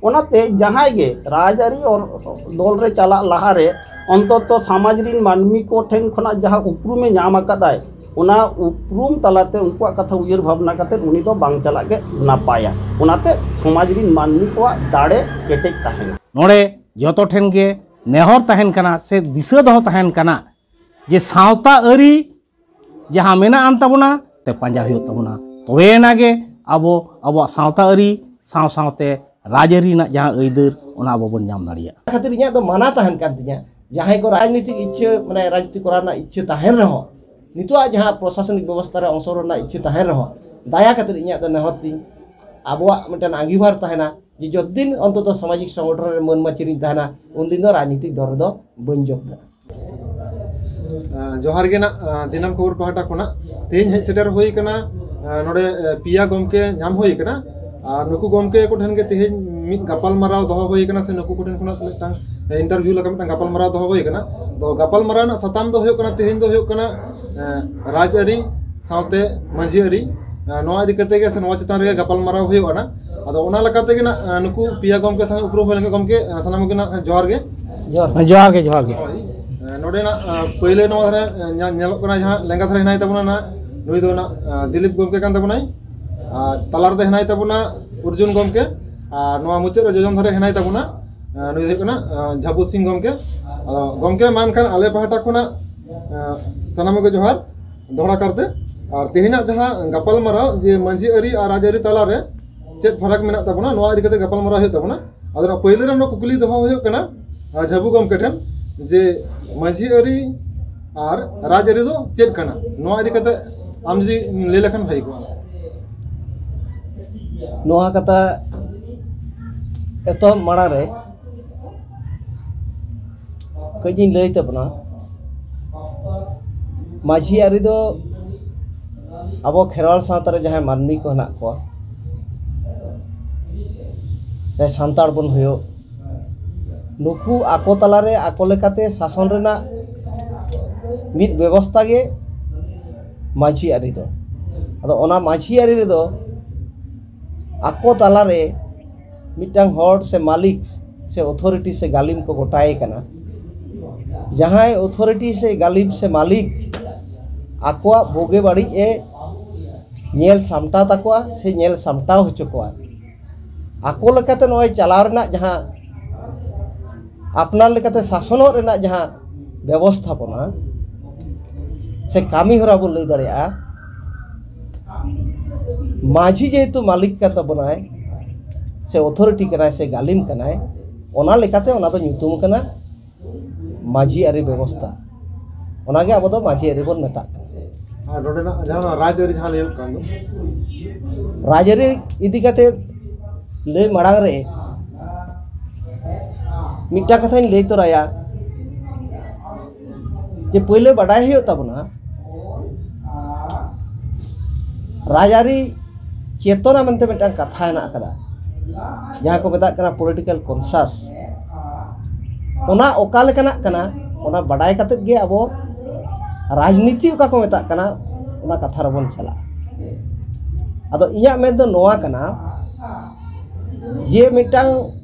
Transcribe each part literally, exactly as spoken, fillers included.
ᱚᱱᱟᱛᱮ ᱡᱟᱦᱟᱸᱭ ᱜᱮ ᱨᱟᱡᱽᱟᱹᱨᱤ ᱚᱨ-, ᱫᱚᱞ ᱨᱮ ᱪᱟᱞᱟᱜ ᱞᱟᱦᱟᱨᱮ ᱚᱱᱛᱚᱛᱚ ᱥᱚᱢᱟᱡᱽ ᱨᱤᱱ ᱢᱟᱹᱱᱢᱤ ᱠᱚ ᱴᱷᱮᱱ ᱠᱷᱚᱱᱟᱜ ᱡᱟᱦᱟᱸ ᱩᱯᱨᱩᱢᱮ ᱧᱟᱢ ᱟᱠᱟᱫᱟᱭ, ᱚᱱᱟ ᱩᱯᱨᱩᱢ ᱛᱟᱞᱟᱛᱮ ᱩᱱᱠᱩᱣᱟᱜ ᱠᱟᱛᱷᱟ ᱩᱭᱦᱟᱹᱨ ᱵᱷᱟᱵᱽᱱᱟ ᱠᱟᱛᱮ ᱩᱱᱤ ᱫᱚ ᱵᱟᱝ ᱪᱟᱞᱟᱜ ᱜᱮ ᱱᱟᱯᱟᱭᱟ᱾ ᱚᱱᱟᱛᱮ ᱥᱚᱢᱟᱡᱽ ᱨᱤᱱ ᱢᱟᱹᱱᱢᱤ ᱠᱚᱣᱟᱜ ᱫᱟᱲᱮ ᱠᱮᱴᱮᱡ ᱛᱟᱦᱮᱱᱟ᱾ ᱱᱚᱰᱮ ᱡᱚᱛᱚ ᱴᱷᱮᱱ ᱜᱮ ᱱᱮᱦᱚᱨ ᱛᱟᱦᱮᱱ ᱠᱟᱱᱟ ᱥᱮ ᱫᱤᱥᱟᱹ ᱫᱚᱦᱚ ᱛᱟᱦᱮᱱ ᱠᱟᱱᱟ ᱡᱮ ᱥᱟᱶᱛᱟ ᱟᱹᱨᱤ ᱡᱟᱦᱟᱸ ᱢᱮᱱᱟᱜ ᱟᱱ ᱛᱟᱵᱚᱱᱟ ᱛᱮ ᱯᱟᱸᱡᱟ ᱦᱩᱭᱩᱜ ᱛᱟᱵᱚᱱᱟ, ᱛᱚᱵᱮ ᱮᱱᱟ ᱜᱮ ᱟᱵᱚ ᱟᱵᱚᱣᱟᱜ ᱥᱟᱶᱛᱟ ᱟᱹᱨᱤ ᱥᱟᱶ ᱥᱟᱶᱛᱮ ᱨᱟᱡᱽᱟᱹᱨᱤ ᱨᱮᱱᱟᱜ ᱡᱟᱦᱟᱸ ᱟᱹᱭᱫᱟᱹᱨ, ᱚᱱᱟ ᱟᱵᱚ ᱵᱚᱱ ᱧᱟᱢ ᱫᱟᱲᱮᱭᱟᱜᱼᱟ᱾ ᱚᱱᱟ ᱠᱷᱟᱹᱛᱤᱨ ᱤᱧᱟᱹᱜ ᱫᱚ ᱢᱟᱱᱟ ᱛᱟᱦᱮᱱ ᱠᱟᱱ ᱛᱤᱧᱟᱹ, ᱡᱟᱦᱟᱸᱭ ᱠᱚ ᱨᱟᱡᱽᱱᱤᱛᱤᱠ ᱤᱪᱪᱷᱟᱹ, ᱢᱟᱱᱮ ᱨᱟᱡᱽᱱᱤᱛᱤ ᱠᱚᱨᱟᱣ ᱨᱮᱱᱟᱜ ᱤᱪᱪᱷᱟᱹ ᱛᱟᱦᱮᱱ ᱨᱮᱦᱚᱸ, ᱱᱤᱛᱚᱜᱟᱜ ᱡᱟᱦᱟᱸ ᱯᱨᱚᱥᱟᱥᱚᱱᱤᱠ ᱵᱮᱵᱚᱥᱛᱷᱟ ᱨᱮ ᱚᱝᱥᱚ ᱨᱮᱱᱟᱜ ᱤᱪᱪᱷᱟᱹ ᱛᱟᱦᱮᱱ ᱨᱮᱦᱚᱸ, ᱫᱟᱭᱟ ᱠᱟᱛᱮ ᱤᱧᱟᱹᱜ ᱫᱚ ᱱᱮᱦᱚᱨ ᱛᱤᱧ, ᱟᱵᱚᱣᱟᱜ ᱢᱤᱫᱴᱮᱱ ᱟᱸᱜᱤᱵᱷᱟᱨ ᱛᱟᱦᱮᱱᱟ ᱡᱮ ᱡᱚᱛᱫᱤᱱ ᱚᱱᱛᱚᱛᱚ ᱥᱟᱢᱟᱡᱤᱠ ᱥᱚᱝᱜᱚᱴᱷᱚᱱ ᱨᱮ ᱢᱟᱹᱱ ᱢᱟᱹᱪᱤ ᱨᱤᱧ ᱛᱟᱦᱮᱱᱟ, ᱩᱱᱫᱤᱱ ᱫᱚ ᱨᱟᱡᱽᱱᱤᱛᱤᱠ ᱫᱚᱞ ᱨᱮᱫᱚ ᱵᱟᱹᱧ ᱡᱚᱜ ᱫᱟᱲᱮᱭᱟᱜᱼᱟ᱾ ᱡᱚᱦᱟᱨ ᱜᱮ ᱱᱟᱜ, ᱫᱤᱱᱟᱹᱢ ᱠᱷᱚᱵᱚᱨ ᱯᱟᱦᱴᱟ ᱠᱷᱚᱱᱟᱜ ᱛᱮᱦᱮᱧ ᱦᱮᱡ ᱥᱮᱴᱮᱨ ᱦᱩᱭ ᱟᱠᱟᱱᱟ᱾ ᱱᱚᱰᱮ ᱯᱮᱭᱟ ᱜᱚᱢᱠᱮ ᱧᱟᱢ ᱦᱩᱭ ᱟᱠᱟᱱᱟ᱾ ᱟᱨ ᱱᱩᱠᱩ ᱜᱚᱢᱠᱮ ᱠᱚ ᱴᱷᱮᱱ ᱜᱮ ᱛᱮᱦᱮᱧ ᱢᱤᱫ ᱜᱟᱯᱟᱞ ᱢᱟᱨᱟᱣ ᱫᱚᱦᱚ ᱦᱩᱭ ᱟᱠᱟᱱᱟ, ᱥᱮ ᱱᱩᱠᱩ ᱠᱚ ᱴᱷᱮᱱ ᱠᱷᱚᱱᱟᱜ ᱢᱤᱫᱴᱟᱝ ᱤᱱᱴᱟᱨᱵᱷᱤᱭᱩ ᱞᱮᱠᱟ ᱢᱤᱫᱴᱟᱝ ᱜᱟᱯᱟᱞ ᱢᱟᱨᱟᱣ ᱫᱚᱦᱚ ᱦᱩᱭ ᱟᱠᱟᱱᱟ᱾ ᱛᱚ ᱜᱟᱯᱟᱞ ᱢᱟᱨᱟᱣ ᱨᱮᱱᱟᱜ ᱥᱟᱛᱟᱢ ᱫᱚ ᱦᱩᱭᱩᱜ ᱠᱟᱱᱟ ᱛᱮᱦᱮᱧ ᱫᱚ ᱦᱩᱭᱩᱜ ᱠᱟᱱᱟ ᱨᱟᱡᱽ ᱟᱹᱨᱤ ᱥᱟᱶᱛᱮ ᱢᱟᱹᱡᱷᱤ ᱟᱹᱨᱤ, ᱱᱚᱣᱟ ᱤᱫᱤ ᱠᱟᱛᱮ ᱜᱮ ᱥᱮ ᱱᱚᱣᱟ ᱪᱮᱛᱟᱱ ᱨᱮᱜᱮ ᱜᱟᱯᱟᱞ ᱢᱟᱨᱟᱣ ᱦᱩᱭᱩᱜᱼᱟ ᱱᱟᱜ᱾ ᱟᱫᱚ ᱚᱱᱟ ᱞᱮᱠᱟ ᱛᱮᱜᱮ ᱱᱟᱜ ᱱᱩᱠᱩ ᱯᱮᱭᱟ ᱜᱚᱢᱠᱮ ᱥᱟᱶ ᱩᱯᱨᱩᱢ ᱦᱩᱭ ᱞᱮᱱᱠᱷᱟᱱ, ᱜᱚᱢᱠᱮ ᱥᱟᱱᱟᱢ ᱠᱚᱜᱮ ᱱᱟᱜ ᱡᱚᱦᱟᱨ ᱜᱮ᱾ ᱡᱚᱦᱟᱨ ᱜᱮ, ᱡᱚᱦᱟᱨ ᱜᱮ᱾ ᱦᱳᱭ᱾ ᱱᱚᱰᱮᱱᱟᱜ ᱯᱳᱭᱞᱳ ᱱᱚᱣᱟ ᱫᱷᱟᱨᱮ ᱧᱮᱞᱚᱜ ᱠᱟᱱᱟ, ᱡᱟᱦᱟᱸ ᱞᱮᱸᱜᱟ ᱫᱷᱟᱨᱮ ᱦᱮᱱᱟᱭ ᱛᱟᱵᱚᱱᱟ ᱱᱟᱜ, ᱱᱩᱭ ᱫᱚ ᱱᱟᱜ ᱫᱤᱞᱤᱯ ᱜᱚᱢᱠᱮ ᱠᱟᱱ ᱛᱟᱵᱚᱱᱟᱭ᱾ ᱟᱨ ᱛᱟᱞᱟ ᱨᱮᱫᱚ ᱦᱮᱱᱟᱭ ᱛᱟᱵᱚᱱᱟ ᱚᱨᱡᱩᱱ ᱜᱚᱢᱠᱮ, ᱟᱨ ᱱᱚᱣᱟ ᱢᱩᱪᱟᱹᱫ ᱨᱮ ᱡᱚᱡᱚᱢ ᱫᱷᱟᱨᱮ ᱦᱮᱱᱟᱭ ᱛᱟᱵᱚᱱᱟ, ᱱᱩᱭ ᱫᱚ ᱦᱩᱭᱩᱜ ᱠᱟᱱᱟ ᱡᱷᱟᱵᱩ ᱥᱤᱝ ᱜᱚᱢᱠᱮ᱾ ᱟᱫᱚ ᱜᱚᱢᱠᱮ, ᱢᱟ ᱮᱱᱠᱷᱟᱱ ᱟᱞᱮ ᱯᱟᱦᱴᱟ ᱠᱷᱚᱱᱟᱜ ᱥᱟᱱᱟᱢ ᱠᱚᱜᱮ ᱡᱚᱦᱟᱨ ᱫᱚᱦᱲᱟ ᱠᱟᱨᱛᱮ᱾ ᱟᱨ ᱛᱮᱦᱮᱧᱟᱜ ᱡᱟᱦᱟᱸ ᱜᱟᱯᱟᱞ ᱢᱟᱨᱟᱣ ᱡᱮ ᱢᱟᱹᱡᱷᱤ ᱟᱹᱨᱤ ᱟᱨ ᱨᱟᱡᱽ ᱟᱹᱨᱤ ᱛᱟᱞᱟᱨᱮ ᱪᱮᱫ ᱯᱷᱟᱨᱟᱠ ᱢᱮᱱᱟᱜ ᱛᱟᱵᱚᱱᱟ, ᱱᱚᱣᱟ ᱤᱫᱤ ᱠᱟᱛᱮ ᱜᱟᱯᱟᱞ ᱢᱟᱨᱟᱣ ᱦᱩᱭᱩᱜ ᱛᱟᱵᱚᱱᱟ᱾ ᱟᱫᱚ ᱱᱟᱜ ᱯᱳᱭᱞᱳ ᱨᱮ ᱱᱚᱣᱟ ᱠᱩᱠᱞᱤ ᱫᱚᱦᱚ ᱦᱩᱭᱩᱜ ᱠᱟᱱᱟ ᱡᱷᱟᱵᱩ ᱜᱚᱢᱠᱮ ᱴᱷᱮᱱ, ᱡᱮ ᱢᱟᱹᱡᱷᱤ ᱟᱹᱨᱤ ᱟᱨ ᱨᱟᱡᱽ ᱟᱹᱨᱤ ᱫᱚ ᱪᱮᱫ ᱠᱟᱱᱟ, ᱱᱚᱣᱟ ᱤᱫᱤ ᱠᱟᱛᱮ ᱟᱢ ᱡᱩᱫᱤ ᱞᱟᱹᱭ ᱞᱮᱠᱷᱟᱱ ᱵᱷᱟᱹᱜᱤ ᱠᱚᱜᱼᱟ᱾ ᱱᱚᱣᱟ ᱠᱟᱛᱷᱟ ᱮᱛᱚᱦᱚᱵ ᱢᱟᱲᱟᱝ ᱨᱮ ᱠᱟᱹᱡ ᱤᱧ ᱞᱟᱹᱭ ᱛᱟᱵᱚᱱᱟ᱾ ᱢᱟᱹᱡᱷᱤ ᱟᱹᱨᱤ ᱫᱚ ᱟᱵᱚ ᱠᱷᱮᱨᱣᱟᱞ ᱥᱟᱶᱛᱟ ᱨᱮ ᱡᱟᱦᱟᱸᱭ ᱢᱟᱹᱱᱢᱤ ᱠᱚ ᱦᱮᱱᱟᱜ ᱠᱚᱣᱟ, ᱥᱟᱱᱛᱟᱲ ᱵᱚᱱ ᱦᱩᱭᱩᱜ, ᱱᱩᱠᱩ ᱟᱠᱚ ᱛᱟᱞᱟᱨᱮ ᱟᱠᱚ ᱞᱮᱠᱟᱛᱮ ᱥᱟᱥᱚᱱ ᱨᱮᱱᱟᱜ ᱢᱤᱫ ᱵᱮᱵᱚᱥᱛᱟ ᱜᱮ ᱢᱟᱹᱡᱷᱤ ᱟᱹᱨᱤ ᱫᱚ᱾ ᱟᱫᱚ ᱚᱱᱟ ᱢᱟᱹᱡᱷᱤ ᱟᱹᱨᱤ ᱨᱮᱫᱚ ᱟᱠᱚ ᱛᱟᱞᱟᱨᱮ ᱢᱤᱫᱴᱟᱝ ᱦᱚᱲ ᱥᱮ ᱢᱟᱹᱞᱤᱠ ᱥᱮ ᱚᱛᱷᱚᱨᱤᱴᱤ ᱥᱮ ᱜᱟᱹᱞᱤᱢ ᱠᱚ ᱜᱚᱴᱟᱭᱮ ᱠᱟᱱᱟ, ᱡᱟᱦᱟᱸᱭ ᱚᱛᱷᱚᱨᱤᱴᱤ ᱥᱮ ᱜᱟᱹᱞᱤᱢ ᱥᱮ ᱢᱟᱹᱞᱤᱠ ᱟᱠᱚᱣᱟᱜ ᱵᱩᱜᱤ ᱵᱟᱹᱲᱤᱡ ᱮ ᱧᱮᱞ ᱥᱟᱢᱴᱟᱣ ᱛᱟᱠᱚᱣᱟ ᱥᱮ ᱧᱮᱞ ᱥᱟᱢᱴᱟᱣ ᱦᱚᱪᱚ ᱠᱚᱣᱟ, ᱟᱠᱚ ᱞᱮᱠᱟᱛᱮ ᱱᱚᱜᱼᱚᱭ ᱪᱟᱞᱟᱣ ᱨᱮᱱᱟᱜ ᱡᱟᱦᱟᱸ, ᱟᱯᱱᱟᱨ ᱞᱮᱠᱟᱛᱮ ᱥᱟᱥᱚᱱᱚᱜ ᱨᱮᱱᱟᱜ ᱡᱟᱦᱟᱸ ᱵᱮᱵᱚᱥᱛᱷᱟᱯᱚᱱᱟ ᱥᱮ ᱠᱟᱹᱢᱤ ᱦᱚᱨᱟ ᱵᱚᱱ ᱞᱟᱹᱭ ᱫᱟᱲᱮᱭᱟᱜᱼᱟ, ᱢᱟᱹᱡᱷᱤ ᱡᱮᱦᱮᱛᱩ ᱢᱟᱹᱞᱤᱠ ᱠᱟᱱ ᱛᱟᱵᱚᱱᱟᱭ ᱥᱮ ᱚᱛᱷᱚᱨᱤᱴᱤ ᱠᱟᱱᱟᱭ ᱥᱮ ᱜᱟᱹᱞᱤᱢ ᱠᱟᱱᱟᱭ, ᱚᱱᱟ ᱞᱮᱠᱟᱛᱮ ᱚᱱᱟ ᱫᱚ ᱧᱩᱛᱩᱢ ᱠᱟᱱᱟ ᱢᱟᱹᱡᱷᱤ ᱟᱹᱨᱤ ᱵᱮᱵᱚᱥᱛᱷᱟ᱾ ᱚᱱᱟᱜᱮ ᱟᱵᱚ ᱫᱚ ᱢᱟᱹᱡᱷᱤ ᱟᱹᱨᱤ ᱵᱚᱱ ᱢᱮᱛᱟᱜ ᱠᱟᱱᱟ᱾ ᱟᱨ ᱱᱚᱰᱮᱱᱟᱜ ᱡᱟᱦᱟᱸ ᱚᱱᱟ ᱨᱟᱡᱽᱟᱹᱨᱤ ᱡᱟᱦᱟᱸ ᱞᱟᱹᱭᱚᱜ ᱠᱟᱱ ᱫᱚ, ᱨᱟᱡᱽᱟᱹᱨᱤ ᱤᱫᱤ ᱠᱟᱛᱮ ᱞᱟᱹᱭ ᱢᱟᱲᱟᱝ ᱨᱮ ᱢᱤᱫᱴᱟᱝ ᱠᱟᱛᱷᱟᱧ ᱞᱟᱹᱭ ᱛᱚᱨᱟᱭᱟ ᱡᱮ ᱯᱳᱭᱞᱳ ᱵᱟᱰᱟᱭ ᱦᱩᱭᱩᱜ ᱛᱟᱵᱚᱱᱟ, ᱨᱟᱡᱽᱟᱹᱨᱤ ᱪᱮᱛᱚᱱᱟ ᱢᱮᱱᱛᱮ ᱢᱤᱫᱴᱟᱝ ᱠᱟᱛᱷᱟ ᱦᱮᱱᱟᱜ ᱟᱠᱟᱫᱟ, ᱡᱟᱦᱟᱸ ᱠᱚ ᱢᱮᱛᱟᱜ ᱠᱟᱱᱟ ᱯᱚᱞᱤᱴᱤᱠᱮᱞ ᱠᱚᱱᱥᱟᱥ᱾ ᱚᱱᱟ ᱚᱠᱟ ᱞᱮᱠᱟᱱᱟᱜ ᱠᱟᱱᱟ, ᱚᱱᱟ ᱵᱟᱰᱟᱭ ᱠᱟᱛᱮᱫ ᱜᱮ ᱟᱵᱚ ᱨᱟᱡᱽᱱᱤᱛᱤ ᱚᱠᱟ ᱠᱚ ᱢᱮᱛᱟᱜ ᱠᱟᱱᱟ, ᱚᱱᱟ ᱠᱟᱛᱷᱟ ᱨᱮᱵᱚᱱ ᱪᱟᱞᱟᱜᱼᱟ᱾ ᱟᱫᱚ ᱤᱧᱟᱹᱜ ᱢᱮᱱ ᱫᱚ ᱱᱚᱣᱟ ᱠᱟᱱᱟ ᱡᱮ ᱢᱤᱫᱴᱟᱝ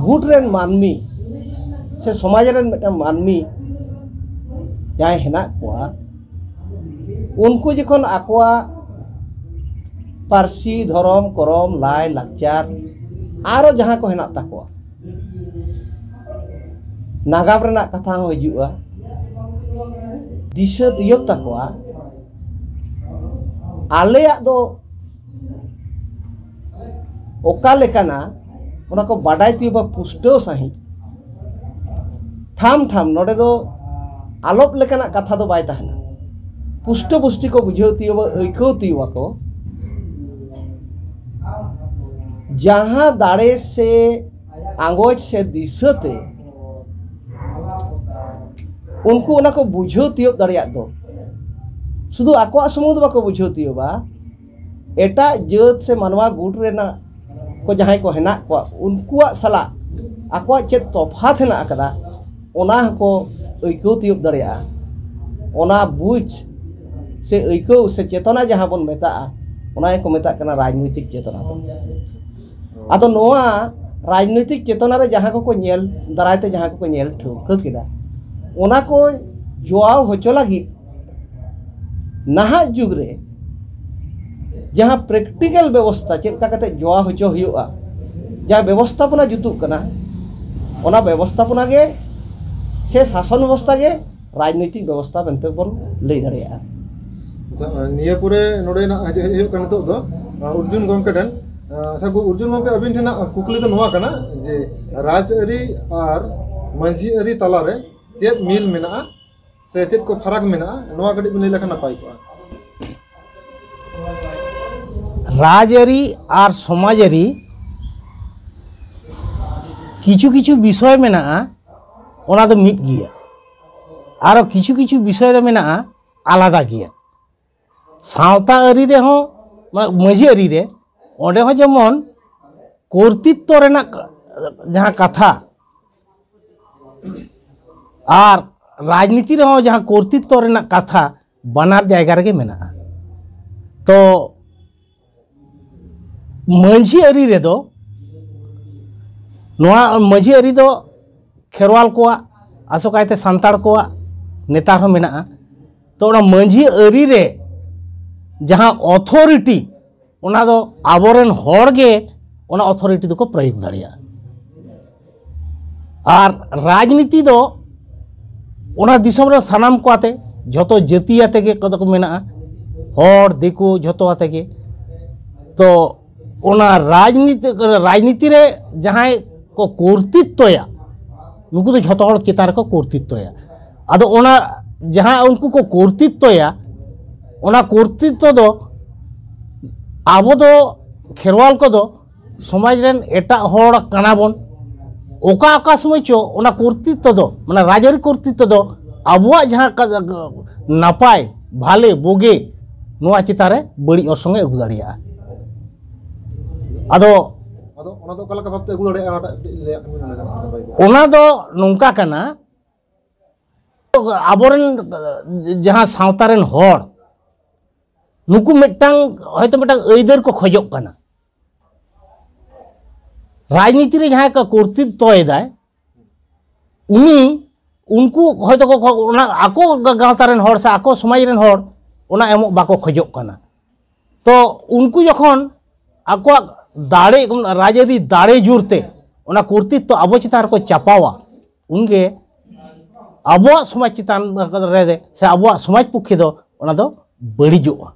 ᱜᱩᱴ ᱨᱮᱱ ᱢᱟᱹᱱᱢᱤ ᱥᱮ ᱥᱚᱢᱟᱡᱽ ᱨᱮᱱ ᱢᱤᱫᱴᱟᱝ ᱢᱟᱹᱱᱢᱤ ᱡᱟᱦᱟᱸᱭ ᱦᱮᱱᱟᱜ ᱠᱚᱣᱟ, ᱩᱱᱠᱩ ᱡᱚᱠᱷᱚᱱ ᱟᱠᱚᱣᱟᱜ ᱯᱟᱹᱨᱥᱤ, ᱫᱷᱚᱨᱚᱢ, ᱠᱚᱨᱚᱢ, ᱞᱟᱭ, ᱞᱟᱠᱪᱟᱨ, ᱟᱨᱚ ᱡᱟᱦᱟᱸ ᱠᱚ ᱦᱮᱱᱟᱜ ᱛᱟᱠᱚᱣᱟ, ᱱᱟᱜᱟᱢ ᱨᱮᱱᱟᱜ ᱠᱟᱛᱷᱟ ᱦᱚᱸ ᱦᱤᱡᱩᱜᱼᱟ, ᱫᱤᱥᱟᱹ ᱛᱤᱭᱳᱜ ᱛᱟᱠᱚᱣᱟ, ᱟᱞᱮᱭᱟᱜ ᱫᱚ ᱚᱠᱟ ᱞᱮᱠᱟᱱᱟ, ᱚᱱᱟ ᱠᱚ ᱵᱟᱰᱟᱭ ᱛᱤᱭᱳᱜᱟ ᱯᱩᱥᱴᱟᱹᱣ ᱥᱟᱺᱦᱤᱡ᱾ ᱴᱷᱟᱢ ᱴᱷᱟᱢ ᱱᱚᱰᱮ ᱫᱚ ᱟᱞᱚᱯ ᱞᱮᱠᱟᱱᱟᱜ ᱠᱟᱛᱷᱟ ᱫᱚ ᱵᱟᱭ ᱛᱟᱦᱮᱱᱟ᱾ ᱯᱩᱥᱴᱟᱹ ᱯᱩᱥᱴᱤ ᱠᱚ ᱵᱩᱡᱷᱟᱹᱣ ᱛᱤᱭᱳᱜᱟ, ᱟᱹᱭᱠᱟᱹᱣ ᱛᱤᱭᱳᱜᱟᱠᱚ᱾ ᱡᱟᱦᱟᱸ ᱫᱟᱲᱮ ᱥᱮ ᱟᱸᱜᱚᱪ ᱥᱮ ᱫᱤᱥᱟᱹᱛᱮ ᱩᱱᱠᱩ ᱚᱱᱟ ᱠᱚ ᱵᱩᱡᱷᱟᱹᱣ ᱛᱤᱭᱳᱜ ᱫᱟᱲᱮᱭᱟᱜ ᱫᱚ, ᱥᱩᱫᱷᱩ ᱟᱠᱚᱣᱟᱜ ᱥᱩᱢᱩᱝ ᱫᱚ ᱵᱟᱠᱚ ᱵᱩᱡᱷᱟᱹᱣ ᱛᱤᱭᱳᱜᱟ, ᱮᱴᱟᱜ ᱡᱟᱹᱛ ᱥᱮ ᱢᱟᱱᱣᱟ ᱜᱩᱴ ᱨᱮᱱᱟᱜ ᱠᱚ ᱡᱟᱦᱟᱸᱭ ᱠᱚ ᱦᱮᱱᱟᱜ ᱠᱚᱣᱟ, ᱩᱱᱠᱩᱣᱟᱜ ᱥᱟᱞᱟᱜ ᱟᱠᱚᱣᱟᱜ ᱪᱮᱫ ᱛᱚᱯᱷᱟᱛ ᱦᱮᱱᱟᱜ ᱟᱠᱟᱫᱟ, ᱚᱱᱟ ᱦᱚᱸᱠᱚ ᱟᱹᱭᱠᱟᱹᱣ ᱛᱤᱭᱳᱜ ᱫᱟᱲᱮᱭᱟᱜᱼᱟ᱾ ᱚᱱᱟ ᱵᱩᱡᱽ ᱥᱮ ᱟᱹᱭᱠᱟᱹᱣ ᱥᱮ ᱪᱮᱛᱚᱱᱟ ᱡᱟᱦᱟᱸ ᱵᱚᱱ ᱢᱮᱛᱟᱜᱼᱟ, ᱚᱱᱟ ᱜᱮᱠᱚ ᱢᱮᱛᱟᱜ ᱠᱟᱱᱟ ᱨᱟᱡᱽᱱᱳᱭᱛᱤᱠ ᱪᱮᱛᱚᱱᱟ ᱫᱚ᱾ ᱟᱫᱚ ᱱᱚᱣᱟ ᱨᱟᱡᱽᱱᱳᱭᱛᱤᱠ ᱪᱮᱛᱚᱱᱟ ᱨᱮ ᱡᱟᱦᱟᱸ ᱠᱚᱠᱚ ᱧᱮᱞ ᱫᱟᱨᱟᱭ ᱛᱮ ᱡᱟᱦᱟᱸ ᱠᱚᱠᱚ ᱧᱮᱞ ᱴᱷᱟᱹᱣᱠᱟᱹ ᱠᱮᱫᱟ, ᱚᱱᱟ ᱠᱚ ᱡᱚᱣᱟᱣ ᱦᱚᱪᱚ ᱞᱟᱹᱜᱤᱫ ᱱᱟᱦᱟᱜ ᱡᱩᱜᱽ ᱨᱮ ᱡᱟᱦᱟᱸ ᱯᱨᱮᱠᱴᱤᱠᱮᱞ ᱵᱮᱵᱚᱥᱛᱷᱟ ᱪᱮᱫ ᱞᱮᱠᱟ ᱠᱟᱛᱮ ᱡᱚᱣᱟᱣ ᱦᱚᱪᱚ ᱦᱩᱭᱩᱜᱼᱟ, ᱡᱟᱦᱟᱸ ᱵᱮᱵᱚᱥᱛᱷᱟᱯᱚᱱᱟ ᱡᱩᱛᱩᱜ ᱠᱟᱱᱟ, ᱚᱱᱟ ᱵᱮᱵᱚᱥᱛᱷᱟᱯᱚᱱᱟ ᱜᱮ ᱥᱮ ᱥᱟᱥᱚᱱ ᱵᱮᱵᱚᱥᱛᱷᱟ ᱜᱮ ᱨᱟᱡᱽᱱᱳᱭᱛᱤᱠ ᱵᱮᱵᱚᱥᱛᱷᱟ ᱢᱮᱱᱛᱮ ᱵᱚᱱ ᱞᱟᱹᱭ ᱫᱟᱲᱮᱭᱟᱜᱼᱟ᱾ ᱟᱪᱪᱷᱟ, ᱱᱤᱭᱟᱹ ᱯᱚᱨᱮ ᱱᱚᱰᱮᱱᱟᱜ ᱦᱮᱡ ᱦᱮᱡ ᱦᱩᱭᱩᱜ ᱠᱟᱱᱟ ᱱᱤᱛᱚᱜ ᱫᱚ ᱟᱨ, ᱚᱨᱡᱩᱱ ᱜᱚᱢᱠᱮ ᱴᱷᱮᱱ᱾ ᱟᱪᱪᱷᱟ, ᱜᱚ- ᱚᱨᱡᱩᱱ ᱜᱚᱢᱠᱮ, ᱟᱹᱵᱤᱱ ᱴᱷᱮᱱᱟᱜ ᱠᱩᱠᱞᱤ ᱫᱚ ᱱᱚᱣᱟ ᱠᱟᱱᱟ ᱡᱮ ᱨᱟᱡᱽᱟᱹᱨᱤ ᱟᱨ ᱢᱟᱹᱡᱷᱤ ᱟᱹᱨᱤ ᱛᱟᱞᱟᱨᱮ ᱪᱮᱫ ᱢᱤᱞ ᱢᱮᱱᱟᱜᱼᱟ ᱥᱮ ᱪᱮᱫ ᱠᱚ ᱯᱷᱟᱨᱟᱠ ᱢᱮᱱᱟᱜᱼᱟ, ᱱᱚᱣᱟ ᱠᱟᱹᱴᱤᱡ ᱵᱤᱱ ᱞᱟᱹᱭ ᱞᱮᱠᱷᱟᱱ ᱱᱟᱯᱟᱭ ᱠᱚᱜᱼᱟ᱾ ᱨᱟᱡᱽᱟᱹᱨᱤ ᱟᱨ ᱥᱚᱢᱟᱡᱽᱟᱹᱨᱤ ᱠᱤᱪᱷᱩ ᱠᱤᱪᱷᱩ ᱵᱤᱥᱚᱭ ᱢᱮᱱᱟᱜᱼᱟ, ᱚᱱᱟ ᱫᱚ ᱢᱤᱫ ᱜᱮᱭᱟ᱾ ᱟᱨᱚ ᱠᱤᱪᱷᱩ ᱠᱤᱪᱷᱩ ᱵᱤᱥᱚᱭ ᱫᱚ ᱢᱮᱱᱟᱜᱼᱟ ᱟᱞᱟᱫᱟ ᱜᱮᱭᱟ᱾ ᱥᱟᱶᱛᱟ ᱟᱹᱨᱤ ᱨᱮᱦᱚᱸ, ᱢᱟᱱᱮ ᱢᱟᱹᱡᱷᱤ ᱟᱹᱨᱤ ᱨᱮ, ᱚᱸᱰᱮ ᱦᱚᱸ ᱡᱮᱢᱚᱱ ᱠᱚᱨᱛᱤᱛᱛᱚ ᱨᱮᱱᱟᱜ ᱡᱟᱦᱟᱸ ᱠᱟᱛᱷᱟ ᱟᱨ ᱨᱟᱡᱽᱱᱤᱛᱤ ᱨᱮᱦᱚᱸ ᱡᱟᱦᱟᱸ ᱠᱚᱨᱛᱤᱛᱛᱚ ᱨᱮᱱᱟᱜ ᱠᱟᱛᱷᱟ, ᱵᱟᱱᱟᱨ ᱡᱟᱭᱜᱟ ᱨᱮᱜᱮ ᱢᱮᱱᱟᱜᱼᱟ᱾ ᱛᱚ ᱢᱟᱹᱡᱷᱤ ᱟᱹᱨᱤ ᱨᱮᱫᱚ, ᱱᱚᱣᱟ ᱢᱟᱹᱡᱷᱤ ᱟᱹᱨᱤ ᱫᱚ ᱠᱷᱮᱨᱣᱟᱞ ᱠᱚᱣᱟᱜ, ᱟᱥᱚᱠᱟᱭᱛᱮ ᱥᱟᱱᱛᱟᱲ ᱠᱚᱣᱟᱜ ᱱᱮᱛᱟᱨ ᱦᱚᱸ ᱢᱮᱱᱟᱜᱼᱟ᱾ ᱛᱚ ᱚᱱᱟ ᱢᱟᱹᱡᱷᱤ ᱟᱹᱨᱤ ᱨᱮ ᱡᱟᱦᱟᱸ ᱚᱛᱷᱚᱨᱤᱴᱤ, ᱚᱱᱟ ᱫᱚ ᱟᱵᱚᱨᱮᱱ ᱦᱚᱲ ᱜᱮ ᱚᱱᱟ ᱚᱛᱷᱚᱨᱤᱴᱤ ᱫᱚᱠᱚ ᱯᱨᱚᱭᱳᱜᱽ ᱫᱟᱲᱮᱭᱟᱜᱼᱟ᱾ ᱟᱨ ᱨᱟᱡᱽᱱᱤᱛᱤ ᱫᱚ ᱚᱱᱟ ᱫᱤᱥᱚᱢ ᱨᱮ ᱥᱟᱱᱟᱢ ᱠᱚ ᱟᱛᱮ, ᱡᱷᱚᱛᱚ ᱡᱟᱹᱛᱤ ᱟᱛᱮ ᱜᱮ ᱠᱚᱫᱚ ᱠᱚ ᱢᱮᱱᱟᱜᱼᱟ, ᱦᱚᱲ ᱫᱤᱠᱩ ᱡᱷᱚᱛᱚ ᱟᱛᱮ ᱜᱮ᱾ ᱛᱚ ᱚᱱᱟ ᱨᱟᱡᱽᱱᱤᱛᱤ, ᱨᱟᱡᱽᱱᱤᱛᱤ ᱨᱮ ᱡᱟᱦᱟᱸᱭ ᱠᱚ ᱠᱚᱨᱛᱤᱛᱛᱚᱭᱟ, ᱱᱩᱠᱩ ᱫᱚ ᱡᱷᱚᱛᱚ ᱦᱚᱲ ᱪᱮᱛᱟᱱ ᱨᱮᱠᱚ ᱠᱚᱨᱛᱤᱛᱛᱚᱭᱟ᱾ ᱟᱫᱚ ᱚᱱᱟ ᱡᱟᱦᱟᱸ ᱩᱱᱠᱩ ᱠᱚ ᱠᱚᱨᱛᱤᱛᱛᱚᱭᱟ, ᱚᱱᱟ ᱠᱚᱨᱛᱤᱛᱛᱚ ᱫᱚ ᱟᱵᱚ ᱫᱚ ᱠᱷᱮᱨᱣᱟᱞ ᱠᱚᱫᱚ ᱥᱚᱢᱟᱡᱽ ᱨᱮᱱ ᱮᱴᱟᱜ ᱦᱚᱲ ᱠᱟᱱᱟ ᱵᱚᱱ᱾ ᱚᱠᱟ ᱚᱠᱟ ᱥᱚᱢᱚᱭ ᱪᱚ ᱚᱱᱟ ᱠᱚᱨᱛᱤᱛᱛᱚ ᱫᱚ, ᱢᱟᱱᱮ ᱨᱟᱡᱽᱟᱹᱨᱤ ᱠᱚᱨᱛᱤᱛᱛᱚ ᱫᱚ ᱟᱵᱚᱣᱟᱜ ᱡᱟᱦᱟᱸ ᱠᱟ- ᱱᱟᱯᱟᱭ, ᱵᱷᱟᱞᱮ, ᱵᱩᱜᱤ, ᱱᱚᱣᱟ ᱪᱮᱛᱟᱱ ᱨᱮ ᱵᱟᱹᱲᱤᱡ ᱚᱨᱥᱚᱝ ᱮ ᱟᱹᱜᱩ ᱫᱟᱲᱮᱭᱟᱜᱼᱟ᱾ ᱟᱫᱚ ᱟᱫᱚ ᱚᱱᱟ ᱫᱚ ᱚᱠᱟ ᱞᱮᱠᱟ ᱵᱷᱟᱵᱛᱮ ᱟᱹᱜᱩ ᱫᱟᱲᱮᱭᱟᱜᱼᱟ, ᱚᱱᱟᱴᱟᱜ ᱠᱟᱹᱴᱤᱡ ᱞᱟᱹᱭᱟᱜ ᱠᱷᱟᱱ ᱵᱤᱱ ᱱᱟᱯᱟᱭ ᱠᱚᱜᱼᱟ᱾ ᱚᱱᱟ ᱫᱚ ᱱᱚᱝᱠᱟ ᱠᱟᱱᱟ, ᱟᱵᱚᱨᱮᱱ ᱡᱟᱦᱟᱸ ᱥᱟᱶᱛᱟ ᱨᱮᱱ ᱦᱚᱲ, ᱱᱩᱠᱩ ᱢᱤᱫᱴᱟᱝ, ᱦᱚᱭᱛᱳ ᱢᱤᱫᱴᱟᱝ ᱟᱹᱭᱫᱟᱹᱨ ᱠᱚ ᱠᱷᱚᱡᱚᱜ ᱠᱟᱱᱟ᱾ ᱨᱟᱡᱽᱱᱤᱛᱤ ᱨᱮ ᱡᱟᱦᱟᱸᱭ ᱠᱚ ᱠᱚᱨᱛᱨᱤᱛᱛᱚᱭᱮᱫᱟᱭ, ᱩᱱᱤ, ᱩᱱᱠᱩ ᱦᱚᱭᱛᱳ ᱠᱚ, ᱚᱱᱟ ᱟᱠᱚ ᱜᱟᱶᱛᱟ ᱨᱮᱱ ᱦᱚᱲ ᱥᱮ ᱟᱠᱚ ᱥᱚᱢᱟᱡᱽ ᱨᱮᱱ ᱦᱚᱲ ᱚᱱᱟ ᱮᱢᱚᱜ ᱵᱟᱠᱚ ᱠᱷᱚᱡᱚᱜ ᱠᱟᱱᱟ᱾ ᱛᱚ ᱩᱱᱠᱩ ᱡᱚᱠᱷᱚᱱ ᱟᱠᱚᱣᱟᱜ ᱫᱟᱲᱮ, ᱨᱟᱡᱽᱟᱹᱨᱤ ᱫᱟᱲᱮ ᱡᱳᱨ ᱛᱮ ᱚᱱᱟ ᱠᱚᱨᱛᱨᱤᱛᱛᱚ ᱟᱵᱚ ᱪᱮᱛᱟᱱ ᱨᱮᱠᱚ ᱪᱟᱯᱟᱣᱟ, ᱩᱱᱜᱮ ᱟᱵᱚᱣᱟᱜ ᱥᱚᱢᱟᱡᱽ ᱪᱮᱛᱟᱱ ᱨᱮ ᱥᱮ ᱟᱵᱚᱣᱟᱜ ᱥᱚᱢᱟᱡᱽ ᱯᱚᱠᱠᱷᱮ ᱫᱚ ᱚᱱᱟ ᱫᱚ ᱵᱟᱹᱲᱤᱡᱚᱜᱼᱟ᱾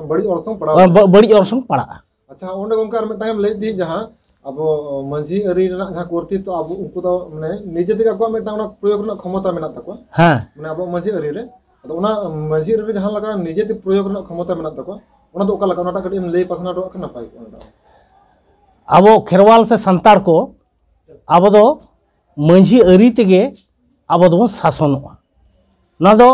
ᱵᱟᱹᱲᱤᱡ ᱚᱨᱥᱚᱝ ᱯᱟᱲᱟᱣ᱾ ᱵᱟᱹᱲᱤᱡ ᱚᱨᱥᱚᱝ ᱯᱟᱲᱟᱜᱼᱟ᱾ ᱟᱪᱪᱷᱟ, ᱚᱸᱰᱮ ᱜᱚᱢᱠᱮ ᱟᱨ ᱢᱤᱫᱴᱟᱝ ᱮᱢ ᱞᱟᱹᱭ ᱤᱫᱤ, ᱡᱟᱦᱟᱸ ᱟᱵᱚ ᱢᱟᱹᱡᱷᱤ ᱟᱹᱨᱤ ᱨᱮᱱᱟᱜ ᱡᱟᱦᱟᱸ ᱠᱚᱨᱛᱤᱛᱛᱚ, ᱟᱵᱚ ᱩᱱᱠᱩ ᱫᱚ ᱢᱟᱱᱮ ᱱᱤᱡᱮ ᱛᱮᱜᱮ ᱟᱠᱚᱣᱟᱜ ᱢᱤᱫᱴᱟᱝ ᱚᱱᱟ ᱯᱨᱚᱭᱳᱜᱽ ᱨᱮᱱᱟᱜ ᱠᱷᱚᱢᱚᱛᱟ ᱢᱮᱱᱟᱜ ᱛᱟᱠᱚᱣᱟ᱾ ᱦᱮᱸ᱾ ᱢᱟᱱᱮ ᱟᱵᱚᱣᱟᱜ ᱢᱟᱹᱡᱷᱤ ᱟᱹᱨᱤ ᱨᱮ᱾ ᱟᱫᱚ ᱚᱱᱟ ᱢᱟᱹᱡᱷᱤ ᱟᱹᱨᱤ ᱨᱮ ᱡᱟᱦᱟᱸ ᱞᱮᱠᱟ ᱱᱤᱡᱮ ᱛᱮ ᱯᱨᱚᱭᱳᱜᱽ ᱨᱮᱱᱟᱜ ᱠᱷᱚᱢᱚᱛᱟ ᱢᱮᱱᱟᱜ ᱛᱟᱠᱚᱣᱟ, ᱚᱱᱟ ᱫᱚ ᱚᱠᱟ ᱞᱮᱠᱟ? ᱚᱱᱟᱴᱟᱜ ᱠᱟᱹᱴᱤᱡ ᱮᱢ ᱞᱟᱹᱭ ᱯᱟᱥᱱᱟᱣ ᱦᱚᱴᱚ ᱠᱟᱜ ᱠᱷᱟᱱ ᱱᱟᱯᱟᱭ ᱠᱚᱜᱼᱟ᱾ ᱚᱱᱟ ᱫᱚ ᱟᱵᱚ ᱠᱷᱮᱨᱣᱟᱞ ᱥᱮ ᱥᱟᱱᱛᱟᱲ ᱠᱚ, ᱟᱵᱚ ᱫᱚ ᱢᱟᱹᱡᱷᱤ ᱟᱹᱨᱤ ᱛᱮᱜᱮ ᱟᱵᱚ ᱫᱚᱵᱚᱱ ᱥᱟᱥᱚᱱᱚᱜᱼᱟ᱾ ᱱᱚᱣᱟ ᱫᱚ,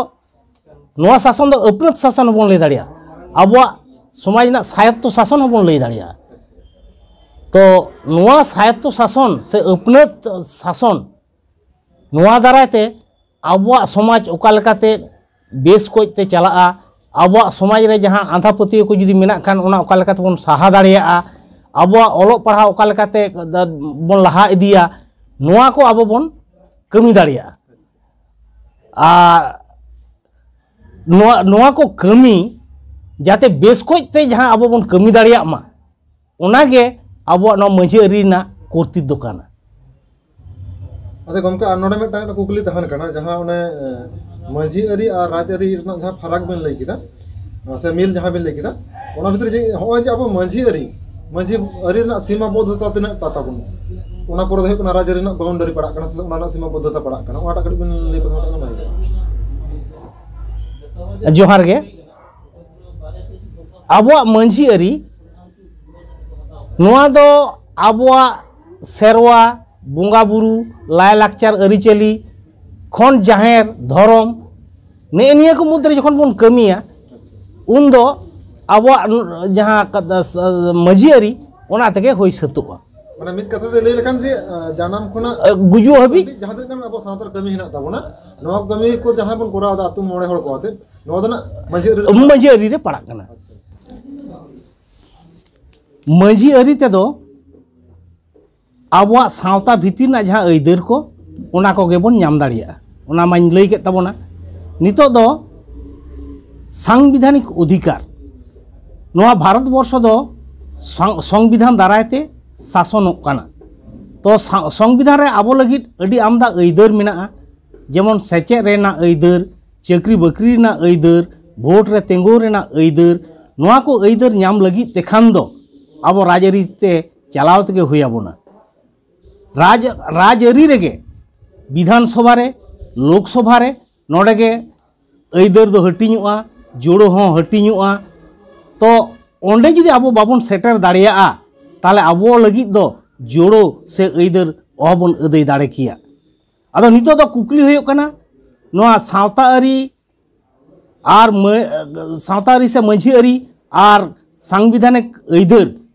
ᱱᱚᱣᱟ ᱥᱟᱥᱚᱱ ᱫᱚ ᱟᱹᱯᱱᱟᱹᱛ ᱥᱟᱥᱚᱱ ᱦᱚᱸᱵᱚᱱ ᱞᱟᱹᱭ ᱫᱟᱲᱮᱭᱟᱜᱼᱟ, ᱟᱵᱚᱣᱟᱜ ᱥᱚᱢᱟᱡᱽ ᱨᱮᱱᱟᱜ ᱥᱟᱭᱚᱛᱛᱚ ᱥᱟᱥᱚᱱ ᱦᱚᱸᱵᱚᱱ ᱞᱟᱹᱭ ᱫᱟᱲᱮᱭᱟᱜᱼᱟ᱾ ᱛᱚ ᱱᱚᱣᱟ ᱥᱟᱭᱚᱛᱛᱚ ᱥᱟᱥᱚᱱ ᱥᱮ ᱟᱹᱯᱱᱟᱹᱛ ᱥᱟᱥᱚᱱ, ᱱᱚᱣᱟ ᱫᱟᱨᱟᱭ ᱛᱮ ᱟᱵᱚᱣᱟᱜ ᱥᱚᱢᱟᱡᱽ ᱚᱠᱟ ᱞᱮᱠᱟᱛᱮ ᱵᱮᱥ ᱠᱚᱡ ᱛᱮ ᱪᱟᱞᱟᱜᱼᱟ, ᱟᱵᱚᱣᱟᱜ ᱥᱚᱢᱟᱡᱽ ᱨᱮ ᱡᱟᱦᱟᱸ ᱟᱸᱫᱷᱟ ᱯᱟᱹᱛᱭᱟᱹᱣ ᱠᱚ ᱡᱩᱫᱤ ᱢᱮᱱᱟᱜ ᱠᱷᱟᱱ ᱚᱱᱟ ᱚᱠᱟ ᱞᱮᱠᱟ ᱛᱮᱵᱚᱱ ᱥᱟᱦᱟ ᱫᱟᱲᱮᱭᱟᱜᱼᱟ, ᱟᱵᱚᱣᱟᱜ ᱚᱞᱚᱜ ᱯᱟᱲᱦᱟᱣ ᱚᱠᱟ ᱞᱮᱠᱟᱛᱮ ᱵᱚᱱ ᱞᱟᱦᱟ ᱤᱫᱤᱭᱟ, ᱱᱚᱣᱟ ᱠᱚ ᱟᱵᱚ ᱵᱚᱱ ᱠᱟᱹᱢᱤ ᱫᱟᱲᱮᱭᱟᱜᱼᱟ᱾ ᱟᱨ ᱱᱚᱣᱟ, ᱱᱚᱣᱟ ᱠᱚ ᱠᱟᱹᱢᱤ ᱡᱟᱛᱮ ᱵᱮᱥ ᱠᱚᱡ ᱛᱮ ᱡᱟᱦᱟᱸ ᱟᱵᱚ ᱵᱚᱱ ᱠᱟᱹᱢᱤ ᱫᱟᱲᱮᱭᱟᱜ ᱢᱟ, ᱚᱱᱟᱜᱮ ᱟᱵᱚᱣᱟᱜ ᱱᱚᱣᱟ ᱢᱟᱹᱡᱷᱤ ᱟᱹᱨᱤ ᱨᱮᱱᱟᱜ ᱠᱚᱨᱛᱤᱛ ᱫᱚ ᱠᱟᱱᱟ᱾ ᱟᱪᱪᱷᱟ ᱜᱚᱢᱠᱮ, ᱟᱨ ᱱᱚᱰᱮ ᱢᱤᱫᱴᱟᱝ ᱠᱩᱠᱞᱤ ᱛᱟᱦᱮᱱ ᱠᱟᱱᱟ, ᱡᱟᱦᱟᱸ ᱚᱱᱮ ᱮ, ᱢᱟᱹᱡᱷᱤ ᱟᱹᱨᱤ ᱟᱨ ᱨᱟᱡᱽ ᱟᱹᱨᱤ ᱨᱮᱱᱟᱜ ᱡᱟᱦᱟᱸ ᱯᱷᱟᱨᱟᱠ ᱵᱮᱱ ᱞᱟᱹᱭ ᱠᱮᱫᱟ, ᱥᱮ ᱢᱤᱞ ᱡᱟᱦᱟᱸ ᱵᱮᱱ ᱞᱟᱹᱭ ᱠᱮᱫᱟ, ᱚᱱᱟ ᱵᱷᱤᱛᱨᱤ ᱡᱮ ᱱᱚᱜᱼᱚᱭ ᱡᱮ ᱟᱵᱚ ᱢᱟᱹᱡᱷᱤ ᱟᱹᱨᱤ, ᱢᱟᱹᱡᱷᱤ ᱟᱹᱨᱤ ᱨᱮᱱᱟᱜ ᱥᱤᱢᱟ ᱵᱚᱫᱽᱫᱷᱚᱛᱟ ᱛᱤᱱᱟᱹᱜ ᱴᱟ ᱛᱟᱵᱚᱱ, ᱚᱱᱟ ᱯᱚᱨᱮ ᱫᱚ ᱦᱩᱭᱩᱜ ᱠᱟᱱᱟ ᱨᱟᱡᱽ ᱟᱹᱨᱤ ᱨᱮᱱᱟᱜ ᱵᱟᱣᱩᱱᱰᱟᱨᱤ ᱯᱟᱲᱟᱜ ᱠᱟᱱᱟ ᱥᱮ ᱚᱱᱟ ᱨᱮᱱᱟᱜ ᱥᱤᱢᱟ ᱵᱚᱫᱽᱫᱷᱚᱛᱟ ᱯᱟᱲᱟᱜ ᱠᱟᱱᱟ, ᱚᱱᱟᱴᱟᱜ ᱠᱟᱹᱴᱤᱡ ᱵᱮᱱ ᱞᱟᱹᱭ ᱯᱟᱥᱱᱟᱣ ᱞᱮᱠᱷᱟᱱ ᱵᱷᱟᱜᱮ ᱠᱚᱜᱼᱟ᱾ ᱡᱚᱦᱟᱨ ᱜᱮ᱾ ᱟᱵᱚᱣᱟᱜ ᱢᱟᱹᱡᱷᱤ ᱟᱹᱨᱤ ᱱᱚᱣᱟ ᱫᱚ ᱟᱵᱚᱣᱟᱜ ᱥᱮᱨᱣᱟ, ᱵᱚᱸᱜᱟ ᱵᱩᱨᱩ, ᱞᱟᱭᱼᱞᱟᱠᱪᱟᱨ, ᱟᱹᱨᱤᱪᱟᱹᱞᱤ, ᱠᱷᱚᱱ ᱡᱟᱦᱮᱨ, ᱫᱷᱚᱨᱚᱢ, ᱱᱮᱜᱼᱮ ᱱᱤᱭᱟᱹ ᱠᱚ ᱢᱚᱫᱽᱫᱷᱮ ᱨᱮ ᱡᱚᱠᱷᱚᱱ ᱵᱚᱱ ᱠᱟᱹᱢᱤᱭᱟ, ᱩᱱᱫᱚ ᱟᱵᱚᱣᱟᱜ ᱡᱟᱦᱟᱸ ᱠᱟᱛ-, ᱢᱟᱹᱡᱷᱤ ᱟᱹᱨᱤ, ᱚᱱᱟ ᱛᱮᱜᱮ ᱦᱩᱭ ᱥᱟᱹᱛᱚᱜᱼᱟ᱾ ᱢᱟᱱᱮ ᱢᱤᱫ ᱠᱟᱛᱷᱟ ᱛᱮ ᱞᱟᱹᱭ ᱞᱮᱠᱷᱟᱱ ᱡᱮ, ᱟᱸ, ᱡᱟᱱᱟᱢ ᱠᱷᱚᱱᱟᱜ ᱟᱸ, ᱜᱩᱡᱩᱜ ᱦᱟᱹᱵᱤᱡ᱾ ᱡᱟᱦᱟᱸ ᱛᱤᱱᱟᱹᱜ ᱜᱟᱱ ᱟᱵᱚ ᱥᱟᱶᱛᱟ ᱨᱮ ᱠᱟᱹᱢᱤ ᱦᱮᱱᱟᱜ ᱛᱟᱵᱚᱱᱟ, ᱱᱚᱣᱟ ᱠᱚ ᱠᱟᱹᱢᱤ ᱠᱚ ᱡᱟᱦᱟᱸ ᱵᱚᱱ ᱠᱚᱨᱟᱣ ᱮᱫᱟ ᱟᱹᱛᱩ ᱢᱚᱬᱮ ᱦᱚᱲ ᱠᱚ ᱟᱛᱮ, ᱱᱚᱣᱟ ᱫᱚ ᱱᱟᱜ ᱢᱟᱹᱡᱷᱤ ᱟᱹᱨᱤ ᱨᱮ ᱢᱟᱹᱡᱷᱤ ᱟᱹᱨᱤ ᱨᱮ ᱯᱟᱲᱟᱜ ᱠᱟᱱᱟ᱾ ᱟᱪᱪᱷᱟ, ᱟᱪᱪᱷᱟ᱾ ᱢᱟᱹᱡᱷᱤ ᱟᱹᱨᱤ ᱛᱮᱫᱚ ᱟᱵᱚᱣᱟᱜ ᱥᱟᱶᱛᱟ ᱵᱷᱤᱛᱤᱨ ᱨᱮᱱᱟᱜ ᱡᱟᱦᱟᱸ ᱟᱹᱭᱫᱟᱹᱨ ᱠᱚ, ᱚᱱᱟ ᱠᱚᱜᱮ ᱵᱚᱱ ᱧᱟᱢ ᱫᱟᱲᱮᱭᱟᱜᱼᱟ᱾ ᱚᱱᱟ ᱢᱟᱧ ᱞᱟᱹᱭ ᱠᱮᱫ ᱛᱟᱵᱚᱱᱟ᱾ ᱱᱤᱛᱚᱜ ᱫᱚ ᱥᱟᱝᱵᱤᱫᱷᱟᱱᱤᱠ ᱚᱫᱷᱤᱠᱟᱨ, ᱱᱚᱣᱟ ᱵᱷᱟᱨᱚᱛ ᱵᱚᱨᱥᱚ ᱫᱚ ᱥᱟᱝ- ᱥᱚᱝᱵᱤᱫᱷᱟᱱ ᱫᱟᱨᱟᱭ ᱛᱮ ᱥᱟᱥᱚᱱᱚᱜ ᱠᱟᱱᱟ᱾ ᱛᱚ ᱥᱟ- ᱥᱚᱝᱵᱤᱫᱷᱟᱱ ᱨᱮ ᱟᱵᱚ ᱞᱟᱹᱜᱤᱫ ᱟᱹᱰᱤ ᱟᱢᱫᱟ ᱟᱹᱭᱫᱟᱹᱨ ᱢᱮᱱᱟᱜᱼᱟ, ᱡᱮᱢᱚᱱ ᱥᱮᱪᱮᱫ ᱨᱮᱱᱟᱜ ᱟᱹᱭᱫᱟᱹᱨ, ᱪᱟᱹᱠᱨᱤ ᱵᱟᱹᱠᱨᱤ ᱨᱮᱱᱟᱜ ᱟᱹᱭᱫᱟᱹᱨ, ᱵᱷᱳᱴ ᱨᱮ ᱛᱤᱸᱜᱩ ᱨᱮᱱᱟᱜ ᱟᱹᱭᱫᱟᱹᱨ᱾ ᱱᱚᱣᱟ ᱠᱚ ᱟᱹᱭᱫᱟᱹᱨ ᱧᱟᱢ ᱞᱟᱹᱜᱤᱫ ᱛᱮᱠᱷᱟᱱ ᱫᱚ ᱟᱵᱚ ᱨᱟᱡᱽᱟᱹᱨᱤ ᱛᱮ ᱪᱟᱞᱟᱣ ᱛᱮᱜᱮ ᱦᱩᱭ ᱟᱵᱚᱱᱟ᱾ ᱨᱟᱡᱽ ᱨᱟᱡᱽᱟᱹᱨᱤ ᱨᱮᱜᱮ ᱵᱤᱫᱷᱟᱱ ᱥᱚᱵᱷᱟ ᱨᱮ, ᱞᱳᱠ ᱥᱚᱵᱷᱟ ᱨᱮ, ᱱᱚᱰᱮ ᱜᱮ ᱟᱹᱭᱫᱟᱹᱨ ᱫᱚ ᱦᱟᱹᱴᱤᱧᱚᱜᱼᱟ, ᱡᱩᱲᱟᱹ ᱦᱚᱸ ᱦᱟᱹᱴᱤᱧᱚᱜᱼᱟ᱾ ᱛᱚ ᱚᱸᱰᱮ ᱡᱩᱫᱤ ᱟᱵᱚ ᱵᱟᱵᱚᱱ ᱥᱮᱴᱮᱨ ᱫᱟᱲᱮᱭᱟᱜᱼᱟ, ᱛᱟᱦᱚᱞᱮ ᱟᱵᱚ ᱞᱟᱹᱜᱤᱫ ᱫᱚ ᱡᱩᱲᱟᱹ ᱥᱮ ᱟᱹᱭᱫᱟᱹᱨ ᱚᱦᱚᱵᱚᱱ ᱟᱹᱫᱟᱹᱭ ᱫᱟᱲᱮ ᱠᱮᱭᱟ᱾ ᱟᱫᱚ ᱱᱤᱛᱚᱜ ᱫᱚ ᱠᱩᱠᱞᱤ ᱦᱩᱭᱩᱜ ᱠᱟᱱᱟ, ᱱᱚᱣᱟ ᱥᱟᱶᱛᱟ ᱟᱹᱨᱤ ᱟᱨ ᱢᱟᱹ- ᱥᱟᱶᱛᱟ ᱟᱹᱨᱤ ᱥᱮ ᱢᱟᱹᱡᱷᱤ ᱟᱹᱨᱤ ᱟᱨ ᱥᱟᱝᱵᱤᱫᱷᱟᱱᱤᱠ ᱟᱹᱭᱫᱟᱹᱨ,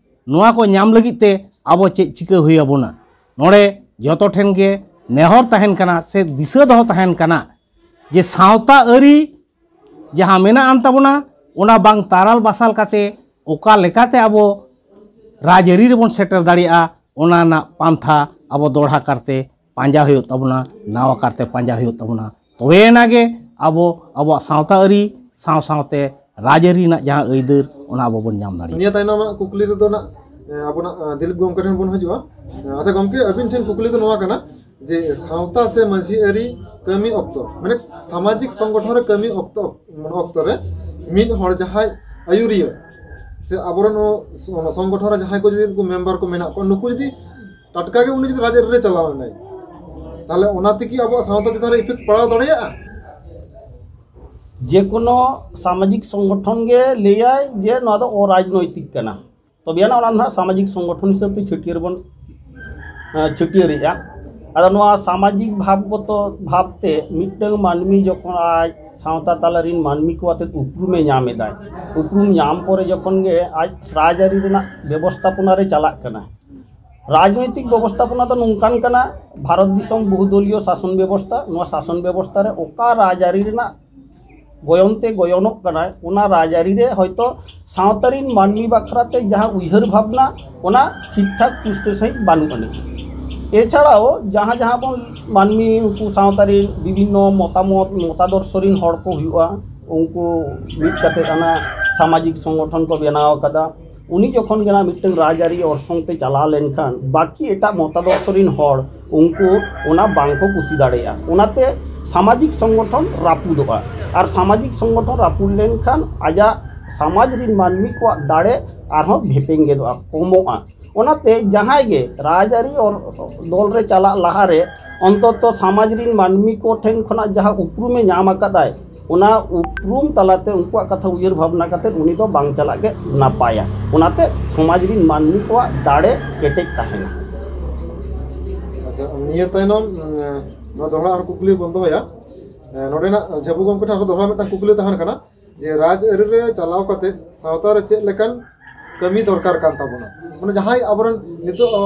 ᱱᱚᱣᱟ ᱠᱚ ᱧᱟᱢ ᱞᱟᱹᱜᱤᱫ ᱛᱮ ᱟᱵᱚ ᱪᱮᱫ ᱪᱤᱠᱟᱹ ᱦᱩᱭ ᱟᱵᱚᱱᱟ? ᱱᱚᱰᱮ ᱡᱚᱛᱚ ᱴᱷᱮᱱ ᱜᱮ ᱱᱮᱦᱚᱨ ᱛᱟᱦᱮᱱ ᱠᱟᱱᱟ ᱥᱮ ᱫᱤᱥᱟᱹ ᱫᱚᱦᱚ ᱛᱟᱦᱮᱱ ᱠᱟᱱᱟ ᱡᱮ ᱥᱟᱶᱛᱟ ᱟᱹᱨᱤ ᱡᱟᱦᱟᱸ ᱢᱮᱱᱟᱜ ᱟᱱ ᱛᱟᱵᱚᱱᱟ, ᱚᱱᱟ ᱵᱟᱝ ᱛᱟᱨᱟᱞ ᱵᱟᱥᱟᱞ ᱠᱟᱛᱮ ᱚᱠᱟ ᱞᱮᱠᱟᱛᱮ ᱟᱵᱚ ᱨᱟᱡᱽᱟᱹᱨᱤ ᱨᱮᱵᱚᱱ ᱥᱮᱴᱮᱨ ᱫᱟᱲᱮᱭᱟᱜᱼᱟ, ᱚᱱᱟ ᱨᱮᱱᱟᱜ ᱯᱟᱱᱛᱷᱟ ᱟᱵᱚ ᱫᱚᱦᱲᱟ ᱠᱟᱨᱛᱮ ᱯᱟᱸᱡᱟ ᱦᱩᱭᱩᱜ ᱛᱟᱵᱚᱱᱟ, ᱱᱟᱣᱟ ᱠᱟᱨᱛᱮ ᱯᱟᱸᱡᱟ ᱦᱩᱭᱩᱜ ᱛᱟᱵᱚᱱᱟ᱾ ᱛᱚᱵᱮ ᱮᱱᱟ ᱜᱮ ᱟᱵᱚ ᱟᱵᱚᱣᱟᱜ ᱥᱟᱶᱛᱟ ᱟᱹᱨᱤ ᱥᱟᱶ ᱥᱟᱶᱛᱮ ᱨᱟᱡᱽᱟᱹᱨᱤ ᱨᱮᱱᱟᱜ ᱡᱟᱦᱟᱸ ᱟᱹᱭᱫᱟᱹᱨ, ᱚᱱᱟ ᱟᱵᱚ ᱵᱚᱱ ᱧᱟᱢ ᱫᱟᱲᱮᱭᱟᱜᱼᱟ᱾ ᱱᱤᱭᱟᱹ ᱛᱟᱭᱱᱚᱢ ᱨᱮᱱᱟᱜ ᱠᱩᱠᱞᱤ ᱨᱮᱫᱚ ᱱᱟᱜ, ᱮ, ᱟᱵᱚᱱᱟᱜ, ᱮ, ᱫᱤᱞᱤᱯ ᱜᱚᱢᱠᱮ ᱴᱷᱮᱱ ᱵᱚᱱ ᱦᱤᱡᱩᱜᱼᱟ᱾ ᱮ, ᱟᱪᱪᱷᱟ ᱜᱚᱢᱠᱮ, ᱟᱹᱵᱤᱱ ᱴᱷᱮᱱ ᱠᱩᱠᱞᱤ ᱫᱚ ᱱᱚᱣᱟ ᱠᱟᱱᱟ ᱡᱮ ᱥᱟᱶᱛᱟ ᱥᱮ ᱢᱟᱹᱡᱷᱤ ᱟᱹᱨᱤ ᱠᱟᱹᱢᱤ ᱚᱠᱛᱚ, ᱢᱟᱱᱮ ᱥᱟᱢᱟᱡᱤᱠ ᱥᱚᱝᱜᱚᱴᱷᱚᱱ ᱨᱮ ᱠᱟᱹᱢᱤ ᱚᱠᱛᱚ, ᱢᱟᱱᱮ ᱚᱠᱛᱚ ᱨᱮ ᱢᱤᱫ ᱦᱚᱲ ᱡᱟᱦᱟᱸᱭ ᱟᱹᱭᱩᱨᱤᱭᱟᱹ ᱥᱮ ᱟᱵᱚᱨᱮᱱ ᱚᱱᱟ ᱥᱚᱝᱜᱚᱴᱷᱚᱱ ᱨᱮ ᱡᱟᱦᱟᱸᱭ ᱠᱚ ᱡᱩᱫᱤ ᱩᱱᱠᱩ ᱢᱮᱢᱵᱟᱨ ᱠᱚ ᱢᱮᱱᱟᱜ ᱠᱚᱣᱟ, ᱱᱩᱠᱩ ᱡᱩᱫᱤ ᱴᱟᱴᱠᱟ ᱜᱮ ᱩᱱᱤ ᱡᱩᱫᱤ ᱨᱟᱡᱽᱟᱹᱨᱤ ᱨᱮ ᱪᱟᱞᱟᱣ ᱮᱱᱟᱭ, ᱛᱟᱦᱚᱞᱮ ᱚᱱᱟ ᱛᱮᱠᱤ ᱟᱵᱚᱣᱟᱜ ᱥᱟᱶᱛᱟ ᱪᱮᱛᱟᱱ ᱨᱮ ᱤᱯᱷᱮᱠᱴ ᱯᱟᱲᱟᱣ ᱫᱟᱲᱮᱭᱟᱜᱼᱟ? ᱡᱮ ᱠᱳᱱᱳ ᱥᱟᱢᱟᱡᱤᱠ ᱥᱚᱝᱜᱚᱴᱷᱚᱱ ᱜᱮ ᱞᱟᱹᱭᱟᱭ ᱡᱮ ᱱᱚᱣᱟ ᱫᱚ ᱚᱨᱟᱡᱽᱱᱳᱭᱛᱤᱠ ᱠᱟᱱᱟ, ᱛᱚᱵᱮ ᱟᱱᱟᱜ ᱚᱱᱟ ᱫᱚ ᱱᱟᱦᱟᱜ ᱥᱟᱢᱟᱡᱤᱠ ᱥᱚᱝᱜᱚᱴᱷᱚᱱ ᱦᱤᱥᱟᱹᱵ ᱛᱮ ᱪᱷᱟᱹᱴᱭᱟᱹᱨ ᱵᱚᱱ, ᱮᱸ, ᱪᱷᱟᱹᱴᱭᱟᱹᱨᱮᱜᱼᱟ᱾ ᱟᱫᱚ ᱱᱚᱣᱟ ᱥᱟᱢᱟᱡᱤᱠ ᱵᱷᱟᱵᱽᱜᱚᱛᱚ ᱵᱷᱟᱵᱽᱛᱮ ᱢᱤᱫᱴᱟᱝ ᱢᱟᱹᱱᱢᱤ ᱡᱚᱠᱷᱚᱱ ᱟᱡ ᱥᱟᱶᱛᱟ ᱛᱟᱞᱟ ᱨᱤᱱ ᱢᱟᱹᱱᱢᱤ ᱠᱚ ᱟᱛᱮᱫ ᱩᱯᱨᱩᱢᱮ ᱧᱟᱢ ᱮᱫᱟᱭ, ᱩᱯᱨᱩᱢ ᱧᱟᱢ ᱯᱚᱨᱮ ᱡᱚᱠᱷᱚᱱ ᱜᱮ ᱟᱡ ᱨᱟᱡᱽᱟᱹᱨᱤ ᱨᱮᱱᱟᱜ ᱵᱮᱵᱚᱥᱛᱷᱟᱯᱚᱱᱟ ᱨᱮ ᱪᱟᱞᱟᱜ ᱠᱟᱱᱟ, ᱨᱟᱡᱽᱱᱳᱭᱛᱤᱠ ᱵᱮᱵᱚᱥᱛᱷᱟᱯᱚᱱᱟ ᱫᱚ ᱱᱚᱝᱠᱟᱱ ᱠᱟᱱᱟ, ᱵᱷᱟᱨᱚᱛ ᱫᱤᱥᱚᱢ ᱵᱚᱦᱩᱫᱚᱞᱤᱭᱚ ᱥᱟᱥᱚᱱ ᱵᱮᱵᱚᱥᱛᱷᱟ, ᱱᱚᱣᱟ ᱥᱟᱥᱚᱱ ᱵᱮᱵᱚᱥᱛᱷᱟ ᱨᱮ ᱚᱠᱟ ᱨᱟᱡᱽᱟᱹᱨᱤ ᱨᱮᱱᱟᱜ ᱜᱚᱭᱚᱱ ᱛᱮ ᱜᱚᱭᱚᱱᱚᱜ ᱠᱟᱱᱟᱭ, ᱚᱱᱟ ᱨᱟᱡᱽᱟᱹᱨᱤ ᱨᱮ ᱦᱚᱭᱛᱳ ᱥᱟᱶᱛᱟ ᱨᱤᱱ ᱢᱟᱹᱱᱢᱤ ᱵᱟᱠᱷᱨᱟ ᱛᱮ ᱡᱟᱦᱟᱸ ᱩᱭᱦᱟᱹᱨ ᱵᱷᱟᱵᱽᱱᱟ, ᱚᱱᱟ ᱴᱷᱤᱠ ᱴᱷᱟᱠ ᱯᱩᱥᱴᱟᱹ ᱥᱟᱺᱦᱤᱡ ᱵᱟᱹᱱᱩᱜ ᱟᱹᱱᱤᱡ᱾ ᱮᱪᱷᱟᱲᱟᱣ ᱡᱟᱦᱟᱸ ᱡᱟᱦᱟᱸ ᱵᱚᱱ ᱢᱟᱹᱱᱢᱤ, ᱩᱱᱠᱩ ᱥᱟᱶᱛᱟ ᱨᱤᱱ ᱵᱤᱵᱷᱤᱱᱱᱚ ᱢᱚᱛᱟᱢᱚᱛ, ᱢᱚᱛᱟᱫᱚᱨᱥᱚ ᱨᱤᱱ ᱦᱚᱲ ᱠᱚ ᱦᱩᱭᱩᱜᱼᱟ, ᱩᱱᱠᱩ ᱢᱤᱫ ᱠᱟᱛᱮ ᱚᱱᱟ ᱥᱟᱢᱟᱡᱤᱠ ᱥᱚᱝᱜᱚᱴᱷᱚᱱ ᱠᱚ ᱵᱮᱱᱟᱣ ᱟᱠᱟᱫᱟ᱾ ᱩᱱᱤ ᱡᱚᱠᱷᱚᱱ ᱜᱮ ᱱᱟᱜ ᱢᱤᱫᱴᱟᱝ ᱨᱟᱡᱽᱟᱹᱨᱤ ᱚᱨᱥᱚᱝ ᱛᱮ ᱪᱟᱞᱟᱣ ᱞᱮᱱᱠᱷᱟᱱ, ᱵᱟᱹᱠᱤ ᱮᱴᱟᱜ ᱢᱚᱛᱟᱫᱚᱨᱥᱚ ᱨᱤᱱ ᱦᱚᱲ ᱩᱱᱠᱩ ᱚᱱᱟ ᱵᱟᱝ ᱠᱚ ᱠᱩᱥᱤ ᱫᱟᱲᱮᱭᱟᱜᱼᱟ᱾ ᱚᱱᱟᱛᱮ ᱥᱟᱢᱟᱡᱤᱠ ᱥᱚᱝᱜᱚᱴᱷᱚᱱ ᱨᱟᱹᱯᱩᱫᱚᱜᱼᱟ, ᱟᱨ ᱥᱟᱢᱟᱡᱤᱠ ᱥᱚᱝᱜᱚᱴᱷᱚᱱ ᱨᱟᱹᱯᱩᱫ ᱞᱮᱱᱠᱷᱟᱱ ᱟᱡᱟᱜ ᱥᱟᱢᱟᱡᱽ ᱨᱤᱱ ᱢᱟᱹᱱᱢᱤ ᱠᱚᱣᱟᱜ ᱫᱟᱲᱮ ᱟᱨᱦᱚᱸ ᱵᱷᱮᱯᱮᱧ ᱜᱮᱫᱚᱜᱼᱟ, ᱠᱚᱢᱚᱜᱼᱟ᱾ ᱚᱱᱟᱛᱮ ᱡᱟᱦᱟᱸᱭ ᱜᱮ ᱨᱟᱡᱽᱟᱹᱨᱤ ᱚᱨ-, ᱫᱚᱞ ᱨᱮ ᱪᱟᱞᱟᱜ ᱞᱟᱦᱟᱨᱮ ᱚᱱᱛᱚᱛᱚ ᱥᱟᱢᱟᱡᱽ ᱨᱤᱱ ᱢᱟᱹᱱᱢᱤ ᱠᱚ ᱴᱷᱮᱱ ᱠᱷᱚᱱᱟᱜ ᱡᱟᱦᱟᱸ ᱩᱯᱨᱩᱢᱮ ᱧᱟᱢ ᱟᱠᱟᱫᱟᱭ, ᱚᱱᱟ ᱩᱯᱨᱩᱢ ᱛᱟᱞᱟᱛᱮ ᱩᱱᱠᱩᱣᱟᱜ ᱠᱟᱛᱷᱟ ᱩᱭᱦᱟᱹᱨ ᱵᱷᱟᱵᱽᱱᱟ ᱠᱟᱛᱮ ᱩᱱᱤ ᱫᱚ ᱵᱟᱝ ᱪᱟᱞᱟᱜ ᱜᱮ ᱱᱟᱯᱟᱭᱟ᱾ ᱚᱱᱟᱛᱮ ᱥᱚᱢᱟᱡᱽ ᱨᱤᱱ ᱢᱟᱹᱱᱢᱤ ᱠᱚᱣᱟᱜ ᱫᱟᱲᱮ ᱠᱮᱴᱮᱡ ᱛᱟᱦᱮᱱᱟ᱾ ᱟᱪᱪᱷᱟ, ᱱᱤᱭᱟᱹ ᱛᱟᱭᱱᱚᱢ ᱩᱸ, ᱱᱚᱣᱟ ᱫᱚᱦᱲᱟ ᱟᱨ ᱠᱩᱠᱞᱤ ᱵᱚᱱ ᱫᱚᱦᱚᱭᱟ᱾ ᱮ, ᱱᱚᱰᱮᱱᱟᱜ ᱡᱷᱟᱹᱵᱩ ᱜᱚᱢᱠᱮ ᱴᱷᱮᱱ ᱟᱨᱦᱚᱸ ᱫᱚᱦᱲᱟ ᱢᱤᱫᱴᱟᱝ ᱠᱩᱠᱞᱤ ᱛᱟᱦᱮᱱ ᱠᱟᱱᱟ ᱡᱮ ᱨᱟᱡᱽ ᱟᱹᱨᱤ ᱨᱮ ᱪᱟᱞᱟᱣ ᱠᱟᱛᱮ ᱥᱟᱶᱛᱟ ᱨᱮ ᱪᱮᱫ ᱞᱮᱠᱟᱱ ᱠᱟᱹᱢᱤ ᱫᱚᱨᱠᱟᱨ ᱠᱟᱱ ᱛᱟᱵᱚᱱᱟ? ᱢᱟᱱᱮ ᱡᱟᱦᱟᱸᱭ ᱟᱵᱚᱨᱮᱱ ᱱᱤᱛᱚᱜ, ᱚ,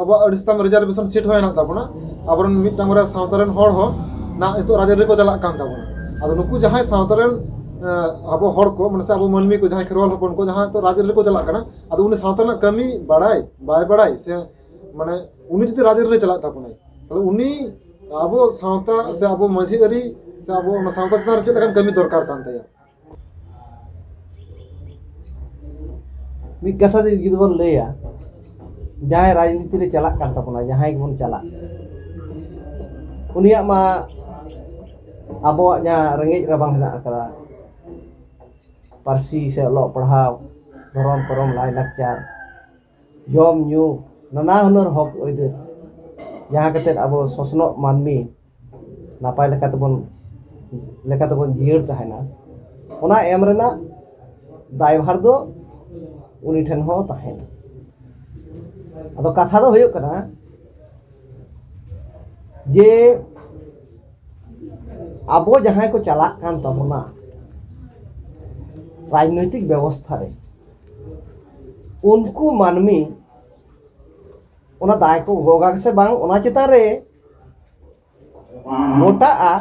ᱟᱵᱚᱣᱟᱜ ᱟᱹᱰᱤ ᱥᱟᱛᱟᱢ ᱨᱤᱡᱟᱨᱵᱷᱮᱥᱚᱱ ᱥᱤᱴ ᱦᱚᱸ ᱦᱮᱱᱟᱜ ᱛᱟᱵᱚᱱᱟ, ᱟᱵᱚᱨᱮᱱ ᱢᱤᱫᱴᱟᱝ ᱵᱟᱨᱭᱟ ᱥᱟᱶᱛᱟ ᱨᱮᱱ ᱦᱚᱲ ᱦᱚᱸ ᱱᱟᱜ ᱱᱤᱛᱚᱜ ᱨᱟᱡᱽ ᱟᱹᱨᱤ ᱨᱮᱠᱚ ᱪᱟᱞᱟᱜ ᱠᱟᱱ ᱛᱟᱵᱚᱱᱟ᱾ ᱟᱫᱚ ᱱᱩᱠᱩ ᱡᱟᱦᱟᱸᱭ ᱥᱟᱶᱛᱟ ᱨᱮᱱ, ᱮ, ᱟᱵᱚ ᱦᱚᱲ ᱠᱚ, ᱢᱟᱱᱮ ᱥᱮ ᱟᱵᱚ ᱢᱟᱹᱱᱢᱤ ᱠᱚ ᱡᱟᱦᱟᱸᱭ ᱠᱷᱮᱨᱣᱟᱞ ᱦᱚᱯᱚᱱ ᱠᱚ ᱡᱟᱦᱟᱸᱭ ᱱᱤᱛᱚᱜ ᱨᱟᱡᱽ ᱟᱹᱨᱤ ᱨᱮᱠᱚ ᱪᱟᱞᱟᱜ ᱠᱟᱱᱟ, ᱟᱫᱚ ᱩᱱᱤ ᱥᱟᱶᱛᱟ ᱨᱮᱱᱟᱜ ᱠᱟᱹᱢᱤ ᱵᱟᱲᱟᱭ ᱵᱟᱭ ᱵᱟᱲᱟᱭ ᱥᱮ, ᱢᱟᱱᱮ ᱩᱱᱤ ᱡᱩᱫᱤ ᱨᱟᱡᱽ ᱟᱹᱨᱤ ᱨᱮ ᱪᱟᱞᱟᱜ ᱛᱟᱵᱚᱱᱟᱭ, ᱛᱟᱦᱞᱮ ᱩᱱᱤ ᱟᱵᱚ ᱥᱟᱶᱛᱟ ᱥᱮ ᱟᱵᱚ ᱢᱟᱹᱡᱷᱤ ᱟᱹᱨᱤ ᱥᱮ ᱟᱵᱚ ᱚᱱᱟ ᱥᱟᱶᱛᱟ ᱪᱮᱛᱟᱱ ᱨᱮ ᱪᱮᱫ ᱞᱮᱠᱟᱱ ᱠᱟᱹᱢᱤ ᱫᱚᱨᱠᱟᱨ ᱠᱟᱱ ᱛᱟᱭᱟ? ᱢᱤᱫ ᱠᱟᱛᱷᱟ ᱛᱮ ᱡᱩᱫᱤ ᱵᱚᱱ ᱞᱟᱹᱭᱟ, ᱡᱟᱦᱟᱸᱭ ᱨᱟᱡᱽᱱᱤᱛᱤ ᱨᱮ ᱪᱟᱞᱟᱜ ᱠᱟᱱ ᱛᱟᱵᱚᱱᱟ, ᱡᱟᱦᱟᱸᱭ ᱜᱮᱵᱚᱱ ᱪᱟᱞᱟᱜ, ᱩᱱᱤᱭᱟᱜ ᱢᱟ ᱟᱵᱚᱣᱟᱜ ᱡᱟᱦᱟᱸ ᱨᱮᱸᱜᱮᱡ ᱨᱟᱵᱟᱝ ᱦᱮᱱᱟᱜ ᱟᱠᱟᱫᱟ, ᱯᱟᱹᱨᱥᱤ ᱥᱮ ᱚᱞᱚᱜ ᱯᱟᱲᱦᱟᱣ, ᱫᱷᱚᱨᱚᱢ ᱠᱚᱨᱚᱢ, ᱞᱟᱭᱼᱞᱟᱠᱪᱟᱨ, ᱡᱚᱢ ᱧᱩ, ᱱᱟᱱᱟ ᱦᱩᱱᱟᱹᱨ ᱦᱚᱠ ᱟᱹᱭᱫᱟᱹᱨ, ᱡᱟᱦᱟᱸ ᱠᱟᱛᱮᱫ ᱟᱵᱚ ᱥᱚᱥᱱᱚᱜ ᱢᱟᱹᱱᱢᱤ ᱱᱟᱯᱟᱭ ᱞᱮᱠᱟᱛᱮᱵᱚᱱ ᱞᱮᱠᱟᱛᱮᱵᱚᱱ ᱡᱤᱭᱟᱹᱲ ᱛᱟᱦᱮᱱᱟ, ᱚᱱᱟ ᱮᱢ ᱨᱮᱱᱟᱜ ᱫᱟᱭᱵᱷᱟᱨ ᱫᱚ ᱩᱱᱤ ᱴᱷᱮᱱ ᱦᱚᱸ ᱛᱟᱦᱮᱱᱟ᱾ ᱟᱫᱚ ᱠᱟᱛᱷᱟ ᱫᱚ ᱦᱩᱭᱩᱜ ᱠᱟᱱᱟ ᱡᱮ ᱟᱵᱚ ᱡᱟᱦᱟᱸᱭ ᱠᱚ ᱪᱟᱞᱟᱜ ᱠᱟᱱ ᱛᱟᱵᱚᱱᱟ ᱨᱟᱡᱽᱱᱳᱭᱛᱤᱠ ᱵᱮᱵᱚᱥᱛᱷᱟ ᱨᱮ, ᱩᱱᱠᱩ ᱢᱟᱹᱱᱢᱤ ᱚᱱᱟ ᱫᱟᱭ ᱠᱚ ᱜᱚᱜᱟ ᱥᱮ ᱵᱟᱝ, ᱚᱱᱟ ᱪᱮᱛᱟᱱ ᱨᱮ ᱜᱚᱴᱟᱜᱼᱟ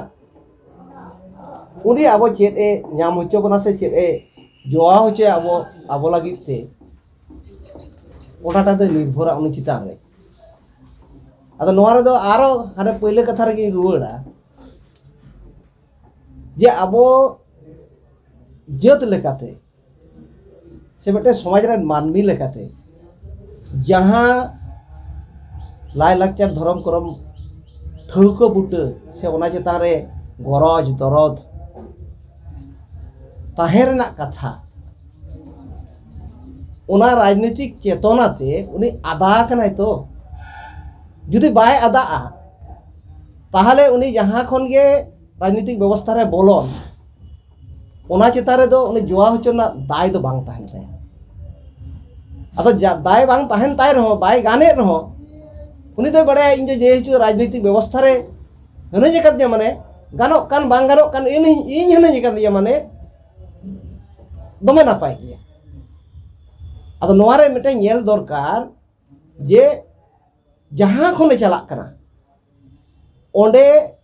ᱩᱱᱤ ᱟᱵᱚ ᱪᱮᱫ ᱮ ᱧᱟᱢ ᱦᱚᱪᱚ ᱵᱚᱱᱟ ᱥᱮ ᱪᱮᱫ ᱮ ᱡᱚᱲᱟᱣ ᱦᱚᱪᱚᱭᱟ ᱟᱵᱚ, ᱟᱵᱚ ᱞᱟᱹᱜᱤᱫ ᱛᱮ, ᱚᱱᱟᱴᱟᱜ ᱫᱚ ᱱᱤᱨᱵᱷᱚᱨᱟ ᱩᱱᱤ ᱪᱮᱛᱟᱱ ᱨᱮ᱾ ᱟᱫᱚ ᱱᱚᱣᱟ ᱨᱮᱫᱚ ᱟᱨᱚ ᱦᱟᱱᱮ ᱯᱳᱭᱞᱳ ᱠᱟᱛᱷᱟ ᱨᱮᱜᱮᱧ ᱨᱩᱣᱟᱹᱲᱟ, ᱡᱮ ᱟᱵᱚ ᱡᱟᱹᱛ ᱞᱮᱠᱟᱛᱮ ᱥᱮ ᱢᱤᱫᱴᱮᱱ ᱥᱚᱢᱟᱡᱽ ᱨᱮᱱ ᱢᱟᱹᱱᱢᱤ ᱞᱮᱠᱟᱛᱮ ᱡᱟᱦᱟᱸ ᱞᱟᱭᱼᱞᱟᱠᱪᱟᱨ, ᱫᱷᱚᱨᱚᱢ ᱠᱚᱨᱚᱢ ᱴᱷᱟᱹᱣᱠᱟᱹ ᱵᱩᱴᱟᱹ ᱥᱮ ᱚᱱᱟ ᱪᱮᱛᱟᱱ ᱨᱮ ᱜᱚᱨᱚᱡᱽ ᱫᱚᱨᱚᱫ ᱛᱟᱦᱮᱸ ᱨᱮᱱᱟᱜ ᱠᱟᱛᱷᱟ, ᱚᱱᱟ ᱨᱟᱡᱽᱱᱤᱛᱤᱠ ᱪᱮᱛᱚᱱᱟ ᱛᱮ ᱩᱱᱤ ᱟᱫᱟ ᱟᱠᱟᱱᱟᱭ ᱛᱚ᱾ ᱡᱩᱫᱤ ᱵᱟᱭ ᱟᱫᱟᱜᱼᱟ, ᱛᱟᱦᱚᱞᱮ ᱩᱱᱤ ᱡᱟᱦᱟᱸ ᱠᱷᱚᱱ ᱜᱮ ᱨᱟᱡᱽᱱᱤᱛᱤᱠ ᱵᱮᱵᱚᱥᱛᱷᱟ ᱨᱮ ᱵᱚᱞᱚᱱ, ᱚᱱᱟ ᱪᱮᱛᱟᱱ ᱨᱮᱫᱚ ᱩᱱᱤ ᱡᱚᱲᱟᱣ ᱦᱚᱪᱚ ᱨᱮᱱᱟᱜ ᱫᱟᱭ ᱫᱚ ᱵᱟᱝ ᱛᱟᱦᱮᱱ ᱛᱟᱭᱟ᱾ ᱟᱫᱚ ᱡᱟ-, ᱫᱟᱭ ᱵᱟᱝ ᱛᱟᱦᱮᱱ ᱛᱟᱭ ᱨᱮᱦᱚᱸ, ᱵᱟᱭ ᱜᱟᱱᱮᱫ ᱨᱮᱦᱚᱸ, ᱩᱱᱤ ᱫᱚᱭ ᱵᱟᱲᱟᱭᱟ ᱤᱧ ᱫᱚ ᱡᱮᱦᱮᱛᱩ ᱨᱟᱡᱽᱱᱤᱛᱤᱠ ᱵᱮᱵᱚᱥᱛᱷᱟ ᱨᱮ ᱦᱟᱹᱱᱟᱹᱧ ᱟᱠᱟᱫᱤᱧᱟ, ᱢᱟᱱᱮ ᱜᱟᱱᱚᱜ ᱠᱟᱱ ᱵᱟᱝ ᱜᱟᱱᱚᱜ ᱠᱟᱱ ᱤᱧ, ᱤᱧ ᱦᱟᱹᱱᱟᱹᱧ ᱟᱠᱟᱫᱤᱧᱟ, ᱢᱟᱱᱮ ᱫᱚᱢᱮ ᱱᱟᱯᱟᱭ ᱜᱮᱭᱟ᱾ ᱟᱫᱚ ᱱᱚᱣᱟ ᱨᱮ ᱢᱤᱫᱴᱮᱱ ᱧᱮᱞ ᱫᱚᱨᱠᱟᱨ ᱡᱮ ᱡᱟᱦᱟᱸ ᱠᱷᱚᱱᱮ ᱪᱟᱞᱟᱜ ᱠᱟᱱᱟ, ᱚᱸᱰᱮ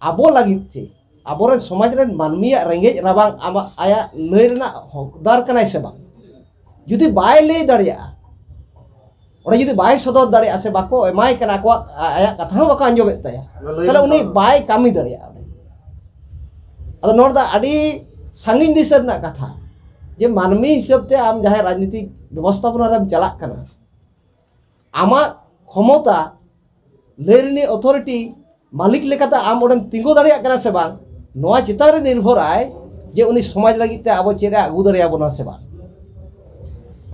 ᱟᱵᱚ ᱞᱟᱹᱜᱤᱫ ᱛᱮ, ᱟᱵᱚᱨᱮᱱ ᱥᱚᱢᱟᱡᱽ ᱨᱮᱱ ᱢᱟᱹᱱᱢᱤᱭᱟᱜ ᱨᱮᱸᱜᱮᱡ ᱨᱟᱵᱟᱝ ᱟᱢᱟᱜ, ᱟᱭᱟᱜ ᱞᱟᱹᱭ ᱨᱮᱱᱟᱜ ᱦᱚᱠᱫᱟᱨ ᱠᱟᱱᱟᱭ ᱥᱮ ᱵᱟᱝ? ᱡᱩᱫᱤ ᱵᱟᱭ ᱞᱟᱹᱭ ᱫᱟᱲᱮᱭᱟᱜᱼᱟ, ᱚᱸᱰᱮ ᱡᱩᱫᱤ ᱵᱟᱭ ᱥᱚᱫᱚᱨ ᱫᱟᱲᱮᱭᱟᱜᱼᱟ ᱥᱮ ᱵᱟᱠᱚ ᱮᱢᱟᱭ ᱠᱟᱱᱟ, ᱟᱠᱚᱣᱟᱜ, ᱟ-, ᱟᱭᱟᱜ ᱠᱟᱛᱷᱟ ᱦᱚᱸ ᱵᱟᱠᱚ ᱟᱸᱡᱚᱢᱮᱫ ᱛᱟᱭᱟ, ᱚᱱᱟ ᱞᱟᱹᱭ ᱛᱟᱦᱚᱞᱮ ᱩᱱᱤ ᱨᱮᱱᱟᱜ ᱵᱟᱭ ᱠᱟᱹᱢᱤ ᱫᱟᱲᱮᱭᱟᱜᱼᱟ ᱚᱸᱰᱮ᱾ ᱟᱫᱚ ᱱᱚᱣᱟ ᱫᱚ ᱟᱹᱰᱤ ᱥᱟᱺᱜᱤᱧ ᱫᱤᱥᱟᱹ ᱨᱮᱱᱟᱜ ᱠᱟᱛᱷᱟ, ᱡᱮ ᱢᱟᱹᱱᱢᱤ ᱦᱤᱥᱟᱹᱵ ᱛᱮ ᱟᱢ ᱡᱟᱦᱟᱸᱭ ᱨᱟᱡᱽᱱᱤᱛᱤᱠ ᱵᱮᱵᱚᱥᱛᱷᱟᱯᱚᱱᱟ ᱨᱮᱢ ᱪᱟᱞᱟᱜ ᱠᱟᱱᱟ, ᱟᱢᱟᱜ ᱠᱷᱚᱢᱚᱛᱟ, ᱞᱟᱹᱭ ᱨᱤᱱᱤᱡ ᱚᱛᱷᱚᱨᱤᱴᱤ, ᱢᱟᱹᱞᱤᱠ ᱞᱮᱠᱟᱛᱮ ᱟᱢ ᱚᱸᱰᱮᱢ ᱛᱤᱸᱜᱩ ᱫᱟᱲᱮᱭᱟᱜ ᱠᱟᱱᱟ ᱥᱮ ᱵᱟᱝ, ᱱᱚᱣᱟ ᱪᱮᱛᱟᱱ ᱨᱮ ᱱᱤᱨᱵᱷᱚᱨᱟᱭ ᱡᱮ ᱩᱱᱤ ᱥᱚᱢᱟᱡᱽ ᱞᱟᱹᱜᱤᱫ ᱛᱮ ᱟᱵᱚ ᱪᱮᱫ ᱮ ᱟᱹᱜᱩ ᱫᱟᱲᱮᱭᱟᱵᱚᱱᱟ ᱥᱮ ᱵᱟᱝ᱾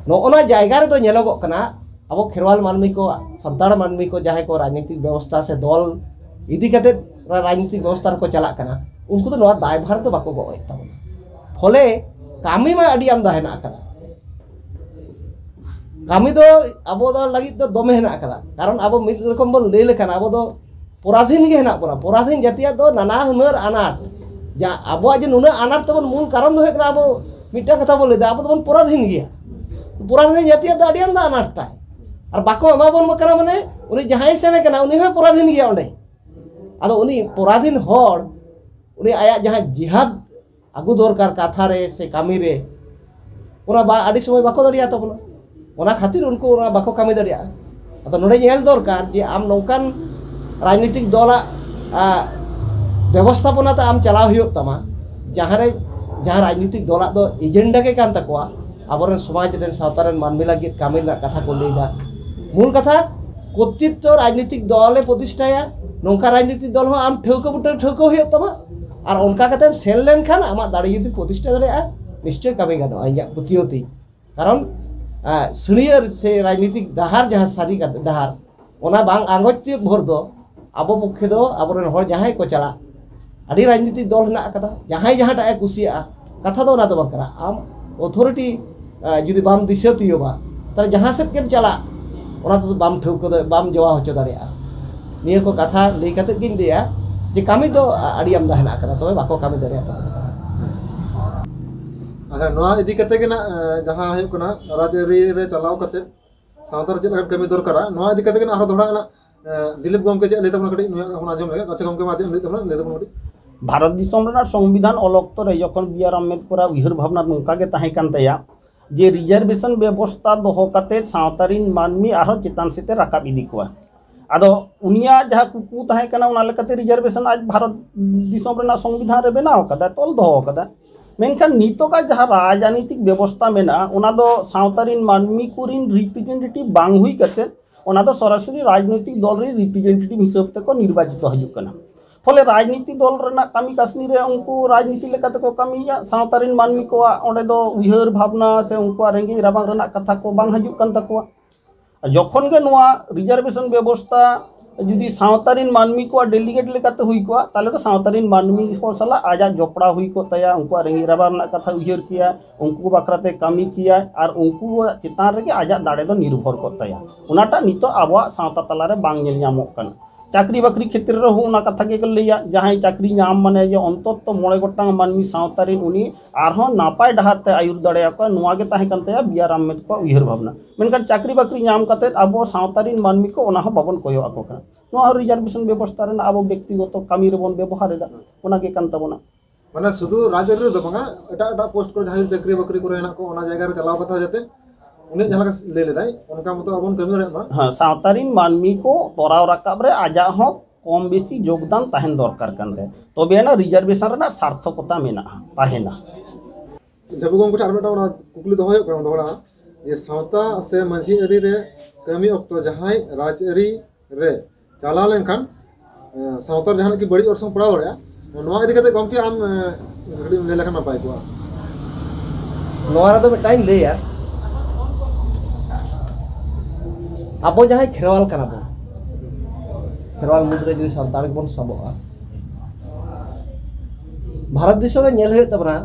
ᱱᱚᱜᱼᱚ ᱱᱚᱣᱟ ᱡᱟᱭᱜᱟ ᱨᱮᱫᱚ ᱧᱮᱞᱚᱜᱚᱜ ᱠᱟᱱᱟ, ᱟᱵᱚ ᱠᱷᱮᱨᱣᱟᱞ ᱢᱟᱹᱱᱢᱤ ᱠᱚ, ᱥᱟᱱᱛᱟᱲ ᱢᱟᱹᱱᱢᱤ ᱠᱚ ᱡᱟᱦᱟᱸᱭ ᱠᱚ ᱨᱟᱡᱽᱱᱤᱛᱤᱠ ᱵᱮᱵᱚᱥᱛᱷᱟ ᱥᱮ ᱫᱚᱞ ᱤᱫᱤ ᱠᱟᱛᱮᱫ ᱨᱟ-, ᱨᱟᱡᱽᱱᱤᱛᱤᱠ ᱵᱮᱵᱚᱥᱛᱷᱟ ᱨᱮᱠᱚ ᱪᱟᱞᱟᱜ ᱠᱟᱱᱟ, ᱩᱱᱠᱩ ᱫᱚ ᱱᱚᱣᱟ ᱫᱟᱭᱵᱷᱟᱨ ᱫᱚ ᱵᱟᱠᱚ ᱜᱚᱜ ᱮᱫ ᱛᱟᱵᱚᱱᱟ᱾ ᱯᱷᱚᱞᱮ ᱠᱟᱹᱢᱤ ᱢᱟ ᱟᱹᱰᱤ ᱟᱢᱫᱟ ᱦᱮᱱᱟᱜ ᱟᱠᱟᱫᱟ, ᱠᱟᱹᱢᱤ ᱫᱚ ᱟᱵᱚ ᱫᱚ ᱞᱟᱹᱜᱤᱫ ᱫᱚ ᱫᱚᱢᱮ ᱦᱮᱱᱟᱜ ᱟᱠᱟᱫᱟ, ᱠᱟᱨᱚᱱ ᱟᱵᱚ ᱢᱤᱫ ᱨᱚᱠᱚᱢ ᱵᱚᱱ ᱞᱟᱹᱭ ᱞᱮᱠᱷᱟᱱ ᱟᱵᱚ ᱫᱚ ᱯᱚᱨᱟᱫᱷᱤᱱ ᱜᱮ ᱦᱮᱱᱟᱜ ᱵᱚᱱᱟ᱾ ᱯᱚᱨᱟᱫᱷᱤᱱ ᱡᱟᱹᱛᱤᱭᱟᱜ ᱫᱚ ᱱᱟᱱᱟ ᱦᱩᱱᱟᱹᱨ ᱟᱱᱟᱴ, ᱡᱟ ᱟᱵᱚᱣᱟᱜ ᱡᱮ ᱱᱩᱱᱟᱹᱜ ᱟᱱᱟᱴ ᱛᱟᱵᱚᱱ, ᱢᱩᱞ ᱠᱟᱨᱚᱱ ᱫᱚ ᱦᱩᱭᱩᱜ ᱠᱟᱱᱟ ᱟᱵᱚ ᱢᱤᱫᱴᱟᱝ ᱠᱟᱛᱷᱟ ᱵᱚᱱ ᱞᱟᱹᱭᱫᱟ, ᱟᱵᱚ ᱫᱚᱵᱚᱱ ᱯᱚᱨᱟᱫᱷᱤᱱ ᱜᱮᱭᱟ᱾ ᱯᱚᱨᱟᱫᱷᱤᱱ ᱡᱟᱹᱛᱤᱭᱟᱜ ᱫᱚ ᱟᱹᱰᱤ ᱟᱢᱫᱟ ᱟᱱᱟᱴ ᱛᱟᱭ, ᱟᱨ ᱵᱟᱠᱚ ᱮᱢᱟ ᱵᱚᱱ ᱠᱟᱱᱟ, ᱢᱟᱱᱮ ᱩᱱᱤ ᱡᱟᱦᱟᱸᱭ ᱥᱮᱱ ᱠᱟᱱᱟ ᱩᱱᱤ ᱦᱚᱸᱭ ᱯᱚᱨᱟᱫᱷᱤᱱ ᱜᱮᱭᱟ ᱚᱸᱰᱮ᱾ ᱟᱫᱚ ᱩᱱᱤ ᱯᱚᱨᱟᱫᱷᱤᱱ ᱦᱚᱲ ᱩᱱᱤ ᱟᱭᱟᱜ ᱡᱟᱦᱟᱸ ᱡᱤᱦᱟᱫ ᱟᱹᱜᱩ ᱫᱚᱨᱠᱟᱨ ᱠᱟᱛᱷᱟ ᱨᱮ ᱥᱮ ᱠᱟᱹᱢᱤ ᱨᱮ, ᱚᱱᱟ ᱵᱟ ᱟᱹᱰᱤ ᱥᱚᱢᱚᱭ ᱵᱟᱠᱚ ᱫᱟᱲᱮᱭᱟᱜ ᱛᱟᱵᱚᱱᱟ᱾ ᱚᱱᱟ ᱠᱷᱟᱹᱛᱤᱨ ᱩᱱᱠᱩ ᱚᱱᱟ ᱵᱟᱠᱚ ᱠᱟᱹᱢᱤ ᱫᱟᱲᱮᱭᱟᱜᱼᱟ᱾ ᱟᱫᱚ ᱱᱚᱰᱮ ᱧᱮᱞ ᱫᱚᱨᱠᱟᱨ ᱡᱮ ᱟᱢ ᱱᱚᱝᱠᱟᱱ ᱨᱟᱡᱽᱱᱤᱛᱤᱠ ᱫᱚᱞᱟᱜ ᱵᱮᱵᱚᱥᱛᱷᱟᱯᱚᱱᱟ ᱛᱮ ᱟᱢ ᱪᱟᱞᱟᱣ ᱦᱩᱭᱩᱜ ᱛᱟᱢᱟ, ᱡᱟᱦᱟᱸ ᱨᱮ ᱡᱟᱦᱟᱸ ᱨᱟᱡᱽᱱᱤᱛᱤᱠ ᱫᱚᱞᱟᱜ ᱫᱚ ᱮᱡᱮᱱᱰᱟ ᱜᱮ ᱠᱟᱱ ᱛᱟᱠᱚᱣᱟ ᱟᱵᱚᱨᱮᱱ ᱥᱚᱢᱟᱡᱽ ᱨᱮᱱ, ᱥᱟᱶᱛᱟ ᱨᱮᱱ ᱢᱟᱹᱱᱢᱤ ᱞᱟᱹᱜᱤᱫ ᱠᱟᱹᱢᱤ ᱨᱮᱱᱟᱜ ᱠᱟᱛᱷᱟ ᱠᱚ ᱞᱟᱹᱭᱫᱟ᱾ ᱢᱩᱞ ᱠᱟᱛᱷᱟ, ᱠᱚᱨᱛᱨᱤᱛᱛᱚ ᱨᱟᱡᱽᱱᱤᱛᱤᱠ ᱫᱚᱞᱮ ᱯᱨᱚᱛᱤᱥᱴᱷᱟᱭᱟ, ᱱᱚᱝᱠᱟ ᱨᱟᱡᱽᱱᱤᱛᱤᱠ ᱫᱚᱞ ᱦᱚᱸ ᱟᱢ ᱴᱷᱟᱹᱣᱠᱟᱹ ᱵᱩᱴᱟᱹ ᱴᱷᱟᱹᱣᱠᱟᱹ ᱦᱩᱭᱩᱜ ᱛᱟᱢᱟ᱾ ᱟᱨ ᱚᱱᱠᱟ ᱠᱟᱛᱮᱢ ᱥᱮᱱ ᱞᱮᱱᱠᱷᱟᱱ ᱟᱢᱟᱜ ᱫᱟᱲᱮ ᱡᱩᱫᱤ ᱯᱨᱚᱛᱤᱥᱴᱷᱟ ᱫᱟᱲᱮᱭᱟᱜᱼᱟ, ᱱᱤᱥᱪᱚᱭ ᱠᱟᱹᱢᱤ ᱜᱟᱱᱚᱜᱼᱟ, ᱤᱧᱟᱹᱜ ᱯᱟᱹᱛᱭᱟᱹᱣ ᱛᱤᱧ᱾ ᱠᱟᱨᱚᱱ ᱥᱤᱲᱤᱭᱟᱹ ᱥᱮ ᱨᱟᱡᱽᱱᱤᱛᱤᱠ ᱰᱟᱦᱟᱨ, ᱡᱟᱦᱟᱸ ᱥᱟᱹᱨᱤ ᱰᱟᱦᱟᱨ, ᱚᱱᱟ ᱵᱟᱝ ᱟᱸᱜᱚᱪ ᱛᱤᱭᱳᱜ ᱵᱷᱳᱨ ᱫᱚ ᱟᱵᱚ ᱯᱚᱠᱠᱷᱮ ᱫᱚ ᱟᱵᱚᱨᱮᱱ ᱦᱚᱲ ᱡᱟᱦᱟᱸᱭ ᱠᱚ ᱪᱟᱞᱟᱜ, ᱟᱹᱰᱤ ᱨᱟᱡᱽᱱᱤᱛᱤᱠ ᱫᱚᱞ ᱦᱮᱱᱟᱜ ᱟᱠᱟᱫᱟ, ᱡᱟᱦᱟᱸᱭ ᱡᱟᱦᱟᱸᱴᱟᱜ ᱮ ᱠᱩᱥᱤᱭᱟᱜᱼᱟ, ᱠᱟᱛᱷᱟ ᱫᱚ ᱚᱱᱟ ᱫᱚ ᱵᱟᱝ ᱠᱟᱱᱟ᱾ ᱟᱢ ᱚᱛᱷᱚᱨᱤᱴᱤ ᱡᱩᱫᱤ ᱵᱟᱢ ᱫᱤᱥᱟᱹ ᱛᱤᱭᱳᱜᱟ, ᱛᱟᱦᱚᱞᱮ ᱡᱟᱦᱟᱸ ᱥᱮᱫ ᱜᱮᱢ ᱪᱟᱞᱟᱜ, ᱚᱱᱟ ᱛᱮᱫᱚ ᱵᱟᱢ ᱴᱷᱟᱹᱣᱠᱟᱹ ᱫᱟᱲᱮ-, ᱵᱟᱢ ᱡᱚᱲᱟᱣ ᱦᱚᱪᱚ ᱫᱟᱲᱮᱭᱟᱜᱼᱟ᱾ ᱱᱤᱭᱟᱹ ᱠᱚ ᱠᱟᱛᱷᱟ ᱞᱟᱹᱭ ᱠᱟᱛᱮᱫ ᱜᱤᱧ ᱞᱟᱹᱭᱟ ᱡᱮ ᱠᱟᱹᱢᱤ ᱫᱚ ᱟᱹᱰᱤ ᱟᱢᱫᱟ ᱦᱮᱱᱟᱜ ᱟᱠᱟᱫᱟ, ᱛᱚᱵᱮ ᱵᱟᱠᱚ ᱠᱟᱹᱢᱤ ᱫᱟᱲᱮᱭᱟᱜ ᱛᱟᱵᱚᱱᱟ᱾ ᱟᱪᱪᱷᱟ, ᱱᱚᱣᱟ ᱤᱫᱤ ᱠᱟᱛᱮ ᱜᱮ ᱱᱟᱜ ᱡᱟᱦᱟᱸ ᱦᱩᱭᱩᱜ ᱠᱟᱱᱟ ᱨᱟᱡᱽᱟᱹᱨᱤ ᱨᱮ ᱪᱟᱞᱟᱣ ᱠᱟᱛᱮ ᱥᱟᱶᱛᱟ ᱨᱮ ᱪᱮᱫ ᱞᱮᱠᱟᱱ ᱠᱟᱹᱢᱤ ᱫᱚᱨᱠᱟᱨᱟ, ᱱᱚᱣᱟ ᱤᱫᱤ ᱠᱟᱛᱮ ᱜᱮ ᱱᱟᱜ ᱟᱨᱦᱚᱸ ᱫᱚᱦᱲᱟ ᱱᱟᱜ ᱫᱤᱞᱤᱯ ᱜᱚᱢᱠᱮ ᱪᱮᱫ ᱞᱟᱹᱭ ᱛᱟᱵᱚᱱᱟ ᱠᱟᱹᱴᱤᱡ ᱱᱚᱣᱟ ᱦᱚᱸ ᱟᱸᱡᱚᱢ ᱞᱮᱜᱮ᱾ ᱟᱪᱪᱷᱟ ᱜᱚᱢᱠᱮ, ᱢᱟ ᱪᱮᱫ ᱮᱢ ᱞᱟᱹᱭ ᱛᱟᱵᱚᱱᱟ, ᱞᱟᱹᱭ ᱛᱟᱵᱚᱱᱟ ᱠᱟᱹᱴᱤᱡ᱾ ᱵᱷᱟᱨᱚᱛ ᱫᱤᱥᱚᱢ ᱨᱮᱱᱟᱜ ᱥᱚᱝᱵᱤᱫᱷᱟᱱ ᱚᱞ ᱚᱠᱛᱚ ᱨᱮ ᱡᱚᱠᱷᱚᱱ ᱵᱤ ᱟᱨ ᱟᱢᱵᱮᱫᱠᱚᱨᱟᱜ ᱩᱭᱦᱟᱹᱨ ᱵᱷᱟᱵᱽᱱᱟ ᱱᱚᱝᱠᱟ ᱜᱮ ᱛᱟᱦᱮᱸ ᱠᱟᱱ ᱛᱟᱭᱟ ᱡᱮ ᱨᱤᱡᱟᱨᱵᱷᱮᱥᱚᱱ ᱵᱮᱵᱚᱥᱛᱟ ᱫᱚᱦᱚ ᱠᱟᱛᱮ ᱥᱟᱶᱛᱟ ᱨᱤᱱ ᱢᱟᱹᱱᱢᱤ ᱟᱨᱦᱚᱸ ᱪᱮᱛᱟᱱ ᱥᱮᱫ ᱮ ᱨᱟᱠᱟᱵ ᱤᱫᱤ ᱠᱚᱣᱟ᱾ ᱟᱫᱚ ᱩᱱᱤᱭᱟᱜ ᱡᱟᱦᱟᱸ ᱠᱩᱠᱢᱩ ᱛᱟᱦᱮᱸ ᱠᱟᱱᱟ, ᱚᱱᱟ ᱞᱮᱠᱟᱛᱮ ᱨᱤᱡᱟᱨᱵᱷᱮᱥᱚᱱ ᱟᱡ ᱵᱷᱟᱨᱚᱛ ᱫᱤᱥᱚᱢ ᱨᱮᱱᱟᱜ ᱥᱚᱝᱵᱤᱫᱷᱟᱱ ᱨᱮ ᱵᱮᱱᱟᱣ ᱠᱟᱫᱟ, ᱛᱚᱞ ᱫᱚᱦᱚ ᱠᱟᱫᱟ᱾ ᱢᱮᱱᱠᱷᱟᱱ ᱱᱤᱛᱚᱜᱟᱜ ᱡᱟᱦᱟᱸ ᱨᱟᱡᱽᱱᱤᱛᱤᱠ ᱵᱮᱵᱚᱥᱛᱟ ᱢᱮᱱᱟᱜᱼᱟ, ᱚᱱᱟ ᱫᱚ ᱥᱟᱶᱛᱟ ᱨᱤᱱ ᱢᱟᱹᱱᱢᱤ ᱠᱚᱨᱤᱱ ᱨᱤᱯᱨᱮᱡᱮᱱᱴᱮᱴᱤᱵᱷ ᱵᱟᱝ ᱦᱩᱭ ᱠᱟᱛᱮ, ᱚᱱᱟ ᱫᱚ ᱥᱚᱨᱟᱥᱚᱨᱤ ᱨᱟᱡᱽᱱᱤᱛᱤᱠ ᱫᱚᱞ ᱨᱮᱱ ᱨᱤᱯᱨᱮᱡᱮᱱᱴᱮᱴᱤᱵᱷ ᱦᱤᱥᱟᱹᱵ ᱛᱮᱠᱚ ᱱᱤᱨᱵᱟᱪᱤᱛᱚ ᱦᱤᱡᱩᱜ ᱠᱟᱱᱟ᱾ ᱯᱷᱚᱞᱮ ᱨᱟᱡᱽᱱᱤᱛᱤ ᱫᱚᱞ ᱨᱮᱱᱟᱜ ᱠᱟᱹᱢᱤ ᱠᱟᱹᱥᱱᱤ ᱨᱮ ᱩᱱᱠᱩ ᱨᱟᱡᱽᱱᱤᱛᱤ ᱞᱮᱠᱟ ᱛᱮᱠᱚ ᱠᱟᱹᱢᱤᱭᱮᱫᱼᱟ᱾ ᱥᱟᱶᱛᱟ ᱨᱮᱱ ᱢᱟᱹᱱᱢᱤ ᱠᱚᱣᱟᱜ ᱚᱸᱰᱮ ᱫᱚ ᱩᱭᱦᱟᱹᱨ ᱵᱷᱟᱵᱽᱱᱟ ᱥᱮ ᱩᱱᱠᱩᱣᱟᱜ ᱨᱮᱸᱜᱮᱡ ᱨᱟᱵᱟᱝ ᱨᱮᱱᱟᱜ ᱠᱟᱛᱷᱟ ᱠᱚ ᱵᱟᱝ ᱦᱤᱡᱩᱜ ᱠᱟᱱ ᱛᱟᱠᱚᱣᱟ᱾ ᱟᱨ ᱡᱚᱠᱷᱚᱱ ᱜᱮ ᱱᱚᱣᱟ ᱨᱤᱡᱟᱨᱵᱷᱮᱥᱚᱱ ᱵᱮᱵᱚᱥᱛᱟ ᱡᱩᱫᱤ ᱥᱟᱶᱛᱟ ᱨᱮᱱ ᱢᱟᱹᱱᱢᱤ ᱠᱚᱣᱟᱜ ᱰᱮᱞᱤᱜᱮᱴ ᱞᱮᱠᱟᱛᱮ ᱦᱩᱭ ᱠᱚᱜᱼᱟ, ᱛᱟᱦᱚᱞᱮ ᱫᱚ ᱥᱟᱶᱛᱟ ᱨᱮᱱ ᱢᱟᱹᱱᱢᱤ ᱠᱚ ᱥᱟᱞᱟᱜ ᱟᱡᱟᱜ ᱡᱚᱯᱲᱟᱣ ᱦᱩᱭ ᱠᱚᱜ ᱛᱟᱭᱟ, ᱩᱱᱠᱩᱣᱟᱜ ᱨᱮᱸᱜᱮᱡ ᱨᱟᱵᱟᱝ ᱨᱮᱱᱟᱜ ᱠᱟᱛᱷᱟ ᱩᱭᱦᱟᱹᱨ ᱠᱮᱭᱟ, ᱩᱱᱠᱩ ᱵᱟᱠᱷᱨᱟᱛᱮ ᱠᱟᱹᱢᱤ ᱠᱮᱭᱟ, ᱟᱨ ᱩᱱᱠᱩᱣᱟᱜ ᱪᱮᱛᱟᱱ ᱨᱮᱜᱮ ᱟᱡᱟᱜ ᱫᱟᱲᱮ ᱫᱚ ᱱᱤᱨᱵᱷᱚᱨ ᱠᱚᱜ ᱛᱟᱭᱟ᱾ ᱚᱱᱟᱴᱟᱜ ᱱᱤᱛᱚᱜ ᱟᱵᱚᱣᱟᱜ ᱥᱟᱶᱛᱟ ᱛᱟᱞᱟᱨᱮ ᱵᱟᱝ ᱧᱮᱞ ᱧᱟᱢᱚᱜ ᱠᱟᱱᱟ᱾ ᱪᱟᱹᱠᱨᱤ ᱵᱟᱹᱠᱨᱤ ᱠᱷᱮᱛᱨᱮ ᱨᱮᱦᱚᱸ ᱚᱱᱟ ᱠᱟᱛᱷᱟ ᱜᱮᱠᱚ ᱞᱟᱹᱭᱟ, ᱡᱟᱦᱟᱸᱭ ᱪᱟᱹᱠᱨᱤ ᱧᱟᱢ ᱢᱟᱱᱮ ᱡᱮ ᱚᱱᱛᱚᱛᱚ ᱢᱚᱬᱮ ᱜᱚᱴᱟᱝ ᱢᱟᱹᱱᱢᱤ ᱥᱟᱶᱛᱟ ᱨᱮᱱ ᱩᱱᱤ ᱟᱨᱦᱚᱸ ᱱᱟᱯᱟᱭ ᱰᱟᱦᱟᱨ ᱛᱮ ᱟᱹᱭᱩᱨ ᱫᱟᱲᱮᱭᱟᱠᱚᱣᱟ, ᱱᱚᱣᱟ ᱜᱮ ᱛᱟᱦᱮᱸ ᱠᱟᱱ ᱛᱟᱭᱟ ᱵᱤ ᱟᱨ ᱟᱢᱵᱮᱫᱠᱚᱨ ᱩᱭᱦᱟᱹᱨ ᱵᱷᱟᱵᱽᱱᱟ᱾ ᱢᱮᱱᱠᱷᱟᱱ ᱪᱟᱹᱠᱨᱤ ᱵᱟᱹᱠᱨᱤ ᱧᱟᱢ ᱠᱟᱛᱮᱫ ᱟᱵᱚ ᱥᱟᱶᱛᱟ ᱨᱮᱱ ᱢᱟᱹᱱᱢᱤ ᱠᱚ ᱚᱱᱟ ᱦᱚᱸ ᱵᱟᱵᱚᱱ ᱠᱚᱭᱚᱜ ᱟᱠᱚ ᱠᱟᱱᱟ᱾ ᱱᱚᱣᱟ ᱨᱤᱡᱟᱨᱵᱷᱮᱥᱚᱱ ᱵᱮᱵᱚᱥᱛᱷᱟ ᱨᱮᱱᱟᱜ ᱟᱵᱚ ᱵᱮᱠᱛᱤᱜᱚᱛᱚ ᱠᱟᱹᱢᱤ ᱨᱮᱵᱚᱱ ᱵᱮᱵᱚᱦᱟᱨ ᱮᱫᱟ, ᱚᱱᱟ ᱜᱮ ᱠᱟᱱ ᱛᱟᱵᱚᱱᱟ᱾ ᱢᱟᱱᱮ ᱥᱩᱫᱷᱩ ᱨᱟᱡᱽ ᱟᱹᱨᱤ ᱨᱮᱫᱚ ᱵᱟᱝᱟ, ᱮᱴᱟᱜ ᱮᱴᱟᱜ ᱯᱳᱥᱴ ᱠᱚᱨᱮ ᱡᱟᱦᱟᱸᱭ ᱪᱟᱹᱠᱨᱤ ᱵᱟᱹᱠᱨᱤ ᱠᱚᱨᱮ ᱦᱮᱱᱟᱜ ᱠᱚ, ᱚᱱᱟ ᱡᱟᱭᱜᱟ ᱨᱮ ᱪᱟᱞᱟᱣ ᱠᱟᱛᱮ ᱡᱟᱛᱮ ᱩᱱᱤᱭᱟᱜ ᱡᱟᱦᱟᱸ ᱞᱮᱠᱟ ᱞᱟᱹᱭ ᱞᱮᱫᱟᱭ ᱚᱱᱠᱟ ᱢᱚᱛᱚ ᱟᱵᱚ ᱵᱚᱱ ᱠᱟᱹᱢᱤ ᱫᱟᱲᱮᱭᱟᱜ ᱢᱟ᱾ ᱦᱮᱸ, ᱥᱟᱶᱛᱟ ᱨᱤᱱ ᱢᱟᱹᱱᱢᱤ ᱠᱚ ᱛᱚᱨᱟᱣ ᱨᱟᱠᱟᱵ ᱨᱮ ᱟᱡᱟᱜ ᱦᱚᱸ ᱠᱚᱢ ᱵᱮᱥᱤ ᱡᱳᱜᱽᱫᱟᱱ ᱛᱟᱦᱮᱱ ᱫᱚᱨᱠᱟᱨ ᱠᱟᱱ ᱛᱟᱭᱟ, ᱛᱚᱵᱮ ᱟᱱᱟᱜ ᱨᱤᱡᱟᱨᱵᱷᱮᱥᱚᱱ ᱨᱮᱱᱟᱜ ᱥᱟᱨᱛᱷᱚᱠᱚᱛᱟ ᱢᱮᱱᱟᱜᱼᱟ, ᱛᱟᱦᱮᱱᱟ᱾ ᱡᱟᱹᱵᱩ ᱜᱚᱢᱠᱮ ᱴᱷᱮᱱ ᱟᱨ ᱢᱤᱫᱴᱟᱝ ᱚᱱᱟ ᱠᱩᱠᱞᱤ ᱫᱚᱦᱚ ᱦᱩᱭᱩᱜ ᱠᱟᱱᱟ ᱫᱚᱦᱲᱟ, ᱡᱮ ᱥᱟᱶᱛᱟ ᱥᱮ ᱢᱟᱹᱡᱷᱤ ᱟᱹᱨᱤ ᱨᱮ ᱠᱟᱹᱢᱤ ᱚᱠᱛᱚ ᱡᱟᱦᱟᱸᱭ ᱨᱟᱡᱽ ᱟᱹᱨᱤ ᱨᱮ ᱪᱟᱞᱟᱣ ᱞᱮᱱᱠᱷᱟᱱ ᱮ, ᱥᱟᱶᱛᱟ ᱨᱮ ᱡᱟᱦᱟᱱᱟᱜ ᱠᱤ ᱵᱟᱹᱲᱤᱡ ᱚᱨᱥᱚᱝ ᱯᱟᱲᱟᱣ ᱫᱟᱲᱮᱭᱟᱜᱼᱟ, ᱱᱚᱣᱟ ᱤᱫᱤ ᱠᱟᱛᱮ ᱜᱚᱢᱠᱮ ᱟᱢ ᱮ, ᱠᱟᱹᱴᱤᱡ ᱮᱢ ᱞᱟᱹᱭ ᱞᱮᱠᱷᱟᱱ ᱱᱟᱯᱟᱭ ᱠᱚᱜᱼᱟ᱾ ᱱᱚᱣᱟ ᱨᱮᱫᱚ ᱢᱤᱫᱴᱟᱝ ᱤᱧ ᱞᱟᱹᱭᱟ, ᱟᱵᱚ ᱡᱟᱦᱟᱸᱭ ᱠᱷᱮᱨᱣᱟᱞ ᱠᱟᱱᱟ ᱵᱚᱱ, ᱠᱷᱮᱨᱣᱟᱞ ᱢᱩᱫᱽᱨᱮ ᱡᱩᱫᱤ ᱥᱟᱱᱛᱟᱲ ᱜᱮᱵᱚᱱ ᱥᱟᱵᱚᱜᱼᱟ, ᱵᱷᱟᱨᱚᱛ ᱫᱤᱥᱚᱢ ᱨᱮ ᱧᱮᱞ ᱦᱩᱭᱩᱜ ᱛᱟᱵᱚᱱᱟ,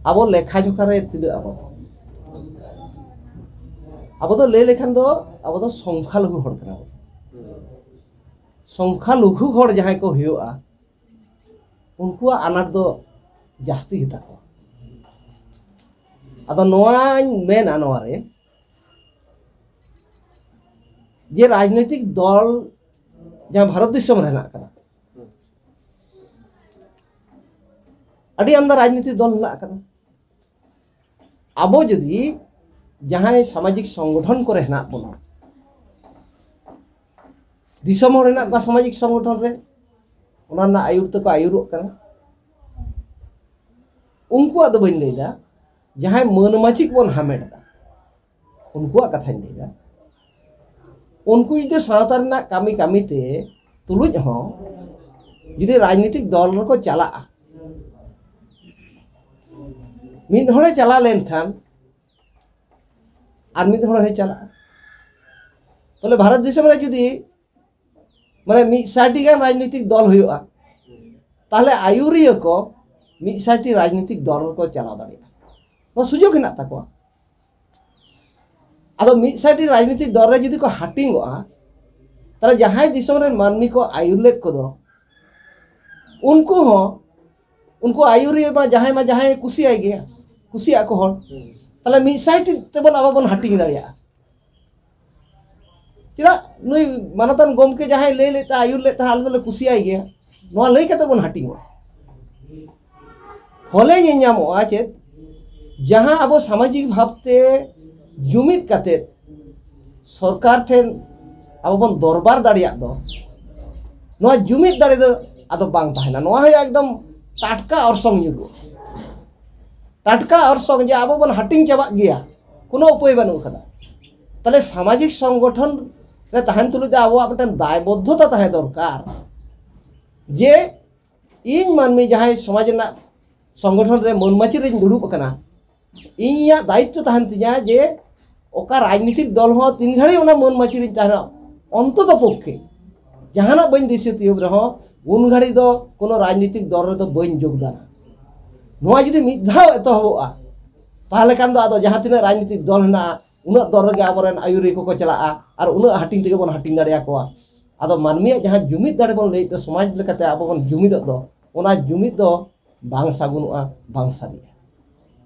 ᱟᱵᱚ ᱞᱮᱠᱷᱟ ᱡᱚᱠᱷᱟ ᱨᱮ ᱛᱤᱱᱟᱹᱜ ᱟᱵᱚ, ᱟᱵᱚ ᱫᱚ ᱞᱟᱹᱭ ᱞᱮᱠᱷᱟᱱ ᱫᱚ ᱟᱵᱚ ᱫᱚ ᱥᱚᱝᱠᱷᱟ ᱞᱚᱜᱷᱩ ᱦᱚᱲ ᱠᱟᱱᱟ ᱵᱚᱱ᱾ ᱥᱚᱝᱠᱷᱟ ᱞᱚᱜᱷᱩ ᱦᱚᱲ ᱡᱟᱦᱟᱸᱭ ᱠᱚ ᱦᱩᱭᱩᱜᱼᱟ, ᱩᱱᱠᱩᱣᱟᱜ ᱟᱱᱟᱴ ᱫᱚ ᱡᱟᱹᱥᱛᱤ ᱜᱮᱛᱟ ᱠᱚᱣᱟ᱾ ᱟᱫᱚ ᱱᱚᱣᱟᱧ ᱢᱮᱱᱟ ᱱᱚᱣᱟ ᱨᱮ, ᱡᱮ ᱨᱟᱡᱽᱱᱳᱭᱛᱤᱠ ᱫᱚᱞ ᱡᱟᱦᱟᱸ ᱵᱷᱟᱨᱚᱛ ᱫᱤᱥᱚᱢ ᱨᱮ ᱦᱮᱱᱟᱜ ᱟᱠᱟᱫᱟ, ᱟᱹᱰᱤ ᱟᱢᱫᱟ ᱨᱟᱡᱽᱱᱤᱛᱤ ᱫᱚᱞ ᱦᱮᱱᱟᱜ ᱟᱠᱟᱫᱟ᱾ ᱟᱵᱚ ᱡᱩᱫᱤ ᱡᱟᱦᱟᱸᱭ ᱥᱟᱢᱟᱡᱤᱠ ᱥᱚᱝᱜᱚᱴᱷᱚᱱ ᱠᱚᱨᱮ ᱦᱮᱱᱟᱜ ᱵᱚᱱᱟ, ᱫᱤᱥᱚᱢ ᱦᱚᱲ ᱦᱮᱱᱟᱜ ᱠᱚᱣᱟ ᱥᱟᱢᱟᱡᱤᱠ ᱥᱚᱝᱜᱚᱴᱷᱚᱱ ᱨᱮ, ᱚᱱᱟ ᱨᱮᱱᱟᱜ ᱟᱹᱭᱩᱨ ᱛᱮᱠᱚ ᱟᱹᱭᱩᱨᱚᱜ ᱠᱟᱱᱟ, ᱩᱱᱠᱩᱣᱟᱜ ᱫᱚ ᱵᱟᱹᱧ ᱞᱟᱹᱭᱫᱟ, ᱡᱟᱦᱟᱸᱭ ᱢᱟᱹᱱ ᱢᱟᱹᱡᱷᱤ ᱠᱚᱵᱚᱱ ᱦᱟᱢᱮᱴ ᱮᱫᱟ, ᱩᱱᱠᱩᱣᱟᱜ ᱠᱟᱛᱷᱟᱧ ᱞᱟᱹᱭᱫᱟ᱾ ᱩᱱᱠᱩ ᱡᱩᱫᱤ ᱥᱟᱶᱛᱟ ᱨᱮᱱᱟᱜ ᱠᱟᱹᱢᱤ ᱠᱟᱹᱢᱤ ᱛᱮ ᱛᱩᱞᱩᱡ ᱦᱚᱸ ᱡᱩᱫᱤ ᱨᱟᱡᱽᱱᱤᱛᱤᱠ ᱫᱚᱞ ᱨᱮᱠᱚ ᱪᱟᱞᱟᱜᱼᱟ, ᱢᱤᱫ ᱦᱚᱲᱮ ᱪᱟᱞᱟᱣ ᱞᱮᱱᱠᱷᱟᱱ ᱟᱨ ᱢᱤᱫ ᱦᱚᱲ ᱦᱚᱸᱭ ᱪᱟᱞᱟᱜᱼᱟ᱾ ᱛᱟᱦᱞᱮ ᱵᱷᱟᱨᱚᱛ ᱫᱤᱥᱚᱢ ᱨᱮ ᱡᱩᱫᱤ ᱢᱟᱱᱮ ᱢᱤᱫ ᱥᱟᱭᱴᱤ ᱜᱟᱱ ᱨᱟᱡᱽᱱᱤᱛᱤᱠ ᱫᱚᱞ ᱦᱩᱭᱩᱜᱼᱟ, ᱛᱟᱦᱞᱮ ᱟᱹᱭᱩᱨᱤᱭᱟᱹ ᱠᱚ ᱢᱤᱫ ᱥᱟᱭᱴᱤ ᱨᱟᱡᱽᱱᱤᱛᱤᱠ ᱫᱚᱞ ᱨᱮᱠᱚ ᱪᱟᱞᱟᱣ ᱫᱟᱲᱮᱭᱟᱜᱼᱟ, ᱱᱚᱣᱟ ᱥᱩᱡᱳᱜᱽ ᱦᱮᱱᱟᱜ ᱛᱟᱠᱚᱣᱟ᱾ ᱟᱫᱚ ᱢᱤᱫ ᱥᱟᱭᱴᱤ ᱨᱟᱡᱽᱱᱤᱛᱤᱠ ᱫᱚᱞ ᱨᱮ ᱡᱩᱫᱤ ᱠᱚ ᱦᱟᱹᱴᱤᱧᱚᱜᱼᱟ, ᱛᱟᱦᱞᱮ ᱡᱟᱦᱟᱸᱭ ᱫᱤᱥᱚᱢ ᱨᱮᱱ ᱢᱟᱹᱱᱢᱤ ᱠᱚ ᱟᱹᱭᱩᱨ ᱞᱮᱫ ᱠᱚᱫᱚ, ᱩᱱᱠᱩ ᱦᱚᱸ, ᱩᱱᱠᱩ ᱟᱹᱭᱩᱨᱤᱭᱟᱹ ᱢᱟ ᱡᱟᱦᱟᱸᱭ ᱢᱟ ᱡᱟᱦᱟᱸᱭ ᱠᱩᱥᱤᱭᱟᱭ ᱜᱮᱭᱟ, ᱠᱩᱥᱤᱭᱟᱜ ᱠᱚ ᱦᱚᱲ, ᱛᱟᱦᱞᱮ ᱢᱤᱫ ᱥᱟᱭᱴᱤ ᱛᱮᱵᱚᱱ ᱟᱵᱚ ᱵᱚᱱ ᱦᱟᱹᱴᱤᱧ ᱫᱟᱲᱮᱭᱟᱜᱼᱟ᱾ ᱪᱮᱫᱟᱜ ᱱᱩᱭ ᱢᱟᱱᱚᱛᱟᱱ ᱜᱚᱢᱠᱮ ᱡᱟᱦᱟᱸᱭ ᱞᱟᱹᱭ ᱞᱮᱫ ᱛᱟᱦᱮᱸ, ᱟᱹᱭᱩᱨ ᱞᱮᱫ ᱛᱟᱦᱮᱸ, ᱟᱞᱮ ᱫᱚᱞᱮ ᱠᱩᱥᱤᱭᱟᱭ ᱜᱮᱭᱟ, ᱱᱚᱣᱟ ᱞᱟᱹᱭ ᱠᱟᱛᱮ ᱵᱚᱱ ᱦᱟᱹᱴᱤᱧᱚᱜᱼᱟ᱾ ᱯᱷᱚᱞᱮ ᱧᱮᱞ ᱧᱟᱢᱚᱜᱼᱟ ᱪᱮᱫ? ᱡᱟᱦᱟᱸ ᱟᱵᱚ ᱥᱟᱢᱟᱡᱤᱠ ᱵᱷᱟᱵᱽᱛᱮ ᱡᱩᱢᱤᱫ ᱠᱟᱛᱮ ᱥᱚᱨᱠᱟᱨ ᱴᱷᱮᱱ ᱟᱵᱚ ᱵᱚᱱ ᱫᱚᱨᱵᱟᱨ ᱫᱟᱲᱮᱭᱟᱜ ᱫᱚ, ᱱᱚᱣᱟ ᱡᱩᱢᱤᱫ ᱫᱟᱲᱮ ᱫᱚ ᱟᱫᱚ ᱵᱟᱝ ᱛᱟᱦᱮᱱᱟ᱾ ᱱᱚᱣᱟ ᱦᱩᱭᱩᱜᱼᱟ ᱮᱠᱫᱚᱢ ᱴᱟᱴᱠᱟ ᱚᱨᱥᱚᱝ ᱧᱩᱨᱩᱜᱼᱟ, ᱴᱟᱴᱠᱟ ᱚᱨᱥᱚᱝ, ᱡᱮ ᱟᱵᱚ ᱵᱚᱱ ᱦᱟᱹᱴᱤᱧ ᱪᱟᱵᱟᱜ ᱜᱮᱭᱟ, ᱠᱳᱱᱳ ᱩᱯᱟᱹᱭ ᱵᱟᱹᱱᱩᱜ ᱟᱠᱟᱫᱟ᱾ ᱛᱟᱦᱞᱮ ᱥᱟᱢᱟᱡᱤᱠ ᱥᱚᱝᱜᱚᱴᱷᱚᱱ ᱨᱮ ᱛᱟᱦᱮᱱ ᱛᱩᱞᱩᱡ ᱫᱚ ᱟᱵᱚᱣᱟᱜ ᱢᱤᱫᱴᱮᱱ ᱫᱟᱭᱵᱚᱫᱽᱫᱷᱚᱛᱟ ᱛᱟᱦᱮᱸ ᱫᱚᱨᱠᱟᱨ, ᱡᱮ ᱤᱧ ᱢᱟᱹᱱᱢᱤ ᱡᱟᱦᱟᱸᱭ ᱥᱚᱢᱟᱡᱽ ᱨᱮᱱᱟᱜ ᱥᱚᱝᱜᱚᱴᱷᱚᱱ ᱨᱮ ᱢᱟᱹᱱ ᱢᱟᱹᱪᱤ ᱨᱮᱧ ᱫᱩᱲᱩᱵ ᱟᱠᱟᱱᱟ, ᱤᱧᱟᱹᱜ ᱫᱟᱭᱤᱛᱛᱚ ᱛᱟᱦᱮᱱ ᱛᱤᱧᱟ ᱡᱮ ᱚᱠᱟ ᱨᱟᱡᱽᱱᱤᱛᱤᱠ ᱫᱚᱞ ᱦᱚᱸ ᱛᱤᱱ ᱜᱷᱟᱹᱲᱤᱡ ᱚᱱᱟ ᱢᱟᱹᱱ ᱢᱟᱹᱪᱤ ᱨᱤᱧ ᱛᱟᱦᱮᱱᱟ, ᱚᱱᱛᱚᱛᱚ ᱯᱚᱠᱠᱷᱮ ᱡᱟᱦᱟᱱᱟᱜ ᱵᱟᱹᱧ ᱫᱤᱥᱟᱹ ᱛᱤᱭᱳᱜ ᱨᱮᱦᱚᱸ, ᱩᱱ ᱜᱷᱟᱹᱲᱤᱡ ᱫᱚ ᱠᱳᱱᱳ ᱨᱟᱡᱽᱱᱤᱛᱤᱠ ᱫᱚᱞ ᱨᱮᱫᱚ ᱵᱟᱹᱧ ᱡᱳᱜᱽᱫᱟᱱᱟ᱾ ᱱᱚᱣᱟ ᱡᱩᱫᱤ ᱢᱤᱫ ᱫᱷᱟᱣ ᱮᱛᱚᱦᱚᱵᱚᱜᱼᱟ, ᱛᱟᱦᱚᱞᱮ ᱠᱷᱟᱱ ᱫᱚ ᱟᱫᱚ ᱡᱟᱦᱟᱸ ᱛᱤᱱᱟᱹᱜ ᱨᱟᱡᱽᱱᱤᱛᱤᱠ ᱫᱚᱞ ᱦᱮᱱᱟᱜᱼᱟ, ᱩᱱᱟᱹᱜ ᱫᱚᱞ ᱨᱮᱜᱮ ᱟᱵᱚᱨᱮᱱ ᱟᱹᱭᱩᱨᱤᱭᱟᱹ ᱠᱚᱠᱚ ᱪᱟᱞᱟᱜᱼᱟ ᱟᱨ ᱩᱱᱟᱹᱜ ᱦᱟᱹᱴᱤᱧ ᱛᱮᱜᱮ ᱵᱚᱱ ᱦᱟᱹᱴᱤᱧ ᱫᱟᱲᱮᱭᱟᱠᱚᱣᱟ᱾ ᱟᱫᱚ ᱢᱟᱹᱱᱢᱤᱭᱟᱜ ᱡᱟᱦᱟᱸ ᱡᱩᱢᱤᱫ ᱫᱟᱲᱮ ᱵᱚᱱ ᱞᱟᱹᱭᱮᱫ ᱫᱚ, ᱥᱚᱢᱟᱡᱽ ᱞᱮᱠᱟᱛᱮ ᱟᱵᱚ ᱵᱚᱱ ᱡᱩᱢᱤᱫᱚᱜ ᱫᱚ, ᱚᱱᱟ ᱡᱩᱢᱤᱫ ᱫᱚ ᱵᱟᱝ ᱥᱟᱹᱜᱩᱱᱚᱜᱼᱟ, ᱵᱟᱝ ᱥᱟᱹᱨᱤᱜᱼᱟ᱾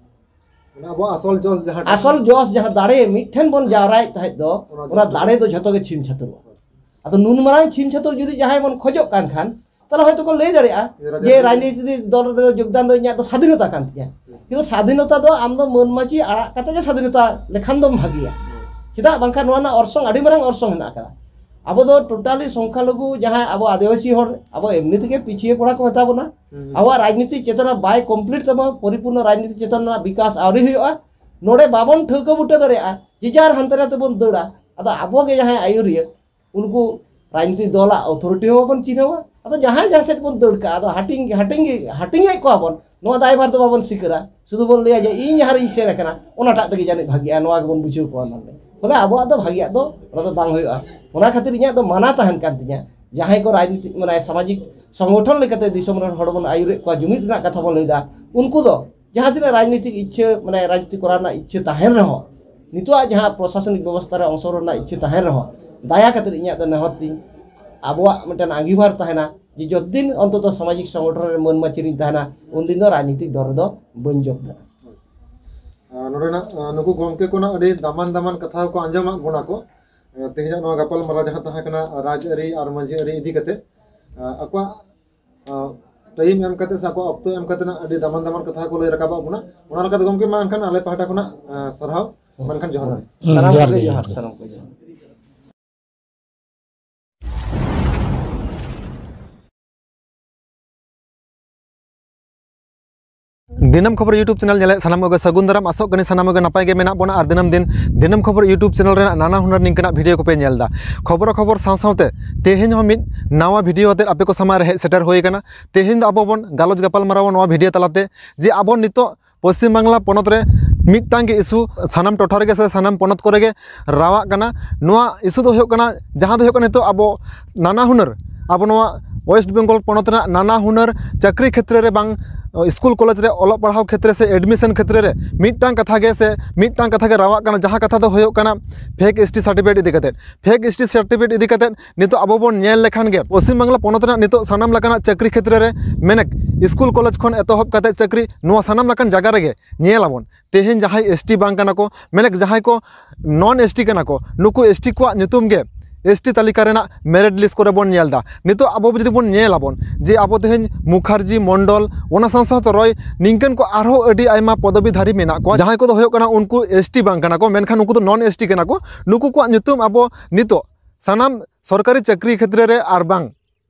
ᱢᱟᱱᱮ ᱟᱵᱚᱣᱟᱜ ᱟᱥᱚᱞ ᱡᱚᱥ ᱡᱟᱦᱟᱸ ᱟᱥᱚᱞ ᱡᱚᱥ ᱡᱟᱦᱟᱸ ᱫᱟᱲᱮ ᱢᱤᱫ ᱴᱷᱮᱱ ᱵᱚᱱ ᱡᱟᱣᱨᱟᱭᱮᱫ ᱛᱟᱦᱮᱸᱫ ᱫᱚ, ᱚᱱᱟ ᱚᱱᱟ ᱡᱚᱛᱚ ᱫᱟᱲᱮ ᱫᱚ ᱡᱷᱚᱛᱚ ᱜᱮ ᱪᱷᱤᱢ ᱪᱷᱟᱹᱛᱩᱨᱚᱜᱼᱟ᱾ ᱟᱫᱚ ᱱᱩᱱ ᱢᱟᱨᱟᱝ ᱪᱷᱤᱢ ᱪᱷᱟᱹᱛᱩᱨ ᱡᱩᱫᱤ ᱡᱟᱦᱟᱸᱭ ᱵᱚᱱ ᱠᱷᱚᱡᱚᱜ ᱠᱟᱱ ᱠᱷᱟᱱ, ᱛᱟᱦᱚᱞᱮ ᱦᱚᱭᱛᱳ ᱠᱚ ᱞᱟᱹᱭ ᱫᱟᱲᱮᱭᱟᱜᱼᱟ ᱡᱮ ᱨᱟᱡᱽᱱᱤᱛᱤ ᱡᱮ ᱨᱟᱡᱽᱱᱤᱛᱤ ᱫᱚᱞ ᱨᱮᱫᱚ ᱡᱳᱜᱽᱫᱟᱱ ᱫᱚ ᱤᱧᱟᱹᱜ ᱫᱚ ᱥᱟᱫᱷᱤᱱᱚᱛᱟ ᱠᱟᱱ ᱛᱤᱧᱟ, ᱠᱤᱱᱛᱩ ᱥᱟᱫᱷᱤᱱᱚᱛᱟ ᱫᱚ ᱟᱢ ᱫᱚ ᱢᱟᱹᱱ ᱢᱟᱹᱪᱤ ᱟᱲᱟᱜ ᱠᱟᱛᱮ ᱜᱮ ᱥᱟᱫᱷᱤᱱᱚᱛᱟ ᱞᱮᱠᱷᱟᱱ ᱫᱚᱢ ᱵᱷᱟᱹᱜᱤᱭᱟ᱾ ᱪᱮᱫᱟᱜ ᱵᱟᱝᱠᱷᱟᱱ ᱱᱚᱣᱟ ᱨᱮᱱᱟᱜ ᱚᱨᱥᱚᱝ ᱟᱹᱰᱤ ᱢᱟᱨᱟᱝ ᱚᱨᱥᱚᱝ ᱦᱮᱱᱟᱜ ᱟᱠᱟᱫᱟ᱾ ᱟᱵᱚ ᱫᱚ ᱴᱳᱴᱟᱞᱤ ᱥᱚᱝᱠᱷᱟᱞᱚᱜᱷᱩ ᱡᱟᱦᱟᱸᱭ ᱟᱵᱚ ᱟᱹᱫᱤᱵᱟᱹᱥᱤ ᱦᱚᱲ, ᱟᱵᱚ ᱮᱢᱱᱤ ᱛᱮᱜᱮ ᱯᱤᱪᱷᱤᱭᱟᱹ ᱠᱚᱲᱟ ᱠᱚ ᱢᱮᱛᱟ ᱵᱚᱱᱟ᱾ ᱟᱵᱚᱣᱟᱜ ᱨᱟᱡᱽᱱᱤᱛᱤ ᱪᱮᱛᱚᱱᱟ ᱵᱟᱭ ᱠᱚᱢᱯᱞᱤᱴ ᱛᱟᱵᱚᱱᱟ, ᱯᱚᱨᱤᱯᱩᱨᱱᱚ ᱨᱟᱡᱽᱱᱤᱛᱤ ᱪᱮᱛᱚᱱᱟ ᱨᱮᱱᱟᱜ ᱵᱤᱠᱟᱥ ᱟᱹᱣᱨᱤ ᱦᱩᱭᱩᱜᱼᱟ᱾ ᱱᱚᱰᱮ ᱵᱟᱵᱚᱱ ᱴᱷᱟᱹᱣᱠᱟᱹ ᱵᱩᱴᱟᱹ ᱫᱟᱲᱮᱭᱟᱜᱼᱟ, ᱡᱮ ᱡᱟᱨ ᱦᱟᱱᱛᱮ ᱱᱟᱛᱮ ᱵᱚᱱ ᱫᱟᱹᱲᱟ᱾ ᱟᱫᱚ ᱟᱵᱚ ᱜᱮ ᱡᱟᱦᱟᱸᱭ ᱟᱹᱭᱩᱨᱤᱭᱟᱹ, ᱩᱱᱠᱩ ᱨᱟᱡᱽᱱᱤᱛᱤ ᱫᱚᱞᱟᱜ ᱚᱛᱷᱚᱨᱤᱴᱤ ᱦᱚᱸ ᱵᱟᱵᱚᱱ ᱪᱤᱱᱦᱟᱹᱣᱟ᱾ ᱟᱫᱚ ᱡᱟᱦᱟᱸᱭ ᱡᱟᱦᱟᱸ ᱥᱮᱫ ᱵᱚᱱ ᱫᱟᱹᱲ ᱠᱟᱜᱼᱟ, ᱟᱫᱚ ᱦᱟᱹᱴᱤᱧ ᱦᱟᱹᱴᱤᱧ ᱦᱟᱹᱴᱤᱧᱮᱫ ᱠᱚᱣᱟ ᱵᱚᱱ, ᱱᱚᱣᱟ ᱫᱟᱭᱵᱷᱟᱨ ᱫᱚ ᱵᱟᱵᱚᱱ ᱥᱤᱠᱟᱹᱨᱟ᱾ ᱥᱩᱫᱷᱩ ᱵᱚᱱ ᱞᱟᱹᱭᱟ ᱡᱮ ᱤᱧ ᱡᱟᱦᱟᱸ ᱨᱤᱧ ᱥᱮᱱ ᱟᱠᱟᱱᱟ, ᱚᱱᱟᱴᱟᱜ ᱛᱮᱜᱮ ᱡᱟᱹᱱᱤᱡ ᱵᱷᱟᱜᱤᱜᱼᱟ, ᱱᱚᱣᱟ ᱜᱮᱵᱚᱱ ᱵᱩᱡᱷᱟᱹᱣ ᱠᱚᱣᱟ᱾ ᱚᱱᱟ ᱵᱚᱞᱮ ᱟᱵᱚᱣᱟᱜ ᱫᱚ ᱵᱷᱟᱜᱤᱭᱟᱜ ᱫᱚ ᱚᱱᱟ ᱫᱚ ᱵᱟᱝ ᱦᱩᱭᱩᱜᱼᱟ᱾ ᱚᱱᱟ ᱠᱷᱟᱹᱛᱤᱨ ᱤᱧᱟᱹᱜ ᱫᱚ ᱢᱟᱱᱟ ᱛᱟᱦᱮᱱ ᱠᱟᱱ ᱛᱤᱧᱟ, ᱡᱟᱦᱟᱸᱭ ᱠᱚ ᱨᱟᱡᱽᱱᱤᱛᱤ, ᱢᱟᱱᱮ ᱥᱟᱢᱟᱡᱤᱠ ᱥᱚᱝᱜᱚᱴᱷᱚᱱ ᱞᱮᱠᱟᱛᱮ ᱫᱤᱥᱚᱢ ᱨᱮᱱ ᱦᱚᱲ ᱵᱚᱱ ᱟᱹᱭᱩᱨᱮᱫ ᱠᱚᱣᱟ, ᱡᱩᱢᱤᱫ ᱨᱮᱱᱟᱜ ᱠᱟᱛᱷᱟ ᱵᱚᱱ ᱞᱟᱹᱭᱫᱟ, ᱩᱱᱠᱩ ᱫᱚ ᱡᱟᱦᱟᱸ ᱛᱤᱱᱟᱹᱜ ᱨᱟᱡᱽᱱᱤᱛᱤᱠ ᱤᱪᱪᱷᱟᱹ, ᱢᱟᱱᱮ ᱨᱟᱡᱽᱱᱤᱛᱤ ᱠᱚᱨᱟᱣ ᱨᱮᱱᱟᱜ ᱤᱪᱪᱷᱟᱹ ᱛᱟᱦᱮᱱ ᱨᱮᱦᱚᱸ, ᱱᱤᱛᱚᱜᱟᱜ ᱡᱟᱦᱟᱸ ᱯᱨᱚᱥᱟᱥᱚᱱᱤᱠ ᱵᱮᱵᱚᱥᱛᱷᱟ ᱨᱮ ᱚᱝᱥᱚᱜᱨᱚᱦᱚᱱ ᱨᱮᱱᱟᱜ ᱤᱪᱪᱷᱟᱹ ᱛᱟᱦᱮᱱ ᱨᱮᱦᱚᱸ, ᱫᱟᱭᱟ ᱠᱟᱛᱮ ᱤᱧᱟᱹᱜ ᱫᱚ ᱱᱮᱦᱚᱨ ᱛᱤᱧ, ᱟᱵᱚᱣᱟᱜ ᱢᱤᱫᱴᱮᱱ ᱟᱸᱜᱤᱵᱷᱟᱨ ᱛᱟᱦᱮᱱᱟ ᱡᱮ ᱡᱚᱛᱫᱤᱱ ᱚᱱᱛᱚᱛᱚ ᱥᱟᱢᱟᱡᱤᱠ ᱥᱚᱝᱜᱚᱴᱷᱚᱱ ᱨᱮ ᱢᱟᱹᱱ ᱢᱟᱹᱪᱤ ᱨᱤᱧ ᱛᱟᱦᱮᱱᱟ, ᱩᱱᱫᱤᱱ ᱫᱚ ᱨᱟᱡᱽᱱᱤᱛᱤᱠ ᱫᱚᱞ ᱨᱮᱫᱚ ᱵᱟᱹᱧ ᱡᱚᱜᱽᱫᱟᱱᱟ᱾ ᱟᱨ ᱱᱚᱰᱮᱱᱟᱜ ᱟᱸ, ᱱᱩᱠᱩ ᱜᱚᱢᱠᱮ ᱠᱚᱱᱟᱜ ᱟᱹᱰᱤ ᱫᱟᱢᱟᱱ ᱫᱟᱢᱟᱱ ᱠᱟᱛᱷᱟ ᱠᱚ ᱟᱸᱡᱚᱢᱟᱫ ᱵᱚᱱᱟ ᱠᱚ᱾ ᱛᱮᱦᱮᱧᱟᱜ ᱱᱚᱣᱟ ᱜᱟᱯᱟᱞᱢᱟᱨᱟᱣ ᱡᱟᱦᱟᱸ ᱛᱟᱦᱮᱸ ᱠᱟᱱᱟ ᱨᱟᱡᱽᱟᱹᱨᱤ ᱟᱨ ᱢᱟᱹᱡᱷᱤ ᱟᱹᱨᱤ ᱤᱫᱤ ᱠᱟᱛᱮ, ᱟᱠᱚᱣᱟᱜ ᱴᱟᱭᱤᱢ ᱮᱢ ᱠᱟᱛᱮ ᱥᱮ ᱟᱠᱚᱣᱟᱜ ᱚᱠᱛᱚ ᱮᱢ ᱠᱟᱛᱮ ᱟᱹᱰᱤ ᱫᱟᱢᱟᱱ ᱫᱟᱢᱟᱱ ᱠᱟᱛᱷᱟ ᱠᱚ ᱞᱟᱹᱭ ᱨᱟᱠᱟᱵᱟᱜ ᱵᱚᱱᱟ᱾ ᱚᱱᱟ ᱞᱮᱠᱟᱛᱮ ᱜᱚᱢᱠᱮ, ᱢᱟ ᱮᱱᱠᱷᱟᱱ ᱟᱞᱮ ᱯᱟᱦᱴᱟ ᱠᱷᱚᱱᱟᱜ ᱥᱟᱨᱦᱟᱣ, ᱢᱟ ᱮᱱᱠᱷᱟᱱ ᱡᱚᱦᱟᱨ ᱜᱮ᱾ ᱥᱟᱱᱟᱢ ᱡᱚᱦᱟᱨ ᱠᱚᱜᱮ ᱜᱮ, ᱡᱚᱦᱟᱨ᱾ ᱡᱚᱦᱟᱨ᱾ ᱥᱟᱱᱟᱢ ᱠᱚᱜᱮ ᱡᱚᱦᱟᱨ᱾ ᱫᱤᱱᱟᱹᱢ ᱠᱷᱚᱵᱚᱨ YouTube ᱪᱮᱱᱮᱞ ᱧᱮᱞᱮᱫ ᱥᱟᱱᱟᱢ ᱠᱚᱜᱮ ᱥᱟᱹᱜᱩᱱ ᱫᱟᱨᱟᱢ᱾ ᱟᱥᱚᱜ ᱠᱟᱹᱱᱟᱹᱧ ᱥᱟᱱᱟᱢ ᱠᱚᱜᱮ ᱱᱟᱯᱟᱭ ᱜᱮ ᱢᱮᱱᱟᱜ ᱵᱚᱱᱟ ᱟᱨ ᱫᱤᱱᱟᱹᱢ ᱫᱤᱱ ᱫᱤᱱᱟᱹᱢ ᱠᱷᱚᱵᱚᱨ YouTube ᱪᱮᱱᱮᱞ ᱨᱮᱱᱟᱜ ᱱᱟᱱᱟ ᱦᱩᱱᱟᱹᱨ ᱱᱤᱝᱠᱟᱹᱱᱟᱜ ᱵᱷᱤᱰᱤᱭᱳ ᱠᱚᱯᱮ ᱧᱮᱞ ᱮᱫᱟ᱾ ᱠᱷᱚᱵᱚᱨ ᱠᱷᱚᱵᱚᱨ ᱥᱟᱶ ᱥᱟᱶᱛᱮ ᱛᱮᱦᱮᱧ ᱦᱚᱸ ᱢᱤᱫ ᱱᱟᱣᱟ ᱵᱷᱤᱰᱤᱭᱳ ᱟᱛᱮᱫ ᱟᱯᱮ ᱠᱚ ᱥᱟᱢᱟᱝ ᱨᱮ ᱦᱮᱡ ᱥᱮᱴᱮᱨ ᱦᱩᱭ ᱟᱠᱟᱱᱟ᱾ ᱛᱮᱦᱮᱧ ᱫᱚ ᱟᱵᱚ ᱵᱚᱱ ᱜᱟᱞᱚᱪ ᱜᱟᱯᱟᱞ ᱢᱟᱨᱟᱣᱟ ᱱᱚᱣᱟ ᱵᱷᱤᱰᱤᱭᱳ ᱛᱟᱞᱟᱛᱮ ᱡᱮ ᱟᱵᱚ ᱱᱤᱛᱚᱜ ᱯᱚᱥᱪᱤᱢ ᱵᱟᱝᱞᱟ ᱯᱚᱱᱚᱛ ᱨᱮ ᱢᱤᱫᱴᱟᱝ ᱜᱮ ᱤᱥᱩ ᱥᱟᱱᱟᱢ ᱴᱚᱴᱷᱟ ᱨᱮᱜᱮ ᱥᱮ ᱥᱟᱱᱟᱢ ᱯᱚᱱᱚᱛ ᱠᱚᱨᱮ ᱜᱮ ᱨᱟᱣᱟᱜ ᱠᱟᱱᱟ᱾ ᱱᱚᱣᱟ ᱤᱥᱩ ᱫᱚ ᱦᱩᱭᱩᱜ ᱠᱟᱱᱟ, ᱡᱟᱦᱟᱸ ᱫᱚ ᱦᱩᱭᱩᱜ ᱠᱟᱱᱟ ᱱᱤᱛᱚᱜ ᱟᱵᱚ ᱱᱟᱱᱟ ᱦᱩᱱᱟᱹᱨ ᱟᱵᱚ ᱱᱚᱣᱟ ᱳᱭᱮᱥᱴ ᱵᱮᱝᱜᱚᱞ ᱯᱚᱱᱚᱛ ᱨᱮᱱᱟᱜ ᱱᱟᱱᱟ ᱦᱩᱱᱟᱹᱨ ᱪᱟᱹᱠᱨᱤ ᱠᱷᱮᱛᱨᱮ ᱨᱮ ᱵᱟᱝ ᱥᱠᱩᱞ ᱠᱚᱞᱮᱡᱽ ᱨᱮ ᱚᱞᱚᱜ ᱯᱟᱲᱦᱟᱣ ᱠᱷᱮᱛᱨᱮ ᱥᱮ ᱮᱰᱢᱤᱥᱚᱱ ᱠᱷᱮᱛᱨᱮ ᱨᱮ ᱢᱤᱫᱴᱟᱝ ᱠᱟᱛᱷᱟ ᱜᱮ ᱥᱮ ᱢᱤᱫᱴᱟᱝ ᱠᱟᱛᱷᱟ ᱜᱮ ᱨᱟᱣᱟᱜ ᱠᱟᱱᱟ, ᱡᱟᱦᱟᱸ ᱠᱟᱛᱷᱟ ᱫᱚ ᱦᱩᱭᱩᱜ ᱠᱟᱱᱟ ᱯᱷᱮᱠ ᱮᱥ ᱴᱤ ᱥᱟᱨᱴᱤᱯᱷᱤᱠᱮᱴ ᱤᱫᱤ ᱠᱟᱛᱮ᱾ ᱯᱷᱮᱠ ᱮᱥ ᱴᱤ ᱥᱟᱨᱴᱤᱯᱷᱤᱠᱮᱴ ᱤᱫᱤ ᱠᱟᱛᱮ ᱱᱤᱛᱚᱜ ᱟᱵᱚ ᱵᱚᱱ ᱧᱮᱞ ᱞᱮᱠᱷᱟᱱ ᱜᱮ ᱯᱚᱥᱪᱤᱢ ᱵᱟᱝᱞᱟ ᱯᱚᱱᱚᱛ ᱨᱮᱱᱟᱜ ᱱᱤᱛᱚᱜ ᱥᱟᱱᱟᱢ ᱞᱮᱠᱟᱱᱟᱜ ᱪᱟᱹᱠᱨᱤ ᱠᱷᱮᱛᱨᱮ ᱨᱮ ᱢᱮᱱᱮᱠ ᱥᱠᱩᱞ ᱠᱚᱞᱮᱡᱽ ᱠᱷᱚᱱ ᱮᱛᱚᱦᱚᱵ ᱠᱟᱛᱮ ᱪᱟᱹᱠᱨᱤ ᱱᱚᱣᱟ ᱥᱟᱱᱟᱢ ᱞᱮᱠᱟᱱ ᱡᱟᱭᱜᱟ ᱨᱮᱜᱮ ᱧᱮᱞ ᱟᱵᱚᱱ ᱛᱮᱦᱮᱧ ᱡᱟᱦᱟᱸᱭ ᱮᱥ ᱴᱤ ᱵᱟᱝ ᱠᱟᱱᱟ ᱠᱚ, ᱢᱮᱱᱮᱠ ᱡᱟᱦᱟᱸᱭ ᱠᱚ ᱱᱚᱱ ᱮᱥ ᱴᱤ ᱠᱟᱱᱟ ᱠᱚ, ᱱᱩᱠᱩ ᱮᱥ ᱴᱤ ᱠᱚᱣᱟᱜ ᱧᱩᱛᱩᱢ ᱜᱮ ᱮᱥ ᱴᱤ ᱛᱟᱹᱞᱤᱠᱟ ᱨᱮᱱᱟᱜ ᱢᱮᱨᱤᱴ ᱞᱤᱥᱴ ᱠᱚᱨᱮ ᱵᱚᱱ ᱧᱮᱞ ᱮᱫᱟ᱾ ᱱᱤᱛᱚᱜ ᱟᱵᱚ ᱡᱩᱫᱤ ᱵᱚᱱ ᱧᱮᱞ ᱟᱵᱚᱱ ᱡᱮ ᱟᱵᱚ ᱛᱮᱦᱮᱧ ᱢᱩᱠᱷᱟᱨᱡᱤ, ᱢᱚᱱᱰᱚᱞ, ᱚᱱᱟ ᱥᱟᱶ ᱥᱟᱶᱛᱮ ᱨᱚᱭ, ᱱᱤᱝᱠᱟᱹᱱ ᱠᱚ ᱟᱨᱦᱚᱸ ᱟᱹᱰᱤ ᱟᱭᱢᱟ ᱯᱚᱫᱚᱵᱤ ᱫᱷᱟᱨᱤ ᱢᱮᱱᱟᱜ ᱠᱚᱣᱟ, ᱡᱟᱦᱟᱸᱭ ᱠᱚᱫᱚ ᱦᱩᱭᱩᱜ ᱠᱟᱱᱟ ᱩᱱᱠᱩ ᱮᱥ ᱴᱤ ᱵᱟᱝ ᱠᱟᱱᱟ ᱠᱚ, ᱢᱮᱱᱠᱷᱟᱱ ᱩᱱᱠᱩ ᱫᱚ ᱱᱚᱱ ᱮᱥ ᱴᱤ ᱠᱟᱱᱟ ᱠᱚ᱾ ᱱᱩᱠᱩ ᱠᱚᱣᱟᱜ ᱧᱩᱛᱩᱢ ᱟᱵᱚ ᱱᱤᱛᱚᱜ ᱥᱟᱱᱟᱢ ᱥᱚᱨᱠᱟᱨᱤ ᱪᱟᱹᱠᱨᱤ ᱠᱷᱮᱛᱨᱮ ᱨᱮ ᱟᱨ ᱵᱟᱝ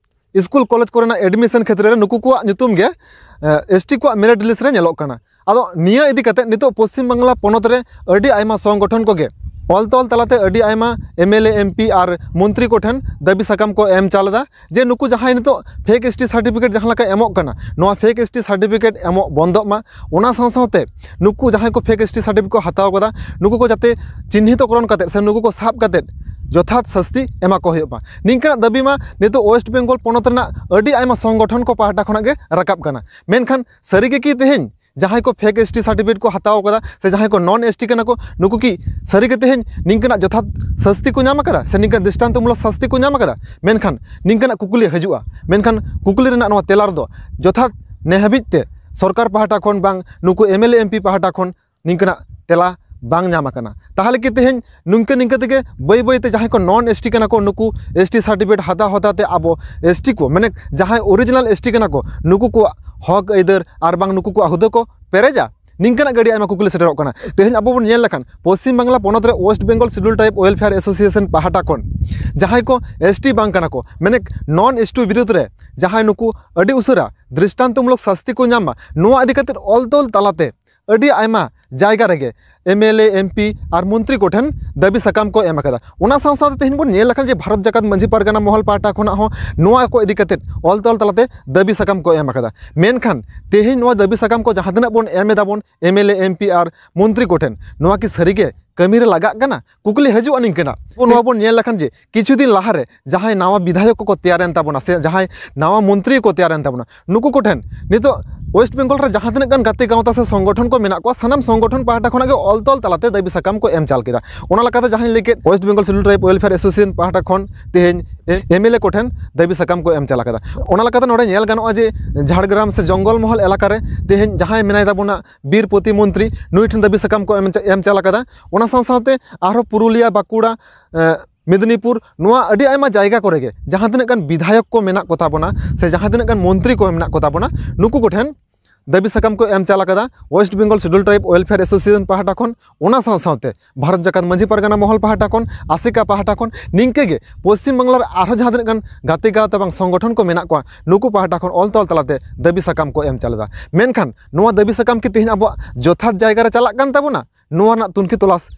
ᱥᱠᱩᱞ ᱠᱚᱞᱮᱡᱽ ᱠᱚᱨᱮᱱᱟᱜ ᱮᱰᱢᱤᱥᱚᱱ ᱠᱷᱮᱛᱨᱮ ᱨᱮ ᱱᱩᱠᱩ ᱠᱚᱣᱟᱜ ᱧᱩᱛᱩᱢ ᱜᱮ ᱮᱥ ᱴᱤ ᱠᱚᱣᱟᱜ ᱢᱮᱨᱤᱴ ᱞᱤᱥᱴ ᱨᱮ ᱧᱮᱞᱚᱜ ᱠᱟᱱᱟ᱾ ᱟᱫᱚ ᱱᱤᱭᱟᱹ ᱤᱫᱤ ᱠᱟᱛᱮ ᱱᱤᱛᱚᱜ ᱯᱚᱥᱪᱤᱢ ᱵᱟᱝᱞᱟ ᱯᱚᱱᱚᱛ ᱨᱮ ᱟᱹᱰᱤ ᱟᱭᱢᱟ ᱥᱚᱝᱜᱚᱴᱷᱚᱱ ᱠᱚᱜᱮ ᱚᱞ ᱛᱚᱞ ᱛᱟᱞᱟᱛᱮ ᱟᱹᱰᱤ ᱟᱭᱢᱟ M L A, M P R ᱢᱚᱱᱛᱨᱤ ᱠᱚᱴᱷᱮᱱ ᱫᱟᱹᱵᱤ ᱥᱟᱠᱟᱢ ᱠᱚ ᱮᱢ ᱪᱟᱞ ᱮᱫᱟ ᱡᱮ ᱱᱩᱠᱩ ᱡᱟᱦᱟᱸᱭ ᱱᱤᱛᱚᱜ ᱯᱷᱮᱠ ᱮᱥ ᱴᱤ ᱥᱟᱨᱴᱤᱯᱷᱤᱠᱮᱴ ᱡᱟᱦᱟᱸ ᱞᱮᱠᱟ ᱮᱢᱚᱜ ᱠᱟᱱᱟ, ᱱᱚᱣᱟ ᱯᱷᱮᱠ ᱮᱥ ᱴᱤ ᱥᱟᱨᱴᱤᱯᱷᱤᱠᱮᱴ ᱮᱢᱚᱜ ᱵᱚᱱᱫᱚᱜ ᱢᱟ᱾ ᱚᱱᱟ ᱥᱟᱶ ᱥᱟᱶᱛᱮ ᱱᱩᱠᱩ ᱡᱟᱦᱟᱸᱭ ᱠᱚ ᱯᱷᱮᱠ ᱮᱥ ᱴᱤ ᱥᱟᱨᱴᱤᱯᱷᱤᱠᱮᱴ ᱠᱚ ᱦᱟᱛᱟᱣ ᱠᱟᱫᱟ, ᱱᱩᱠᱩ ᱠᱚ ᱡᱟᱛᱮ ᱪᱤᱱᱦᱤᱛᱚᱠᱚᱨᱚᱱ ᱠᱟᱛᱮ ᱥᱮ ᱱᱩᱠᱩ ᱠᱚ ᱥᱟᱵ ᱠᱟᱛᱮ ᱡᱚᱛᱷᱟᱛ ᱥᱟᱹᱥᱛᱤ ᱮᱢᱟ ᱠᱚ ᱦᱩᱭᱩᱜ ᱢᱟ᱾ ᱱᱤᱝᱠᱟᱱᱟᱜ ᱫᱟᱹᱵᱤ ᱢᱟ ᱱᱤᱛᱚᱜ ᱳᱭᱮᱥᱴ ᱵᱮᱝᱜᱚᱞ ᱯᱚᱱᱚᱛ ᱨᱮᱱᱟᱜ ᱟᱹᱰᱤ ᱟᱭᱢᱟ ᱥᱚᱝᱜᱚᱴᱷᱚᱱ ᱠᱚ ᱯᱟᱦᱴᱟ ᱠᱷᱚᱱᱟᱜ ᱜᱮ ᱨᱟᱠᱟᱵ ᱠᱟᱱᱟ᱾ ᱢᱮᱱᱠᱷᱟᱱ ᱥᱟᱹᱨᱤ ᱜᱮ ᱠᱤ ᱛᱮᱦᱮᱧ ᱡᱟᱦᱟᱸᱭ ᱠᱚ ᱯᱷᱮᱠ ᱮᱥ ᱴᱤ ᱥᱟᱨᱴᱤᱯᱷᱤᱠᱮᱴ ᱠᱚ ᱦᱟᱛᱟᱣ ᱠᱟᱫᱟ ᱥᱮ ᱡᱟᱦᱟᱸᱭ ᱠᱚ ᱱᱚᱱ ᱮᱥ ᱴᱤ ᱠᱟᱱᱟ ᱠᱚ, ᱱᱩᱠᱩ ᱠᱤ ᱥᱟᱹᱨᱤ ᱜᱮ ᱛᱮᱦᱮᱧ ᱱᱤᱝᱠᱟᱹᱱᱟᱜ ᱡᱚᱛᱷᱟᱛ ᱥᱟᱹᱥᱛᱤ ᱠᱚ ᱧᱟᱢ ᱟᱠᱟᱫᱟ ᱥᱮ ᱱᱤᱝᱠᱟᱹᱱ ᱫᱨᱤᱥᱴᱟᱱᱛᱚᱢᱩᱞᱚᱠ ᱥᱟᱹᱥᱛᱤ ᱠᱚ ᱧᱟᱢ ᱟᱠᱟᱫᱟ? ᱢᱮᱱᱠᱷᱟᱱ ᱱᱤᱝᱠᱟᱹᱱᱟᱜ ᱠᱩᱠᱞᱤ ᱦᱤᱡᱩᱜᱼᱟ᱾ ᱢᱮᱱᱠᱷᱟᱱ ᱠᱩᱠᱞᱤ ᱨᱮᱱᱟᱜ ᱱᱚᱣᱟ ᱛᱮᱞᱟ ᱨᱮᱫᱚ ᱡᱚᱛᱷᱟᱛ ᱱᱮ ᱦᱟᱹᱵᱤᱡ ᱛᱮ ᱥᱚᱨᱠᱟᱨ ᱯᱟᱦᱴᱟ ᱠᱷᱚᱱ ᱵᱟᱝ ᱱᱩᱠᱩ M L A, M P ᱯᱟᱦᱴᱟ ᱠᱷᱚᱱ ᱱᱤᱝᱠᱟᱹᱱᱟᱜ ᱛᱮᱞᱟ ᱵᱟᱝ ᱧᱟᱢ ᱟᱠᱟᱱᱟ᱾ ᱛᱟᱦᱚᱞᱮ ᱠᱤ ᱛᱮᱦᱮᱧ ᱱᱤᱝᱠᱟᱹ ᱱᱤᱝᱠᱟᱹ ᱛᱮᱜᱮ ᱵᱟᱹᱭ ᱵᱟᱹᱭ ᱛᱮ ᱡᱟᱦᱟᱸᱭ ᱠᱚ ᱱᱚᱱ ᱮᱥ ᱴᱤ ᱠᱟᱱᱟ ᱠᱚ, ᱱᱩᱠᱩ ᱮᱥ ᱴᱤ ᱥᱟᱨᱴᱤᱯᱷᱤᱠᱮᱴ ᱦᱟᱛᱟᱣ ᱦᱟᱛᱟᱣ ᱛᱮ ᱟᱵᱚ ᱮᱥ ᱴᱤ ᱠᱚ, ᱢᱟᱱᱮ ᱡᱟᱦᱟᱸᱭ ᱚᱨᱤᱡᱤᱱᱟᱞ ᱮᱥ ᱴᱤ ᱠᱟᱱᱟ ᱠᱚ, ᱱᱩᱠᱩ ᱠᱚᱣᱟᱜ ᱦᱚᱠ ᱟᱹᱭᱫᱟᱹᱨ ᱟᱨ ᱵᱟᱝ ᱱᱩᱠᱩ ᱠᱚᱣᱟᱜ ᱦᱩᱫᱟᱹ ᱠᱚ ᱯᱮᱨᱮᱡᱟ? ᱱᱤᱝᱠᱟᱱᱟᱜ ᱜᱮ ᱟᱹᱰᱤ ᱟᱭᱢᱟ ᱠᱩᱠᱞᱤ ᱥᱮᱴᱮᱨᱚᱜ ᱠᱟᱱᱟ᱾ ᱛᱮᱦᱮᱧ ᱟᱵᱚ ᱵᱚᱱ ᱧᱮᱞ ᱞᱮᱠᱷᱟᱱ, ᱯᱚᱥᱪᱤᱢ ᱵᱟᱝᱞᱟ ᱯᱚᱱᱚᱛ ᱨᱮ West Bengal schedule tribe welfare association ᱯᱟᱦᱴᱟ ᱠᱷᱚᱱ ᱡᱟᱦᱟᱸᱭ ᱠᱚ ᱮᱥ ᱴᱤ ᱵᱟᱝ ᱠᱟᱱᱟ ᱠᱚ, ᱢᱟᱱᱮ ᱱᱚᱱ ᱮᱥ ᱴᱤ ᱵᱤᱨᱩᱫᱽ ᱨᱮ ᱡᱟᱦᱟᱸᱭ ᱱᱩᱠᱩ ᱟᱹᱰᱤ ᱩᱥᱟᱹᱨᱟ ᱫᱨᱤᱥᱴᱟᱱᱛᱚᱢᱩᱞᱚᱠ ᱥᱟᱥᱛᱤ ᱠᱚ ᱧᱟᱢ ᱢᱟ, ᱱᱚᱣᱟ ᱤᱫᱤ ᱠᱟᱛᱮ ᱚᱞ ᱛᱚᱞ ᱛᱟᱞᱟᱛᱮ ᱟᱹᱰᱤ ᱟᱭᱢᱟ ᱡᱟᱭᱜᱟ ᱨᱮᱜᱮ M L A, M P R ᱢᱚᱱᱛᱨᱤ ᱠᱚᱴᱷᱮᱱ ᱫᱟᱹᱵᱤ ᱥᱟᱠᱟᱢ ᱠᱚ ᱮᱢ ᱟᱠᱟᱫᱟ᱾ ᱚᱱᱟ ᱥᱟᱶ ᱥᱟᱶᱛᱮ ᱛᱮᱦᱮᱧ ᱵᱚᱱ ᱧᱮᱞ ᱞᱮᱠᱷᱟᱱ ᱡᱮ ᱵᱷᱟᱨᱚᱛ ᱡᱟᱠᱟᱛ ᱢᱟᱹᱡᱷᱤ ᱯᱟᱨᱜᱟᱱᱟ ᱢᱚᱦᱚᱞ ᱯᱟᱦᱴᱟ ᱠᱷᱚᱱᱟᱜ ᱦᱚᱸ ᱱᱚᱣᱟ ᱠᱚ ᱤᱫᱤ ᱠᱟᱛᱮ ᱚᱞ ᱛᱚᱞ ᱛᱟᱞᱟᱛᱮ ᱫᱟᱹᱵᱤ ᱥᱟᱠᱟᱢ ᱠᱚ ᱮᱢ ᱟᱠᱟᱫᱟ᱾ ᱢᱮᱱᱠᱷᱟᱱ ᱛᱮᱦᱮᱧ ᱱᱚᱣᱟ ᱫᱟᱹᱵᱤ ᱥᱟᱠᱟᱢ ᱠᱚ ᱡᱟᱦᱟᱸ ᱛᱤᱱᱟᱹᱜ ᱵᱚᱱ ᱮᱢ ᱮᱫᱟ ᱵᱚᱱ M L A, M P R ᱢᱚᱱᱛᱨᱤ ᱠᱚᱴᱷᱮᱱ, ᱱᱚᱣᱟ ᱠᱤ ᱥᱟᱹᱨᱤᱜᱮ ᱠᱟᱹᱢᱤᱨᱮ ᱞᱟᱜᱟᱜ ᱠᱟᱱᱟ? ᱠᱩᱠᱞᱤ ᱦᱤᱡᱩᱜᱼᱟ ᱱᱤᱝᱠᱟᱹᱱᱟᱜ᱾ ᱱᱚᱣᱟ ᱵᱚᱱ ᱧᱮᱞ ᱞᱮᱠᱷᱟᱱ ᱡᱮ ᱠᱤᱪᱷᱩ ᱫᱤᱱ ᱞᱟᱦᱟᱨᱮ ᱡᱟᱦᱟᱸᱭ ᱱᱟᱣᱟ ᱵᱤᱫᱷᱟᱭᱚᱠ ᱠᱚᱠᱚ ᱛᱮᱭᱟᱨᱮᱱ ᱛᱟᱵᱚᱱᱟ ᱥᱮ ᱡᱟᱦᱟᱸᱭ ᱱᱟᱣᱟ ᱢᱚᱱᱛᱨᱤ ᱠᱚ ᱛᱮᱭᱟᱨᱮᱱ ᱛᱟᱵᱚᱱᱟ, ᱱᱩᱠᱩ ᱠᱚᱴᱷᱮᱱ ᱱᱤᱛᱚᱜ ᱳᱭᱮᱥᱴ ᱵᱮᱝᱜᱚᱞ ᱨᱮ ᱡᱟᱦᱟᱸ ᱛᱤᱱᱟᱹᱜ ᱜᱟᱱ ᱜᱟᱛᱮ ᱜᱟᱶᱛᱟ ᱥᱮ ᱥᱚᱝᱜᱚᱴᱷᱚᱱ ᱠᱚ ᱢᱮᱱᱟᱜ ᱠᱚᱣᱟ, ᱥᱟᱱᱟᱢ ᱥᱚᱝᱜᱚᱴᱷᱚᱱ ᱯᱟᱦᱴᱟ ᱠᱷᱚᱱᱟᱜ ᱜᱮ ᱚᱞ ᱛᱚᱞ ᱛᱟᱞᱟᱛᱮ ᱫᱟᱹᱵᱤ ᱥᱟᱠᱟᱢ ᱠᱚ ᱮᱢ ᱪᱟᱞ ᱠᱮᱫᱟ᱾ ᱚᱱᱟ ᱞᱮᱠᱟᱛᱮ ᱡᱟᱦᱟᱸᱧ ᱞᱟᱹᱭ ᱠᱮᱫ, West Bengal schedule tribe welfare association ᱯᱟᱦᱴᱟ ᱠᱷᱚᱱ ᱛᱮᱦᱮᱧ ᱮᱢ ᱮᱞ ᱮ ᱠᱚᱴᱷᱮᱱ ᱫᱟᱹᱵᱤ ᱥᱟᱠᱟᱢ ᱠᱚ ᱮᱢ ᱪᱟᱞ ᱟᱠᱟᱫᱟ᱾ ᱚᱱᱟ ᱞᱮᱠᱟᱛᱮ ᱱᱚᱰᱮ ᱧᱮᱞ ᱜᱟᱱᱚᱜᱼᱟ ᱡᱮ ᱡᱷᱟᱲᱜᱨᱟᱢ ᱥᱮ ᱡᱚᱝᱜᱚᱞ ᱢᱚᱦᱚᱞ ᱮᱞᱟᱠᱟ ᱨᱮ ᱛᱮᱦᱮᱧ ᱡᱟᱦᱟᱸᱭ ᱢᱮᱱᱟᱭ ᱛᱟᱵᱚᱱᱟ ᱵᱤᱨ ᱯᱨᱚᱛᱤᱢᱚᱱᱛᱨᱤ, ᱱᱩᱭ ᱴᱷᱮᱱ ᱫᱟᱹᱵᱤ ᱥᱟᱠᱟᱢ ᱠᱚ ᱮᱢ ᱪᱟ-, ᱮᱢ ᱪᱟᱞ ᱟᱠᱟᱫᱟ᱾ ᱚᱱᱟ ᱥᱟᱶ ᱥᱟᱶᱛᱮ ᱟᱨᱦᱚᱸ ᱯᱩᱨᱩᱞᱤᱭᱟ, ᱵᱟᱸᱠᱩᱲᱟ, ᱮ, ᱢᱮᱫᱽᱱᱤᱯᱩᱨ, ᱱᱚᱣᱟ ᱟᱹᱰᱤ ᱟᱭᱢᱟ ᱡᱟᱭᱜᱟ ᱠᱚᱨᱮ ᱜᱮ ᱡᱟᱦᱟᱸ ᱛᱤᱱᱟᱹᱜ ᱜᱟᱱ ᱵᱤᱫᱷᱟᱭᱚᱠ ᱠᱚ ᱢᱮᱱᱟᱜ ᱠᱚ ᱛᱟᱵᱚᱱᱟ ᱥᱮ ᱡᱟᱦᱟᱸ ᱛᱤᱱᱟᱹᱜ ᱜᱟᱱ ᱢᱚᱱᱛᱨᱤ ᱠᱚ ᱢᱮᱱᱟᱜ ᱠᱚ ᱛᱟᱵᱚᱱᱟ, ᱱᱩᱠᱩ ᱠᱚᱴᱷᱮᱱ ᱫᱟᱹᱵᱤ ᱥᱟᱠᱟᱢ ᱠᱚ ᱮᱢ ᱪᱟᱞ ᱟᱠᱟᱫᱟ West Bengal schedule tribe welfare association ᱯᱟᱦᱴᱟ ᱠᱷᱚᱱ᱾ ᱚᱱᱟ ᱥᱟᱶ ᱥᱟᱶᱛᱮ ᱵᱷᱟᱨᱚᱛ ᱡᱟᱠᱟᱛ ᱢᱟᱹᱡᱷᱤ ᱯᱟᱨᱜᱟᱱᱟ ᱢᱚᱦᱚᱞ ᱯᱟᱦᱴᱟ ᱠᱷᱚᱱ, ᱟᱥᱮᱠᱟ ᱯᱟᱦᱴᱟ ᱠᱷᱚᱱ, ᱱᱤᱝᱠᱟᱹ ᱜᱮ ᱯᱚᱥᱪᱤᱢ ᱵᱟᱝᱞᱟ ᱨᱮ ᱟᱨᱦᱚᱸ ᱡᱟᱦᱟᱸ ᱛᱤᱱᱟᱹᱜ ᱜᱟᱱ ᱜᱟᱛᱮ ᱜᱟᱶᱛᱟ ᱵᱟᱝ ᱥᱚᱝᱜᱚᱴᱷᱚᱱ ᱠᱚ ᱢᱮᱱᱟᱜ ᱠᱚᱣᱟ, ᱱᱩᱠᱩ ᱯᱟᱦᱴᱟ ᱠᱷᱚᱱ ᱚᱞ ᱛᱚᱞ ᱛᱟᱞᱟᱛᱮ ᱫᱟᱹᱵᱤ ᱥᱟᱠᱟᱢ ᱠᱚ ᱮᱢ ᱪᱟᱞ ᱮᱫᱟ᱾ ᱢᱮᱱᱠᱷᱟᱱ ᱱᱚᱣᱟ ᱫᱟᱹᱵᱤ ᱥᱟᱠᱟᱢ ᱠᱤ ᱛᱮᱦᱮᱧ ᱟᱵᱚᱣᱟᱜ ᱡᱚᱛᱷᱟᱛ ᱡᱟᱭᱜᱟ ᱨᱮ ᱪᱟᱞᱟᱜ ᱠᱟᱱ ᱛᱟᱵᱚᱱᱟ? ᱱᱚᱣᱟ ᱨᱮᱱᱟᱜ ᱛᱩᱱᱠᱷᱤ ᱛᱚᱞᱟᱥ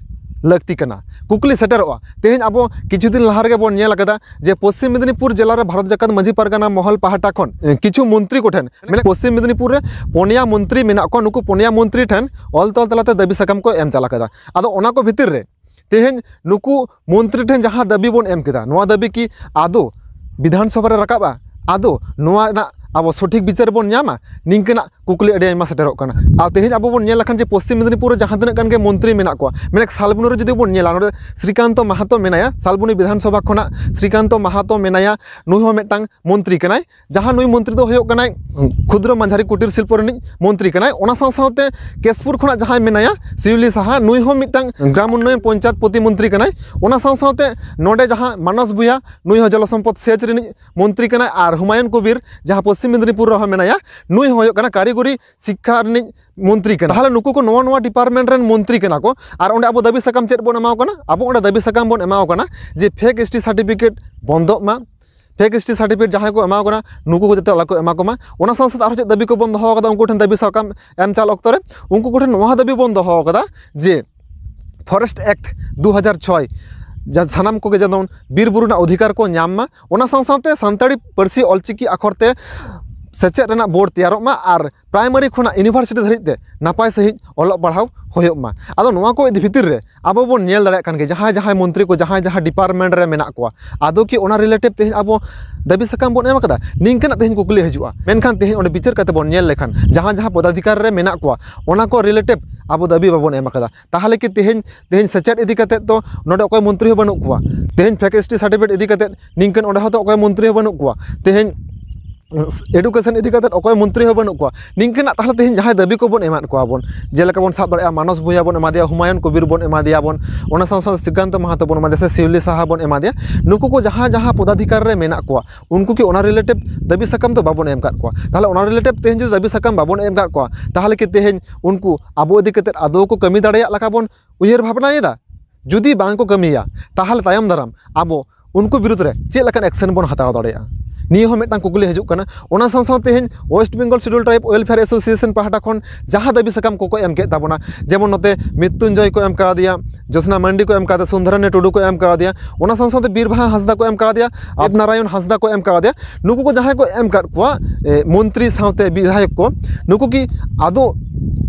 ᱞᱟᱹᱠᱛᱤ ᱠᱟᱱᱟ᱾ ᱠᱩᱠᱞᱤ ᱥᱮᱴᱮᱨᱚᱜᱼᱟ, ᱛᱮᱦᱮᱧ ᱟᱵᱚ ᱠᱤᱪᱷᱩ ᱫᱤᱱ ᱞᱟᱦᱟ ᱨᱮᱜᱮ ᱵᱚᱱ ᱧᱮᱞ ᱟᱠᱟᱫᱟ ᱡᱮ ᱯᱚᱥᱪᱤᱢ ᱢᱮᱫᱽᱱᱤᱯᱩᱨ ᱡᱮᱞᱟ ᱨᱮ ᱵᱷᱟᱨᱚᱛ ᱡᱟᱠᱟᱛ ᱢᱟᱹᱡᱷᱤ ᱯᱟᱨᱜᱟᱱᱟ ᱢᱚᱦᱚᱞ ᱯᱟᱦᱴᱟ ᱠᱷᱚᱱ, ᱮ, ᱠᱤᱪᱷᱩ ᱢᱚᱱᱛᱨᱤ ᱠᱚᱴᱷᱮᱱ, ᱢᱟᱱᱮ ᱯᱚᱥᱪᱤᱢ ᱢᱮᱫᱽᱱᱤᱯᱩᱨ ᱨᱮ ᱯᱚᱱᱭᱟ ᱢᱚᱱᱛᱨᱤ ᱢᱮᱱᱟᱜ ᱠᱚᱣᱟ, ᱱᱩᱠᱩ ᱯᱚᱱᱭᱟ ᱢᱚᱱᱛᱨᱤ ᱴᱷᱮᱱ ᱚᱞ ᱛᱚᱞ ᱛᱟᱞᱟᱛᱮ ᱫᱟᱹᱵᱤ ᱥᱟᱠᱟᱢ ᱠᱚ ᱮᱢ ᱪᱟᱞ ᱟᱠᱟᱫᱟ᱾ ᱟᱫᱚ ᱚᱱᱟ ᱠᱚ ᱵᱷᱤᱛᱤᱨ ᱨᱮ ᱛᱮᱦᱮᱧ ᱱᱩᱠᱩ ᱢᱚᱱᱛᱨᱤ ᱴᱷᱮᱱ ᱡᱟᱦᱟᱸ ᱫᱟᱹᱵᱤ ᱵᱚᱱ ᱮᱢ ᱠᱮᱫᱟ, ᱱᱚᱣᱟ ᱫᱟᱹᱵᱤ ᱠᱤ ᱟᱫᱚ ᱵᱤᱫᱷᱟᱱ ᱥᱚᱵᱷᱟ ᱨᱮ ᱨᱟᱠᱟᱵᱼᱟ? ᱟᱫᱚ ᱱᱚᱣᱟ ᱨᱮᱱᱟᱜ ᱟᱵᱚ ᱥᱚᱴᱷᱤᱠ ᱵᱤᱪᱟᱹᱨ ᱵᱚᱱ ᱧᱟᱢᱟ? ᱱᱤᱝᱠᱟᱹᱱᱟᱜ ᱠᱩᱠᱞᱤ ᱟᱹᱰᱤ ᱟᱭᱢᱟ ᱥᱮᱴᱮᱨᱚᱜ ᱠᱟᱱᱟ᱾ ᱟᱨ ᱛᱮᱦᱮᱧ ᱟᱵᱚ ᱵᱚᱱ ᱧᱮᱞ ᱞᱮᱠᱷᱟᱱ ᱡᱮ ᱯᱚᱥᱪᱤᱢ ᱢᱮᱫᱽᱱᱤᱯᱩᱨ ᱨᱮ ᱡᱟᱦᱟᱸ ᱛᱤᱱᱟᱹᱜ ᱜᱟᱱ ᱜᱮ ᱢᱚᱱᱛᱨᱤ ᱢᱮᱱᱟᱜ ᱠᱚᱣᱟ, ᱢᱮᱱᱮᱠ ᱥᱟᱞᱵᱚᱱᱤ ᱨᱮ ᱡᱩᱫᱤ ᱵᱚᱱ ᱧᱮᱞᱟ, ᱱᱚᱰᱮ ᱥᱨᱤᱠᱟᱱᱛᱚ ᱢᱟᱦᱟᱛᱚ ᱢᱮᱱᱟᱭᱟ, ᱥᱟᱞᱵᱚᱱᱤ ᱵᱤᱫᱷᱟᱱ ᱥᱚᱵᱷᱟ ᱠᱷᱚᱱᱟᱜ ᱥᱨᱤᱠᱟᱱᱛᱚ ᱢᱟᱦᱟᱛᱚ ᱢᱮᱱᱟᱭᱟ, ᱱᱩᱭ ᱦᱚᱸ ᱢᱤᱫᱴᱟᱝ ᱢᱚᱱᱛᱨᱤ ᱠᱟᱱᱟᱭ᱾ ᱡᱟᱦᱟᱸ ᱱᱩᱭ ᱢᱚᱱᱛᱨᱤ ᱫᱚ ᱦᱩᱭᱩᱜ ᱠᱟᱱᱟᱭ ᱠᱷᱩᱫᱨᱚ ᱢᱟᱡᱷᱟᱨᱤ ᱠᱩᱴᱤᱨ ᱥᱤᱞᱯᱚ ᱨᱤᱱᱤᱡ ᱢᱚᱱᱛᱨᱤ ᱠᱟᱱᱟᱭ᱾ ᱚᱱᱟ ᱥᱟᱶ ᱥᱟᱶᱛᱮ ᱠᱮᱥᱯᱩᱨ ᱠᱷᱚᱱᱟᱜ ᱡᱟᱦᱟᱸᱭ ᱢᱮᱱᱟᱭᱟ ᱥᱤᱣᱞᱤ ᱥᱟᱦᱟ, ᱱᱩᱭ ᱦᱚᱸ ᱢᱤᱫᱴᱟᱝ ᱜᱨᱟᱢ ᱩᱱᱱᱚᱭᱚᱱ ᱯᱚᱧᱪᱟᱭᱮᱛ ᱯᱚᱛᱤ ᱢᱚᱱᱛᱨᱤ ᱠᱟᱱᱟᱭ᱾ ᱚᱱᱟ ᱥᱟᱶ ᱥᱟᱶᱛᱮ ᱱᱚᱰᱮ ᱡᱟᱦᱟᱸ ᱢᱟᱱᱚᱥ ᱵᱷᱩᱭᱟ, ᱱᱩᱭ ᱦᱚᱸ ᱡᱚᱞᱚᱥᱚᱢᱯᱚᱫ ᱥᱮᱪ ᱨᱤᱱᱤᱡ ᱢᱚᱱᱛᱨᱤ ᱠᱟᱱᱟᱭ᱾ ᱟᱨ ᱦᱩᱢᱟᱭᱩᱱ ᱠᱚᱵᱤᱨ, ᱡᱟᱦᱟᱸ ᱯᱚᱥᱪᱤᱢ ᱢᱮᱫᱽᱱᱤᱯᱩᱨ ᱨᱮᱦᱚᱸ ᱢᱮᱱᱟᱭᱟ, ᱱᱩᱭ ᱦᱚᱸ ᱦᱩᱭᱩᱜ ᱠᱟᱱᱟ ᱠᱟᱹᱨᱤᱜᱚᱨᱤ ᱥᱤᱠᱠᱷᱟ ᱨᱤᱱᱤᱡ ᱢᱚᱱᱛᱨᱤ ᱠᱟᱱᱟ᱾ ᱛᱟᱦᱚᱞᱮ ᱱᱩᱠᱩ ᱠᱚ ᱱᱚᱣᱟ ᱱᱚᱣᱟ ᱰᱤᱯᱟᱨᱴᱢᱮᱱᱴ ᱨᱮᱱ ᱢᱚᱱᱛᱨᱤ ᱠᱟᱱᱟ ᱠᱚ᱾ ᱟᱨ ᱚᱸᱰᱮ ᱟᱵᱚ ᱫᱟᱹᱵᱤ ᱥᱟᱠᱟᱢ ᱪᱮᱫ ᱵᱚᱱ ᱮᱢᱟᱣ ᱠᱟᱱᱟ? ᱟᱵᱚ ᱚᱸᱰᱮ ᱫᱟᱹᱵᱤ ᱥᱟᱠᱟᱢ ᱵᱚᱱ ᱮᱢᱟᱣ ᱠᱟᱱᱟ ᱡᱮ ᱯᱷᱮᱠ ᱮᱥ ᱴᱤ ᱥᱟᱨᱴᱤᱯᱷᱤᱠᱮᱴ ᱵᱚᱱᱫᱚᱜ ᱢᱟ, ᱯᱷᱮᱠ ᱮᱥ ᱴᱤ ᱥᱟᱨᱴᱤᱯᱷᱤᱠᱮᱴ ᱡᱟᱦᱟᱸᱭ ᱠᱚ ᱮᱢᱟᱣ ᱠᱟᱱᱟ, ᱱᱩᱠᱩ ᱠᱚ ᱡᱟᱛᱮ ᱟᱞᱚ ᱠᱚ ᱮᱢᱟ ᱠᱚᱢᱟ᱾ ᱚᱱᱟ ᱥᱟᱶ ᱥᱟᱶᱛᱮ ᱟᱨᱦᱚᱸ ᱪᱮᱫ ᱫᱟᱹᱵᱤ ᱠᱚᱵᱚᱱ ᱫᱚᱦᱚ ᱟᱠᱟᱫᱟ ᱩᱱᱠᱩ ᱴᱷᱮᱱ ᱫᱟᱹᱵᱤ ᱥᱟᱠᱟᱢ ᱮᱢ ᱪᱟᱞ ᱚᱠᱛᱚ ᱨᱮ? ᱩᱱᱠᱩ ᱠᱚᱴᱷᱮᱱ ᱱᱚᱣᱟ ᱫᱟᱹᱵᱤ ᱵᱚᱱ ᱫᱚᱦᱚ ᱟᱠᱟᱫᱟ ᱡᱮ ᱯᱷᱚᱨᱮᱥᱴ ᱮᱠᱴ ᱫᱩ ᱦᱟᱡᱟᱨ ᱪᱷᱚᱭ, ᱡᱟ-, ᱥᱟᱱᱟᱢ ᱠᱚᱜᱮ ᱡᱮᱢᱚᱱ ᱵᱤᱨ ᱵᱩᱨᱩ ᱨᱮᱱᱟᱜ ᱚᱫᱷᱤᱠᱟᱨ ᱠᱚ ᱧᱟᱢ ᱢᱟ᱾ ᱚᱱᱟ ᱥᱟᱶ ᱥᱟᱶᱛᱮ ᱥᱟᱱᱛᱟᱲᱤ ᱯᱟᱹᱨᱥᱤ ᱚᱞᱪᱤᱠᱤ ᱟᱠᱷᱚᱨ ᱛᱮ ᱥᱮᱪᱮᱫ ᱨᱮᱱᱟᱜ ᱵᱳᱨᱰ ᱛᱮᱭᱟᱨᱚᱜ ᱢᱟ ᱟᱨ ᱯᱨᱟᱭᱢᱟᱨᱤ ᱠᱷᱚᱱᱟᱜ ᱤᱭᱩᱱᱤᱵᱷᱟᱨᱥᱤᱴᱤ ᱫᱷᱟᱹᱨᱤᱡ ᱛᱮ ᱱᱟᱯᱟᱭ ᱥᱟᱺᱦᱤᱡ ᱚᱞᱚᱜ ᱯᱟᱲᱦᱟᱣ ᱦᱩᱭᱩᱜ ᱢᱟ᱾ ᱟᱫᱚ ᱱᱚᱣᱟ ᱠᱚ ᱤᱫᱤ ᱵᱷᱤᱛᱤᱨ ᱨᱮ ᱟᱵᱚ ᱵᱚᱱ ᱧᱮᱞ ᱫᱟᱲᱮᱭᱟᱜ ᱠᱟᱱ ᱜᱮᱭᱟ, ᱡᱟᱦᱟᱸᱭ ᱡᱟᱦᱟᱸᱭ ᱢᱚᱱᱛᱨᱤ ᱠᱚ ᱡᱟᱦᱟᱸᱭ ᱡᱟᱦᱟᱸ ᱰᱤᱯᱟᱨᱴᱢᱮᱱᱴ ᱨᱮ ᱢᱮᱱᱟᱜ ᱠᱚᱣᱟ, ᱟᱫᱚ ᱠᱤ ᱚᱱᱟ ᱨᱤᱞᱮᱴᱤᱵᱷ ᱛᱮᱦᱮᱧ ᱟᱵᱚ ᱫᱟᱹᱵᱤ ᱥᱟᱠᱟᱢ ᱵᱚᱱ ᱮᱢ ᱟᱠᱟᱫᱟ? ᱱᱤᱝᱠᱟᱹᱱᱟᱜ ᱛᱮᱦᱮᱧ ᱠᱩᱠᱞᱤ ᱦᱤᱡᱩᱜᱼᱟ᱾ ᱢᱮᱱᱠᱷᱟᱱ ᱛᱮᱦᱮᱧ ᱚᱸᱰᱮ ᱵᱤᱪᱟᱹᱨ ᱠᱟᱛᱮ ᱵᱚᱱ ᱧᱮᱞ ᱞᱮᱠᱷᱟᱱ ᱡᱟᱦᱟᱸ ᱡᱟᱦᱟᱸ ᱯᱚᱫᱟᱫᱷᱤᱠᱟᱨ ᱨᱮ ᱢᱮᱱᱟᱜ ᱠᱚᱣᱟ, ᱚᱱᱟ ᱠᱚ ᱨᱤᱞᱮᱴᱤᱵᱷ ᱟᱵᱚ ᱫᱟᱹᱵᱤ ᱵᱟᱵᱚᱱ ᱮᱢ ᱟᱠᱟᱫᱟ᱾ ᱛᱟᱦᱚᱞᱮ ᱠᱤ ᱛᱮᱦᱮᱧ, ᱛᱮᱦᱮᱧ ᱥᱮᱪᱮᱫ ᱤᱫᱤ ᱠᱟᱛᱮ ᱫᱚ ᱱᱚᱰᱮ ᱚᱠᱚᱭ ᱢᱚᱱᱛᱨᱤ ᱦᱚᱸ ᱵᱟᱹᱱᱩᱜ ᱠᱚᱣᱟ? ᱛᱮᱦᱮᱧ ᱯᱷᱮᱠ ᱮᱥ ᱴᱤ ᱥᱟᱨᱴᱤᱯᱷᱤᱠᱮᱴ ᱤᱫᱤ ᱠᱟᱛᱮ ᱱᱤᱝᱠᱟᱹᱱ ᱚᱸᱰᱮ ᱦᱚᱸᱛᱚ ᱚᱠᱚᱭ ᱢᱚᱱᱛᱨᱤ ᱦᱚᱸ ᱵᱟᱹᱱᱩᱜ ᱠᱚᱣᱟ᱾ ᱛᱮᱦᱮᱧ ᱮᱰᱩᱠᱮᱥᱚᱱ ᱤᱫᱤ ᱠᱟᱛᱮ ᱚᱠᱚᱭ ᱢᱚᱱᱛᱨᱤ ᱦᱚᱸ ᱵᱟᱹᱱᱩᱜ ᱠᱚᱣᱟ᱾ ᱱᱤᱝᱠᱟᱹᱱᱟᱜ ᱛᱟᱦᱚᱞᱮ ᱛᱮᱦᱮᱧ ᱡᱟᱦᱟᱸᱭ ᱫᱟᱹᱵᱤ ᱠᱚᱵᱚᱱ ᱮᱢᱟᱫ ᱠᱚᱣᱟ ᱵᱚᱱ, ᱡᱮᱞᱮᱠᱟ ᱵᱚᱱ ᱥᱟᱵ ᱫᱟᱲᱮᱭᱟᱜᱼᱟ, ᱢᱟᱱᱚᱥ ᱵᱷᱩᱭᱟ ᱵᱚᱱ ᱮᱢᱟ ᱫᱮᱭᱟ, ᱦᱩᱢᱟᱭᱩᱱ ᱠᱚᱵᱤᱨ ᱵᱚᱱ ᱮᱢᱟ ᱫᱮᱭᱟ ᱵᱚᱱ, ᱚᱱᱟ ᱥᱟᱶ ᱥᱟᱶ ᱥᱨᱤᱠᱟᱱᱛ ᱢᱟᱦᱟᱛᱚ ᱵᱚᱱ ᱮᱢᱟ ᱫᱮᱭᱟ, ᱥᱮ ᱥᱤᱣᱞᱤ ᱥᱟᱦᱟ ᱵᱚᱱ ᱮᱢᱟ ᱫᱮᱭᱟ, ᱱᱩᱠᱩ ᱠᱚ ᱡᱟᱦᱟᱸ ᱡᱟᱦᱟᱸ ᱯᱚᱫᱟᱫᱷᱤᱠᱟᱨ ᱨᱮ ᱢᱮᱱᱟᱜ ᱠᱚᱣᱟ, ᱩᱱᱠᱩ ᱠᱤ ᱚᱱᱟ ᱨᱤᱞᱮᱴᱤᱵᱷ ᱫᱟᱹᱵᱤ ᱥᱟᱠᱟᱢ ᱫᱚ ᱵᱟᱵᱚᱱ ᱮᱢ ᱟᱠᱟᱫ ᱠᱚᱣᱟ? ᱛᱟᱦᱚᱞᱮ ᱚᱱᱟ ᱨᱤᱞᱮᱴᱤᱵᱷ ᱛᱮᱦᱮᱧ ᱡᱩᱫᱤ ᱫᱟᱹᱵᱤ ᱥᱟᱠᱟᱢ ᱵᱟᱵᱚᱱ ᱮᱢ ᱟᱠᱟᱫ ᱠᱚᱣᱟ, ᱛᱟᱦᱚᱞᱮ ᱠᱤ ᱛᱮᱦᱮᱧ ᱩᱱᱠᱩ ᱟᱵᱚ ᱤᱫᱤ ᱠᱟᱛᱮ ᱟᱫᱚ ᱠᱚ ᱠᱟᱹᱢᱤ ᱫᱟᱲᱮᱭᱟᱜ ᱞᱮᱠᱟ ᱵᱚᱱ ᱩᱭᱦᱟᱹᱨ ᱵᱷᱟᱵᱽᱱᱟᱭᱮᱫᱟ? ᱡᱩᱫᱤ ᱵᱟᱝ ᱠᱚ ᱠᱟᱹᱢᱤᱭᱟ, ᱛᱟᱦᱚᱞᱮ ᱛᱟᱭᱚᱢ ᱫᱟᱨᱟᱢ ᱟᱵᱚ ᱩᱱᱠᱩ ᱵᱤᱨᱩᱫᱽ ᱨᱮ ᱪᱮᱫ ᱞᱮᱠᱟᱱ ᱮᱠᱥᱮᱱ ᱵᱚᱱ ᱦᱟᱛᱟᱣ ᱫᱟᱲᱮᱭᱟᱜᱼᱟ? ᱱᱤᱭᱟᱹ ᱦᱚᱸ ᱢᱤᱫᱴᱟᱝ ᱠᱩᱠᱞᱤ ᱦᱤᱡᱩᱜ ᱠᱟᱱᱟ᱾ ᱚᱱᱟ ᱥᱟᱶ ᱥᱟᱶ ᱛᱮᱦᱮᱧ West Bengal schedule tribe welfare association ᱯᱟᱦᱴᱟ ᱠᱷᱚᱱ ᱡᱟᱦᱟᱸ ᱫᱟᱹᱵᱤ ᱥᱟᱠᱟᱢ ᱠᱚᱠᱚ ᱮᱢ ᱠᱮᱫ ᱛᱟᱵᱚᱱᱟ, ᱡᱮᱢᱚᱱ ᱱᱚᱛᱮ ᱢᱨᱤᱛᱩᱧᱡᱚᱭ ᱠᱚ ᱮᱢ ᱠᱟᱣᱫᱮᱭᱟ, ᱡᱳᱥᱱᱟ ᱢᱟᱱᱰᱤ ᱠᱚ ᱮᱢ ᱠᱟᱣᱫᱮᱭᱟ, ᱥᱩᱱᱫᱷᱚᱨᱟᱱᱤ ᱴᱩᱰᱩ ᱠᱚ ᱮᱢ ᱠᱟᱣᱫᱮᱭᱟ, ᱚᱱᱟ ᱥᱟᱶ ᱥᱟᱶᱛᱮ ᱵᱤᱨ ᱵᱟᱦᱟ ᱦᱟᱸᱥᱫᱟ ᱠᱚ ᱮᱢ ᱠᱟᱣᱫᱮᱭᱟ, ᱫᱮᱵᱽ ᱱᱟᱨᱟᱭᱚᱱ ᱦᱟᱸᱥᱫᱟ ᱠᱚ ᱮᱢ ᱠᱟᱣᱫᱮᱭᱟ, ᱱᱩᱠᱩ ᱠᱚ ᱡᱟᱦᱟᱸᱭ ᱠᱚ ᱮᱢ ᱠᱟᱫ ᱠᱚᱣᱟ, ᱮ, ᱢᱚᱱᱛᱨᱤ ᱥᱟᱶᱛᱮ ᱵᱤᱫᱷᱟᱭᱚᱠ ᱠᱚ, ᱱᱩᱠᱩ ᱠᱤ ᱟᱫᱚ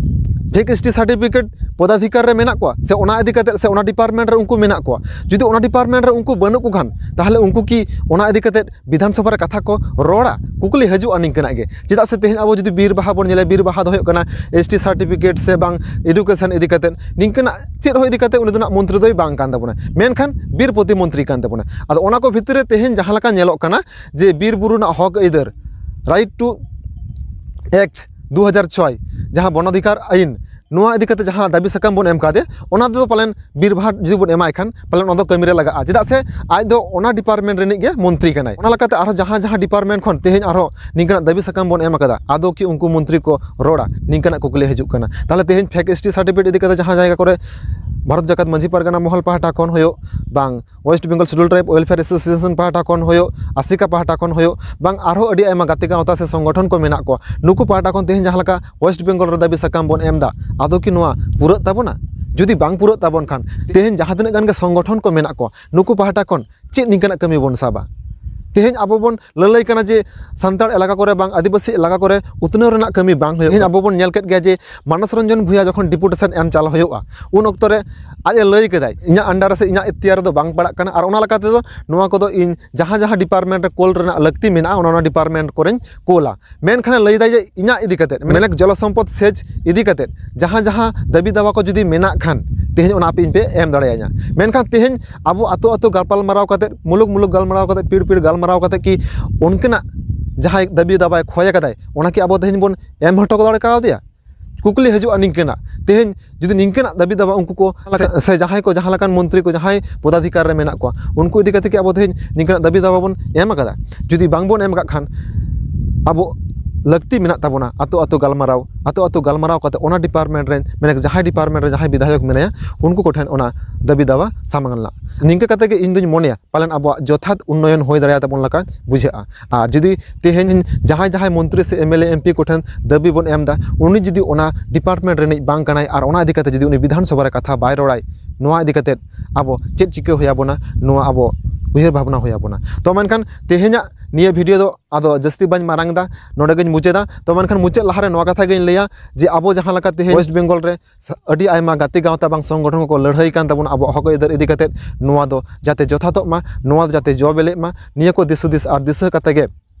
ᱯᱷᱮᱠ ᱮᱥ ᱴᱤ ᱥᱟᱨᱴᱤᱯᱷᱤᱠᱮᱴ ᱯᱚᱫᱟᱫᱷᱤᱠᱟᱨ ᱨᱮ ᱢᱮᱱᱟᱜ ᱠᱚᱣᱟ ᱥᱮ ᱚᱱᱟ ᱤᱫᱤ ᱠᱟᱛᱮᱫ ᱥᱮ ᱚᱱᱟ ᱰᱤᱯᱟᱨᱴᱢᱮᱱᱴ ᱨᱮ ᱩᱱᱠᱩ ᱢᱮᱱᱟᱜ ᱠᱚᱣᱟ, ᱡᱩᱫᱤ ᱚᱱᱟ ᱰᱤᱯᱟᱨᱴᱢᱮᱱᱴ ᱨᱮ ᱩᱱᱠᱩ ᱵᱟᱹᱱᱩᱜ ᱠᱚ ᱠᱷᱟᱱ, ᱛᱟᱦᱚᱞᱮ ᱩᱱᱠᱩ ᱠᱤ ᱚᱱᱟ ᱤᱫᱤ ᱠᱟᱛᱮᱫ ᱵᱤᱫᱷᱟᱱ ᱥᱚᱵᱷᱟ ᱨᱮ ᱠᱟᱛᱷᱟ ᱠᱚ ᱨᱚᱲᱟ? ᱠᱩᱠᱞᱤ ᱦᱤᱡᱩᱜᱼᱟ ᱱᱤᱝᱠᱟᱹᱱᱟᱜ ᱜᱮ᱾ ᱪᱮᱫᱟᱜ ᱥᱮ ᱛᱮᱦᱮᱧ ᱟᱵᱚ ᱡᱩᱫᱤ ᱵᱤᱨ ᱵᱟᱦᱟ ᱵᱚᱱ ᱧᱮᱞᱟ, ᱵᱤᱨ ᱵᱟᱦᱟ ᱫᱚ ᱦᱩᱭᱩᱜ ᱠᱟᱱᱟ ᱮᱥ ᱴᱤ ᱥᱟᱨᱴᱤᱯᱷᱤᱠᱮᱴ ᱥᱮ ᱵᱟᱝ ᱮᱰᱩᱠᱮᱥᱚᱱ ᱤᱫᱤ ᱠᱟᱛᱮᱫ ᱱᱤᱝᱠᱟᱹᱱᱟᱜ ᱪᱮᱫ ᱦᱚᱸ ᱤᱫᱤ ᱠᱟᱛᱮᱫ ᱩᱱᱤ ᱫᱚ ᱱᱟᱜ ᱢᱚᱱᱛᱨᱤ ᱫᱚᱭ ᱵᱟᱝ ᱠᱟᱱ ᱛᱟᱵᱚᱱᱟ, ᱢᱮᱱᱠᱷᱟᱱ ᱵᱤᱨ ᱯᱨᱚᱛᱤᱢᱚᱱᱛᱨᱤ ᱠᱟᱱ ᱛᱟᱵᱚᱱᱟ᱾ ᱟᱫᱚ ᱚᱱᱟ ᱠᱚ ᱵᱷᱤᱛᱨᱤ ᱨᱮ ᱛᱮᱦᱮᱧ ᱡᱟᱦᱟᱸ ᱞᱮᱠᱟ ᱧᱮᱞᱚᱜ ᱠᱟᱱᱟ ᱡᱮ ᱵᱤᱨ ᱵᱩᱨᱩ ᱨᱮᱱᱟᱜ ᱦᱚᱠ ᱟᱹᱭᱫᱟᱹᱨ, ᱨᱟᱭᱤᱴ ᱴᱩ ᱮᱠᱴ ᱫᱩ ᱦᱟᱡᱟᱨ ᱪᱷᱚᱭ, ᱡᱟᱦᱟᱸ ᱵᱚᱱᱚᱫᱷᱤᱠᱟᱨ ᱟᱹᱭᱤᱱ, ᱱᱚᱣᱟ ᱤᱫᱤ ᱠᱟᱛᱮ ᱡᱟᱦᱟᱸ ᱫᱟᱹᱵᱤ ᱥᱟᱠᱟᱢ ᱵᱚᱱ ᱮᱢ ᱠᱟᱫᱮ, ᱚᱱᱟ ᱛᱮᱫᱚ ᱯᱟᱞᱮᱱ ᱵᱤᱨ ᱵᱟᱦᱟ ᱡᱩᱫᱤ ᱵᱚᱱ ᱮᱢᱟᱭ ᱠᱷᱟᱱ, ᱯᱟᱞᱮᱱ ᱚᱱᱟ ᱫᱚ ᱠᱟᱹᱢᱤ ᱨᱮ ᱞᱟᱜᱟᱜᱼᱟ᱾ ᱪᱮᱫᱟᱜ ᱥᱮ ᱟᱡ ᱫᱚ ᱚᱱᱟ ᱰᱤᱯᱟᱨᱴᱢᱮᱱᱴ ᱨᱤᱱᱤᱡ ᱜᱮ ᱢᱚᱱᱛᱨᱤ ᱠᱟᱱᱟᱭ᱾ ᱚᱱᱟ ᱞᱮᱠᱟᱛᱮ ᱟᱨᱦᱚᱸ ᱡᱟᱦᱟᱸ ᱡᱟᱦᱟᱸ ᱰᱤᱯᱟᱨᱴᱢᱮᱱᱴ ᱠᱷᱚᱱ ᱛᱮᱦᱮᱧ ᱟᱨᱦᱚᱸ ᱱᱤᱝᱠᱟᱱᱟᱜ ᱫᱟᱹᱵᱤ ᱥᱟᱠᱟᱢ ᱵᱚᱱ ᱮᱢ ᱟᱠᱟᱫᱟ, ᱟᱫᱚ ᱠᱤ ᱩᱱᱠᱩ ᱢᱚᱱᱛᱨᱤ ᱠᱚ ᱨᱚᱲᱟ? ᱱᱤᱝᱠᱟᱱᱟᱜ ᱠᱩᱠᱞᱤ ᱦᱤᱡᱩᱜ ᱠᱟᱱᱟ᱾ ᱛᱟᱦᱚᱞᱮ ᱛᱮᱦᱮᱧ ᱯᱷᱮᱠ ᱮᱥ ᱴᱤ ᱥᱟᱨᱴᱤᱯᱷᱤᱠᱮᱴ ᱤᱫᱤ ᱠᱟᱛᱮ ᱡᱟᱦᱟᱸ ᱡᱟᱭᱜᱟ ᱠᱚᱨᱮ ᱵᱷᱟᱨᱚᱛ ᱡᱟᱠᱟᱛ ᱢᱟᱹᱡᱷᱤ ᱯᱟᱨᱜᱟᱱᱟ ᱢᱚᱦᱚᱞ ᱯᱟᱦᱴᱟ ᱠᱷᱚᱱ ᱦᱩᱭᱩᱜ, ᱵᱟᱝ West Bengal schedule tribe welfare association ᱯᱟᱦᱴᱟ ᱠᱷᱚᱱ ᱦᱩᱭᱩᱜ, ᱟᱥᱤᱠᱟ ᱯᱟᱦᱴᱟ ᱠᱷᱚᱱ ᱦᱩᱭᱩᱜ, ᱵᱟᱝ ᱟᱨᱦᱚᱸ ᱟᱹᱰᱤ ᱟᱭᱢᱟ ᱜᱟᱛᱮ ᱜᱟᱶᱛᱟ ᱥᱮ ᱥᱚᱝᱜᱚᱴᱷᱚᱱ ᱠᱚ ᱢᱮᱱᱟᱜ ᱠᱚᱣᱟ, ᱱᱩᱠᱩ ᱯᱟᱦᱴᱟ ᱠᱷᱚᱱ ᱛᱮᱦᱮᱧ ᱡᱟᱦᱟᱸ ᱞᱮᱠᱟ ᱳᱭᱮᱥᱴ ᱵᱮᱝᱜᱚᱞ ᱨᱮ ᱫᱟᱹᱵᱤ ᱥᱟᱠᱟᱢ ᱵᱚᱱ ᱮᱢ ᱮᱫᱟ, ᱟᱫᱚ ᱠᱤ ᱱᱚᱣᱟ ᱯᱩᱨᱟᱹᱜ ᱛᱟᱵᱚᱱᱟ? ᱡᱩᱫᱤ ᱵᱟᱝ ᱯᱩᱨᱟᱹᱜ ᱛᱟᱵᱚᱱ ᱠᱷᱟᱱ, ᱛᱮᱦᱮᱧ ᱡᱟᱦᱟᱸ ᱛᱤᱱᱟᱹᱜ ᱜᱟᱱ ᱜᱮ ᱥᱚᱝᱜᱚᱴᱷᱚᱱ ᱠᱚ ᱢᱮᱱᱟᱜ ᱠᱚᱣᱟ, ᱱᱩᱠᱩ ᱯᱟᱦᱴᱟ ᱠᱷᱚᱱ ᱪᱮᱫ ᱱᱤᱝᱠᱟᱱᱟᱜ ᱠᱟᱹᱢᱤ ᱵᱚᱱ ᱥᱟᱵᱟ? ᱛᱮᱦᱮᱧ ᱟᱵᱚ ᱵᱚᱱ ᱞᱟᱹᱞᱟᱹᱭ ᱠᱟᱱᱟ ᱡᱮ ᱥᱟᱱᱛᱟᱲ ᱮᱞᱟᱠᱟ ᱠᱚᱨᱮ ᱵᱟᱝ ᱟᱹᱫᱤᱵᱟᱹᱥᱤ ᱮᱞᱟᱠᱟ ᱠᱚᱨᱮ ᱩᱛᱱᱟᱹᱣ ᱨᱮᱱᱟᱜ ᱠᱟᱹᱢᱤ ᱵᱟᱝ ᱦᱩᱭᱩᱜᱼᱟ᱾ ᱛᱮᱦᱮᱧ ᱟᱵᱚ ᱵᱚᱱ ᱧᱮᱞ ᱠᱮᱫ ᱜᱮᱭᱟ ᱡᱮ ᱢᱟᱱᱚᱥ ᱨᱚᱧᱡᱚᱱ ᱵᱷᱩᱭᱟ ᱡᱚᱠᱷᱚᱱ ᱰᱮᱯᱩᱴᱮᱥᱚᱱ ᱮᱢ ᱪᱟᱞᱟᱣ ᱦᱩᱭᱩᱜᱼᱟ, ᱩᱱ ᱚᱠᱛᱚ ᱨᱮ ᱟᱡ ᱮ ᱞᱟᱹᱭ ᱠᱮᱫᱟᱭ, "ᱤᱧᱟᱹᱜ ᱟᱱᱰᱟᱨ ᱨᱮ ᱥᱮ ᱤᱧᱟᱹᱜ ᱮᱠᱛᱤᱭᱟᱨ ᱨᱮᱫᱚ ᱵᱟᱝ ᱯᱟᱲᱟᱜ ᱠᱟᱱᱟ, ᱟᱨ ᱚᱱᱟ ᱞᱮᱠᱟ ᱛᱮᱫᱚ ᱱᱚᱣᱟ ᱠᱚᱫᱚ ᱤᱧ ᱡᱟᱦᱟᱸ ᱡᱟᱦᱟᱸ ᱰᱤᱯᱟᱨᱴᱢᱮᱱᱴ ᱨᱮ ᱠᱳᱞ ᱨᱮᱱᱟᱜ ᱞᱟᱹᱠᱛᱤ ᱢᱮᱱᱟᱜᱼᱟ, ᱚᱱᱟ ᱚᱱᱟ ᱰᱤᱯᱟᱨᱴᱢᱮᱱᱴ ᱠᱚᱨᱮᱧ ᱠᱳᱞᱟ᱾" ᱢᱮᱱᱠᱷᱟᱱ ᱞᱟᱹᱭ ᱫᱟᱭ ᱡᱮ ᱤᱧᱟᱹᱜ ᱤᱫᱤ ᱠᱟᱛᱮᱫ, ᱢᱮᱱᱮᱠ ᱡᱚᱞᱚ ᱥᱚᱢᱯᱚᱫ ᱥᱮᱪ ᱤᱫᱤ ᱠᱟᱛᱮᱫ ᱡᱟᱦᱟᱸ ᱡᱟᱦᱟᱸ ᱫᱟᱹᱵᱤ ᱫᱟᱣᱟ ᱠᱚ ᱡᱩᱫᱤ ᱢᱮᱱᱟᱜ ᱠᱷᱟᱱ, ᱛᱮᱦᱮᱧ ᱚᱱᱟ ᱟᱯᱮ ᱤᱧ ᱯᱮ ᱮᱢ ᱫᱟᱲᱮᱭᱟᱹᱧᱟ᱾ ᱢᱮᱱᱠᱷᱟᱱ ᱛᱮᱦᱮᱧ ᱟᱵᱚ ᱟᱛᱳ ᱟᱛᱳ ᱜᱟᱯᱟᱞᱢᱟᱨᱟᱣ ᱠᱟᱛᱮᱫ, ᱢᱩᱞᱩᱠ ᱢᱩᱞᱩᱠ ᱜᱟᱞᱢᱟᱨᱟᱣ ᱠᱟᱛᱮᱫ, ᱯᱤᱲ ᱯᱤᱲ ᱜᱟᱞᱢᱟᱨᱟᱣ ᱠᱟᱛᱮᱫ ᱠᱤ ᱩᱱᱠᱤᱱᱟᱜ ᱡᱟᱦᱟᱸᱭ ᱫᱟᱹᱵᱤ ᱫᱟᱵᱟᱭ ᱠᱷᱚᱭ ᱟᱠᱟᱫᱟᱭ, ᱚᱱᱟ ᱠᱤ ᱟᱵᱚ ᱛᱮᱦᱮᱧ ᱵᱚᱱ ᱮᱢ ᱦᱚᱴᱚ ᱫᱟᱲᱮ ᱠᱟᱣᱫᱮᱭᱟ? ᱠᱩᱠᱞᱤ ᱦᱤᱡᱩᱜᱼᱟ ᱱᱤᱝᱠᱟᱹᱱᱟᱜ᱾ ᱛᱮᱦᱮᱧ ᱡᱩᱫᱤ ᱱᱤᱝᱠᱟᱹᱱᱟᱜ ᱫᱟᱹᱵᱤ ᱫᱟᱵᱟ ᱩᱱᱠᱩ ᱠᱚ ᱥᱮ, ᱥᱮ ᱡᱟᱦᱟᱸᱭ ᱠᱚ, ᱡᱟᱦᱟᱸ ᱞᱮᱠᱟᱱ ᱢᱚᱱᱛᱨᱤ ᱠᱚ, ᱡᱟᱦᱟᱸᱭ ᱯᱚᱫᱟᱫᱷᱤᱠᱟᱨ ᱨᱮ ᱢᱮᱱᱟᱜ ᱠᱚᱣᱟ, ᱩᱱᱠᱩ ᱤᱫᱤ ᱠᱟᱛᱮ ᱠᱤ ᱟᱵᱚ ᱛᱮᱦᱮᱧ ᱱᱤᱝᱠᱟᱹᱱᱟᱜ ᱫᱟᱹᱵᱤ ᱫᱟᱵᱟ ᱵᱚᱱ ᱮᱢ ᱟᱠᱟᱫᱟ? ᱡᱩᱫᱤ ᱵᱟᱝ ᱵᱚᱱ ᱮᱢ ᱟᱠᱟᱫ ᱠᱷᱟᱱ, ᱟᱵᱚ ᱞᱟᱹᱠᱛᱤ ᱢᱮᱱᱟᱜ ᱛᱟᱵᱚᱱᱟ ᱟᱛᱳ ᱟᱛᱳ ᱜᱟᱞᱢᱟᱨᱟᱣ, ᱟᱛᱳ ᱟᱛᱳ ᱜᱟᱞᱢᱟᱨᱟᱣ ᱠᱟᱛᱮ ᱚᱱᱟ ᱰᱤᱯᱟᱨᱴᱢᱮᱱᱴ ᱨᱮᱱ, ᱢᱟᱱᱮ ᱡᱟᱦᱟᱸᱭ ᱰᱤᱯᱟᱨᱴᱢᱮᱱᱴ ᱨᱮ ᱡᱟᱦᱟᱸᱭ ᱵᱤᱫᱷᱟᱭᱚᱠ ᱢᱮᱱᱟᱭᱟ, ᱩᱱᱠᱩ ᱠᱚᱴᱷᱮᱱ ᱚᱱᱟ ᱫᱟᱹᱵᱤ ᱫᱟᱵᱟ ᱥᱟᱢᱟᱝ ᱨᱮᱱᱟᱜ᱾ ᱱᱤᱝᱠᱟᱹ ᱠᱟᱛᱮ ᱜᱮ ᱤᱧ ᱫᱩᱧ ᱢᱚᱱᱮᱭᱟ ᱯᱟᱞᱮᱱ ᱟᱵᱚᱣᱟᱜ ᱡᱚᱛᱷᱟᱛ ᱩᱱᱱᱚᱭᱚᱱ ᱦᱩᱭ ᱫᱟᱲᱮᱭᱟᱜ ᱛᱟᱵᱚᱱ ᱞᱮᱠᱟ ᱵᱩᱡᱷᱟᱹᱜᱼᱟ᱾ ᱟᱨ ᱡᱩᱫᱤ ᱛᱮᱦᱮᱧ ᱡᱟᱦᱟᱸᱭ ᱡᱟᱦᱟᱸᱭ ᱢᱚᱱᱛᱨᱤ ᱥᱮ M L A, M P ᱠᱚᱴᱷᱮᱱ ᱫᱟᱹᱵᱤ ᱵᱚᱱ ᱮᱢ ᱮᱫᱟ, ᱩᱱᱤ ᱡᱩᱫᱤ ᱚᱱᱟ ᱰᱤᱯᱟᱨᱴᱢᱮᱱᱴ ᱨᱤᱱᱤᱡ ᱵᱟᱝ ᱠᱟᱱᱟᱭ ᱟᱨ ᱚᱱᱟ ᱤᱫᱤ ᱠᱟᱛᱮ ᱡᱩᱫᱤ ᱩᱱᱤ ᱵᱤᱫᱷᱟᱱ ᱥᱚᱵᱷᱟ ᱨᱮ ᱠᱟᱛᱷᱟ ᱵᱟᱭ ᱨᱚᱲᱟᱭ, ᱱᱚᱣᱟ ᱤᱫᱤ ᱠᱟᱛᱮ ᱟᱵᱚ ᱪᱮᱫ ᱪᱤᱠᱟᱹ ᱦᱩᱭ ᱟᱵᱚᱱᱟ, ᱱᱚᱣᱟ ᱟᱵᱚ ᱩᱭᱦᱟᱹᱨ ᱵᱷᱟᱵᱽᱱᱟ ᱦᱩᱭ ᱟᱵᱚᱱᱟ᱾ ᱛᱚ ᱢᱮᱱᱠᱷᱟᱱ ᱛᱮᱦᱮᱧᱟᱜ ᱱᱤᱭᱟᱹ ᱵᱷᱤᱰᱤᱭᱳ ᱫᱚ ᱟᱫᱚ ᱡᱟᱹᱥᱛᱤ ᱵᱟᱹᱧ ᱢᱟᱨᱟᱝ ᱮᱫᱟ, ᱱᱚᱰᱮ ᱜᱤᱧ ᱢᱩᱪᱟᱹᱫᱟ᱾ ᱛᱚ ᱢᱮᱱᱠᱷᱟᱱ ᱢᱩᱪᱟᱹᱫ ᱞᱟᱦᱟᱨᱮ ᱱᱚᱣᱟ ᱠᱟᱛᱷᱟ ᱜᱤᱧ ᱞᱟᱹᱭᱟ ᱡᱮ ᱟᱵᱚ ᱡᱟᱦᱟᱸ ᱞᱮᱠᱟ ᱛᱮᱦᱮᱧ ᱳᱭᱮᱥᱴ ᱵᱮᱝᱜᱚᱞ ᱨᱮ ᱥᱟ- ᱟᱹᱰᱤ ᱟᱭᱢᱟ ᱜᱟᱛᱮ ᱜᱟᱶᱛᱟ ᱵᱟᱝ ᱥᱚᱝᱜᱚᱴᱷᱚᱱ ᱠᱚᱠᱚ ᱞᱟᱹᱲᱦᱟᱹᱭ ᱠᱟᱱ ᱛᱟᱵᱚᱱᱟ ᱟᱵᱚᱣᱟᱜ ᱦᱚᱠ ᱟᱹᱭᱫᱟᱹᱨ ᱤᱫᱤ ᱠᱟᱛᱮᱫ, ᱱᱚᱣᱟ ᱫᱚ ᱡᱟᱛᱮ ᱡᱚᱛᱷᱟᱛᱚᱜ ᱢᱟ, ᱱᱚᱣᱟ ᱫᱚ ᱡᱟᱛᱮ ᱡᱚ ᱵᱮᱞᱮᱜ ᱢᱟ, ᱱᱤᱭᱟᱹ ᱠᱚ ᱫᱤᱥ ᱦᱩᱫᱤᱥ ᱟᱨ ᱫᱤᱥᱟᱹ ᱠᱟᱛᱮ ᱜᱮ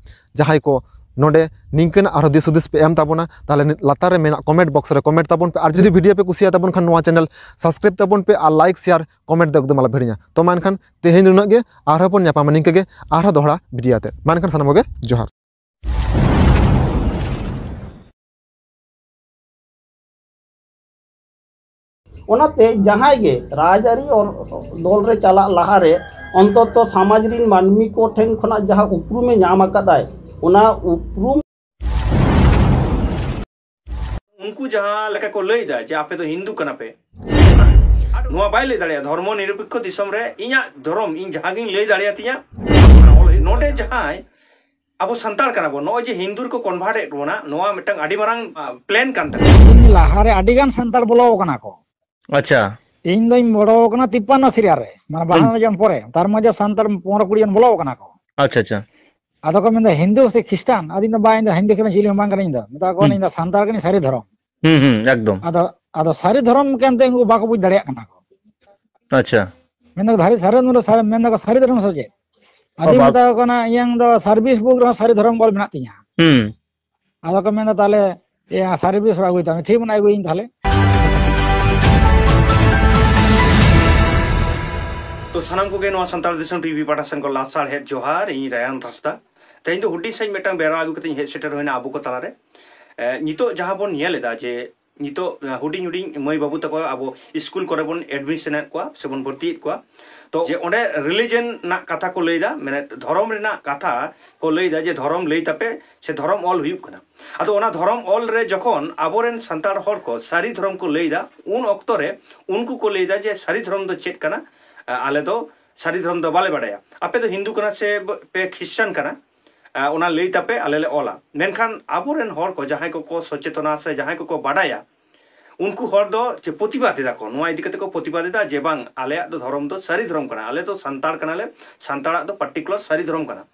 ᱡᱟᱦᱟᱸᱭ ᱠᱚ ᱱᱚᱰᱮ ᱱᱤᱝᱠᱟᱹᱱᱟᱜ ᱟᱨᱦᱚᱸ ᱫᱤᱥ ᱦᱩᱫᱤᱥ ᱯᱮ ᱮᱢ ᱛᱟᱵᱚᱱᱟ, ᱛᱟᱦᱚᱞᱮ ᱱᱤ- ᱞᱟᱛᱟᱨ ᱨᱮ ᱢᱮᱱᱟᱜ ᱠᱚᱢᱮᱱᱴ ᱵᱚᱠᱥ ᱨᱮ ᱠᱚᱢᱮᱱᱴ ᱛᱟᱵᱚᱱ ᱯᱮ᱾ ᱟᱨ ᱡᱩᱫᱤ ᱵᱷᱤᱰᱤᱭᱳ ᱯᱮ ᱠᱩᱥᱤᱭᱟ ᱛᱟᱵᱚᱱ ᱠᱷᱟᱱ ᱱᱚᱣᱟ ᱪᱮᱱᱮᱞ ᱥᱟᱵᱥᱠᱨᱟᱭᱤᱵ ᱛᱟᱵᱚᱱ ᱯᱮ ᱟᱨ ᱞᱟᱭᱤᱠ, ᱥᱮᱭᱟᱨ, ᱠᱚᱢᱮᱱᱴ ᱫᱚ ᱮᱠᱫᱚᱢ ᱟᱞᱚ ᱯᱮ ᱦᱤᱲᱤᱧᱟ᱾ ᱛᱚ ᱢᱟ ᱮᱱᱠᱷᱟᱱ ᱛᱮᱦᱮᱧ ᱫᱚ ᱱᱩᱱᱟᱹᱜ ᱜᱮ, ᱟᱨᱦᱚᱸ ᱵᱚᱱ ᱧᱟᱯᱟᱢᱟ ᱱᱤᱝᱠᱟᱹ ᱜᱮ ᱟᱨᱦᱚᱸ ᱫᱚᱦᱲᱟ ᱵᱷᱤᱰᱤᱭᱳ ᱟᱛᱮ᱾ ᱢᱟ ᱮᱱᱠᱷᱟᱱ ᱥᱟᱱᱟᱢ ᱠᱚᱜᱮ ᱡᱚᱦᱟᱨ᱾ ᱚᱱᱟᱛᱮ ᱡᱟᱦᱟᱸᱭ ᱜᱮ ᱨᱟᱡᱽᱟᱹᱨᱤ ᱚᱨ- ᱫᱚᱞ ᱨᱮ ᱪᱟᱞᱟᱜ ᱞᱟᱦᱟᱨᱮ ᱚᱱᱛᱚᱛᱚ ᱥᱚᱢᱟᱡᱽ ᱨᱤᱱ ᱢᱟᱹᱱᱢᱤ ᱠᱚ ᱴᱷᱮᱱ ᱠᱷᱚᱱᱟᱜ ᱡᱟᱦᱟᱸ ᱩᱯᱨᱩᱢᱮ ᱧᱟᱢ ᱟᱠᱟᱫᱟᱭ, ᱚᱱᱟ ᱩᱯᱨᱩᱢ ᱩᱱᱠᱩ ᱡᱟᱦᱟᱸ ᱞᱮᱠᱟ ᱠᱚ ᱞᱟᱹᱭ ᱮᱫᱟ ᱡᱮ ᱟᱯᱮ ᱫᱚ ᱦᱤᱱᱫᱩ ᱠᱟᱱᱟ ᱯᱮ, ᱱᱚᱣᱟ ᱵᱟᱭ ᱞᱟᱹᱭ ᱫᱟᱲᱮᱭᱟᱜᱼᱟ᱾ ᱫᱷᱚᱨᱢᱚ ᱱᱤᱨᱚᱯᱮᱠᱠᱷᱚ ᱫᱤᱥᱚᱢ ᱨᱮ ᱤᱧᱟᱹᱜ ᱫᱷᱚᱨᱚᱢ ᱤᱧ ᱡᱟᱦᱟᱸ ᱜᱤᱧ ᱞᱟᱹᱭ ᱫᱟᱲᱮᱭᱟᱛᱤᱧᱟ, ᱱᱚᱰᱮ ᱡᱟᱦᱟᱸᱭ ᱟᱵᱚ ᱥᱟᱱᱛᱟᱲ ᱠᱟᱱᱟ ᱵᱚᱱ, ᱱᱚᱜᱼᱚᱭ ᱡᱮ ᱦᱤᱱᱫᱩ ᱨᱮᱠᱚ ᱠᱚᱱᱵᱷᱟᱨᱴ ᱮᱫ ᱵᱚᱱᱟ, ᱱᱚᱣᱟ ᱢᱤᱫᱴᱟᱝ ᱟᱹᱰᱤ ᱢᱟᱨᱟᱝ ᱯᱞᱮᱱ ᱠᱟᱱ ᱛᱟᱠᱚᱣᱟ᱾ ᱤᱧ ᱞᱟᱦᱟᱨᱮ ᱟᱹᱰᱤ ᱜᱟᱱ ᱥᱟᱱᱛᱟᱲ ᱵᱚᱞᱚ ᱟᱠᱟᱱᱟ ᱠᱚ᱾ ᱟᱪᱪᱷᱟ᱾ ᱤᱧ ᱫᱚᱧ ᱵᱚᱞᱚ ᱟᱠᱟᱱᱟ ᱛᱤᱯᱯᱟᱱᱱᱚ ᱥᱤᱨᱤᱭᱟ ᱨᱮ, ᱢᱟᱱᱮ ᱵᱟᱦᱟ ᱡᱚᱢ ᱯᱚᱨᱮ᱾ ᱛᱟᱨ ᱢᱟᱡᱷᱮ ᱥᱟᱱᱛᱟᱲ ᱯᱚᱱᱨᱚ ᱠᱩᱲᱤ ᱡᱚᱱ ᱵᱚᱞᱚ ᱟᱠᱟᱱᱟ ᱠᱚ᱾ ᱟᱪᱪᱷᱟ ᱟᱪᱪᱷᱟ᱾ ᱟᱫᱚ ᱠᱚ ᱢᱮᱱᱫᱟ, "ᱦᱤᱱᱫᱩ ᱥᱮ ᱠᱷᱨᱤᱥᱴᱟᱱ?" ᱟᱫᱚ ᱤᱧ ᱫᱚ, "ᱵᱟᱝ, ᱤᱧ ᱫᱚ ᱦᱤᱱᱫᱩ ᱠᱟᱱᱟ, ᱪᱤᱞᱤ ᱦᱚᱸ ᱵᱟᱝ ᱠᱟᱱᱟ ᱤᱧ ᱫᱚ᱾" ᱢᱮᱛᱟ ᱠᱚᱣᱟ, "ᱤᱧ ᱫᱚ ᱥᱟᱱᱛᱟᱲ ᱠᱟᱹᱱᱟᱹᱧ, ᱥᱟᱹᱨᱤ ᱫᱷᱚᱨᱚᱢ᱾" ᱦᱩᱸ ᱦᱩᱸ, ᱮᱠᱫᱚᱢ᱾ ᱟᱫᱚ ᱟᱫᱚ ᱥᱟᱹᱨᱤ ᱫᱷᱚᱨᱚᱢ ᱠᱟᱱᱛᱮ ᱩᱱᱠᱩ ᱵᱟᱠᱚ ᱵᱩᱡᱽ ᱫᱟᱲᱮᱭᱟᱜ ᱠᱟᱱᱟ ᱠᱚ᱾ ᱟᱪᱪᱷᱟ᱾ ᱢᱮᱱᱫᱟ ᱠᱚ, "ᱫᱷᱟᱨᱤ ᱥᱟᱹᱨᱤ ᱫᱷᱚᱨᱚᱢ ᱫᱚ ᱥᱟᱹᱨᱤ-" ᱢᱮᱱᱫᱟ ᱠᱚ, "ᱥᱟᱹᱨᱤ ᱫᱷᱚᱨᱚᱢ ᱥᱮ ᱪᱮᱫ?" ᱚ, ᱟᱫᱚᱧ ᱵᱟᱵ- ᱢᱮᱛᱟ ᱠᱚ ᱠᱟᱱᱟ, "ᱤᱧᱟᱝ ᱫᱚ ᱥᱟᱨᱵᱷᱤᱥ ᱵᱩᱠ ᱨᱮᱦᱚᱸ ᱥᱟᱹᱨᱤ ᱫᱷᱚᱨᱚᱢ ᱚᱞ ᱢᱮᱱᱟᱜ ᱛᱤᱧᱟ᱾" ᱦᱩᱸ᱾ ᱟᱫᱚ ᱠᱚ ᱢᱮᱱᱫᱟ, "ᱛᱟᱦᱞᱮ ᱤᱭᱟᱹ ᱥᱟᱨᱵᱷᱤᱥ ᱨᱮ ᱟᱹᱜᱩᱭ ᱛᱟᱢ, ᱴᱷᱤᱠ ᱢᱮᱱᱟᱜᱼᱟ, ᱟᱹᱜᱩᱭᱟᱹᱧ ᱛᱟᱦᱞᱮ᱾" ᱛᱚ ᱥᱟᱱᱟᱢ ᱠᱚᱜᱮ ᱱᱚᱣᱟ ᱥᱟᱱᱛᱟᱲ ᱫᱤᱥᱚᱢ ᱴᱤᱵᱷᱤ ᱯᱟᱦᱴᱟ ᱥᱮᱱ ᱠᱷᱚᱱ ᱞᱟᱥᱟᱲᱦᱮᱫ ᱡᱚᱦᱟᱨ᱾ ᱤᱧ ᱨᱟᱭᱟᱱ ᱦᱟᱸᱥᱫᱟ᱾ ᱛᱮᱦᱮᱧ ᱫᱚ ᱦᱩᱰᱤᱧ ᱥᱟᱺᱦᱤᱡ ᱢᱤᱫᱴᱟᱝ ᱵᱮᱣᱨᱟ ᱟᱹᱜᱩ ᱠᱟᱛᱮ ᱤᱧ ᱦᱮᱡ ᱥᱮᱴᱮᱨ ᱦᱩᱭᱱᱟ ᱟᱵᱚ ᱠᱚ ᱛᱟᱞᱟᱨᱮ᱾ ᱮ, ᱱᱤᱛᱚᱜ ᱡᱟᱦᱟᱸ ᱵᱚᱱ ᱧᱮᱞ ᱮᱫᱟ ᱡᱮ ᱱᱤᱛᱚᱜ, ᱮ, ᱦᱩᱰᱤᱧ ᱦᱩᱰᱤᱧ ᱢᱟᱹᱭ ᱵᱟᱹᱵᱩ ᱛᱟᱠᱚ ᱟᱵᱚ ᱥᱠᱩᱞ ᱠᱚᱨᱮ ᱵᱚᱱ ᱮᱰᱢᱤᱥᱚᱱ ᱮᱫ ᱠᱚᱣᱟ ᱥᱮᱵᱚᱱ ᱵᱷᱚᱨᱛᱤᱭᱮᱫ ᱠᱚᱣᱟ, ᱛᱚ ᱡᱮ ᱚᱸᱰᱮ ᱨᱤᱞᱤᱡᱚᱱ ᱨᱮᱱᱟᱜ ᱠᱟᱛᱷᱟ ᱠᱚ ᱞᱟᱹᱭᱫᱟ, ᱢᱟᱱᱮ ᱫᱷᱚᱨᱚᱢ ᱨᱮᱱᱟᱜ ᱠᱟᱛᱷᱟ ᱠᱚ ᱞᱟᱹᱭᱫᱟ ᱡᱮ ᱫᱷᱚᱨᱚᱢ ᱞᱟᱹᱭ ᱛᱟᱯᱮ ᱥᱮ ᱫᱷᱚᱨᱚᱢ ᱚᱞ ᱦᱩᱭᱩᱜ ᱠᱟᱱᱟ᱾ ᱟᱫᱚ ᱚᱱᱟ ᱫᱷᱚᱨᱚᱢ ᱚᱞ ᱨᱮ ᱡᱚᱠᱷᱚᱱ ᱟᱵᱚᱨᱮᱱ ᱥᱟᱱᱛᱟᱲ ᱦᱚᱲ ᱠᱚ ᱥᱟᱹᱨᱤ ᱫᱷᱚᱨᱚᱢ ᱠᱚ ᱞᱟᱹᱭᱫᱟ, ᱩᱱ ᱚᱠᱛᱚ ᱨᱮ ᱩᱱᱠᱩ ᱠᱚ ᱞᱟᱹᱭᱫᱟ ᱡᱮ ᱥᱟᱹᱨᱤ ᱫᱷᱚᱨᱚᱢ ᱫᱚ ᱪᱮᱫ ᱠᱟᱱᱟ? ᱟ, ᱟᱞᱮ ᱫᱚ ᱥᱟᱹᱨᱤ ᱫᱷᱚᱨᱚᱢ ᱫᱚ ᱵᱟᱞᱮ ᱵᱟᱰᱟᱭᱟ, ᱟᱯᱮ ᱫᱚ ᱦᱤᱱᱫᱩ ᱠᱟᱱᱟ ᱥᱮ ᱯᱮ ᱠᱷᱨᱤᱥᱪᱟᱱ ᱠᱟᱱᱟ, ᱟ, ᱚᱱᱟ ᱞᱟᱹᱭ ᱛᱟᱯᱮ, ᱟᱞᱮ ᱞᱮ ᱚᱞᱟ᱾ ᱢᱮᱱᱠᱷᱟᱱ ᱟᱵᱚᱨᱮᱱ ᱦᱚᱲ ᱠᱚ ᱡᱟᱦᱟᱸᱭ ᱠᱚᱠᱚ ᱥᱚᱪᱮᱛᱚᱱᱟ ᱥᱮ ᱡᱟᱦᱟᱸᱭ ᱠᱚᱠᱚ ᱵᱟᱰᱟᱭᱟ, ᱩᱱᱠᱩ ᱦᱚᱲ ᱫᱚ ᱪᱮ ᱯᱨᱚᱛᱤᱵᱟᱫ ᱮᱫᱟ ᱠᱚ, ᱱᱚᱣᱟ ᱤᱫᱤ ᱠᱟᱛᱮ ᱠᱚ ᱯᱨᱚᱛᱤᱵᱟᱫ ᱮᱫᱟ ᱡᱮ ᱵᱟᱝ, ᱟᱞᱮᱭᱟᱜ ᱫᱚ ᱫᱷᱚᱨᱚᱢ ᱫᱚ ᱥᱟᱹᱨᱤ ᱫᱷᱚᱨᱚᱢ ᱠᱟᱱᱟ, ᱟᱞᱮ ᱫᱚ ᱥᱟᱱᱛᱟᱲ ᱠᱟᱱᱟᱞᱮ, ᱥᱟᱱᱛᱟᱲᱟᱜ ᱫᱚ ᱯᱟᱨᱴᱤᱠᱩᱞᱟᱨ ᱥᱟᱹᱨᱤ ᱫᱷᱚᱨᱚᱢ ᱠᱟᱱᱟ᱾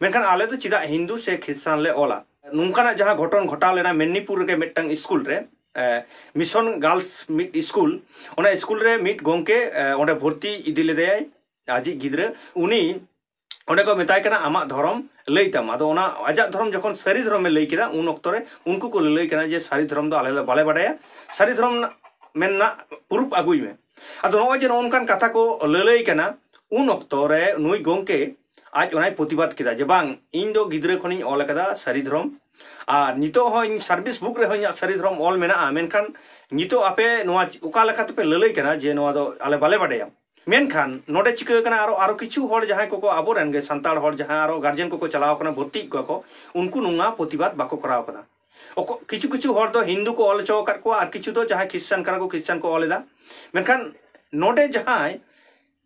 ᱢᱮᱱᱠᱷᱟᱱ ᱟᱞᱮ ᱫᱚ ᱪᱮᱫᱟᱜ ᱦᱤᱱᱫᱩ ᱥᱮ ᱠᱷᱨᱤᱥᱴᱟᱱ ᱞᱮ ᱚᱞᱟ? ᱱᱚᱝᱠᱟᱱᱟᱜ ᱡᱟᱦᱟᱸ ᱜᱷᱚᱴᱚᱱ ᱜᱷᱚᱴᱟᱣ ᱞᱮᱱᱟ ᱢᱮᱫᱽᱱᱤᱯᱩᱨ ᱨᱮᱜᱮ ᱢᱤᱫᱴᱟᱝ ᱥᱠᱩᱞ ᱨᱮ, ᱢᱤᱥᱚᱱ ᱜᱟᱨᱞᱥ ᱢᱤᱫ ᱥᱠᱩᱞ, ᱚᱱᱟ ᱥᱠᱩᱞ ᱨᱮ ᱢᱤᱫ ᱜᱚᱢᱠᱮ ᱚᱸᱰᱮ ᱵᱷᱚᱨᱛᱤ ᱤᱫᱤ ᱞᱮᱫᱮᱭᱟᱭ ᱟᱡᱤᱡ ᱜᱤᱫᱽᱨᱟᱹ᱾ ᱩᱱᱤ ᱚᱸᱰᱮ ᱠᱚ ᱢᱮᱛᱟᱭ ᱠᱟᱱᱟ, "ᱟᱢᱟᱜ ᱫᱷᱚᱨᱚᱢ ᱞᱟᱹᱭ ᱛᱟᱢ᱾" ᱟᱫᱚ ᱚᱱᱟ ᱟᱡᱟᱜ ᱫᱷᱚᱨᱚᱢ ᱡᱚᱠᱷᱚᱱ ᱥᱟᱹᱨᱤ ᱫᱷᱚᱨᱚᱢᱮ ᱞᱟᱹᱭ ᱠᱮᱫᱟ, ᱩᱱ ᱚᱠᱛᱚ ᱨᱮ ᱩᱱᱠᱩ ᱠᱚ ᱞᱟᱹᱞᱟᱹᱭ ᱠᱟᱱᱟ ᱡᱮ, "ᱥᱟᱹᱨᱤ ᱫᱷᱚᱨᱚᱢ ᱫᱚ ᱟᱞᱮ ᱫᱚ ᱵᱟᱞᱮ ᱵᱟᱰᱟᱭᱟ, ᱥᱟᱹᱨᱤ ᱫᱷᱚᱨᱚᱢ ᱢᱮᱱᱟᱜ ᱯᱩᱨᱩᱯ ᱟᱹᱜᱩᱭ ᱢᱮ᱾" ᱟᱫᱚ ᱱᱚᱜᱼᱚᱭ ᱡᱮ ᱱᱚᱜᱼᱚ ᱱᱚᱝᱠᱟᱱ ᱠᱟᱛᱷᱟ ᱠᱚ ᱞᱟᱹᱞᱟᱹᱭ ᱠᱟᱱᱟ, ᱩᱱ ᱚᱠᱛᱚ ᱨᱮ ᱱᱩᱭ ᱜᱚᱢᱠᱮ ᱟᱡ ᱚᱱᱟᱭ ᱯᱨᱚᱛᱤᱵᱟᱫ ᱠᱮᱫᱟ ᱡᱮ, "ᱵᱟᱝ, ᱤᱧ ᱫᱚ ᱜᱤᱫᱽᱨᱟᱹ ᱠᱷᱚᱱᱤᱧ ᱚᱞ ᱟᱠᱟᱫᱟ ᱥᱟᱹᱨᱤ ᱫᱷᱚᱨᱚᱢ, ᱟᱨ ᱱᱤᱛᱚᱜ ᱦᱚᱸ ᱤᱧ ᱥᱟᱨᱵᱷᱤᱥ ᱵᱩᱠ ᱨᱮᱦᱚᱸ ᱤᱧᱟᱹᱜ ᱥᱟᱹᱨᱤ ᱫᱷᱚᱨᱚᱢ ᱚᱞ ᱢᱮᱱᱟᱜᱼᱟ, ᱢᱮᱱᱠᱷᱟᱱ ᱱᱤᱛᱚᱜ ᱟᱯᱮ ᱱᱚᱣᱟ ᱚᱠᱟ ᱞᱮᱠᱟ ᱛᱮᱯᱮ ᱞᱟᱹᱞᱟᱹᱭ ᱠᱟᱱᱟ ᱡᱮ ᱱᱚᱣᱟ ᱫᱚ ᱟᱞᱮ ᱵᱟᱞᱮ ᱵᱟᱰᱟᱭᱟ?" ᱢᱮᱱᱠᱷᱟᱱ ᱱᱚᱰᱮ ᱪᱤᱠᱟᱹ ᱠᱟᱱᱟ, ᱟᱨᱚ ᱟᱨᱚ ᱠᱤᱪᱷᱩ ᱦᱚᱲ ᱡᱟᱦᱟᱸᱭ ᱠᱚᱠᱚ ᱟᱵᱚᱨᱮᱱ ᱜᱮ ᱥᱟᱱᱛᱟᱲ ᱦᱚᱲ ᱡᱟᱦᱟᱸᱭ ᱟᱨᱚ ᱜᱟᱨᱡᱮᱱ ᱠᱚᱠᱚ ᱪᱟᱞᱟᱣ ᱠᱟᱱᱟ, ᱵᱷᱚᱨᱛᱤᱭᱮᱫ ᱠᱚᱣᱟ ᱠᱚ, ᱩᱱᱠᱩ ᱱᱚᱣᱟ ᱯᱨᱚᱛᱤᱵᱟᱫ ᱵᱟᱠᱚ ᱠᱚᱨᱟᱣ ᱠᱟᱫᱟ᱾ ᱚᱠᱚ- ᱠᱤᱪᱷᱩ ᱠᱤᱪᱷᱩ ᱦᱚᱲ ᱫᱚ ᱦᱤᱱᱫᱩ ᱠᱚ ᱚᱞ ᱦᱚᱪᱚ ᱟᱠᱟᱫ ᱠᱚᱣᱟ, ᱟᱨ ᱠᱤᱪᱷᱩ ᱫᱚ ᱡᱟᱦᱟᱸᱭ ᱠᱷᱨᱤᱥᱴᱟᱱ ᱠᱟᱱᱟ ᱠᱚ, ᱠᱷᱨᱤᱥᱴᱟᱱ ᱠᱚ ᱚᱞ ᱮᱫᱟ᱾ ᱢᱮᱱᱠᱷᱟᱱ ᱱᱚᱰᱮ ᱡᱟᱦᱟᱸᱭ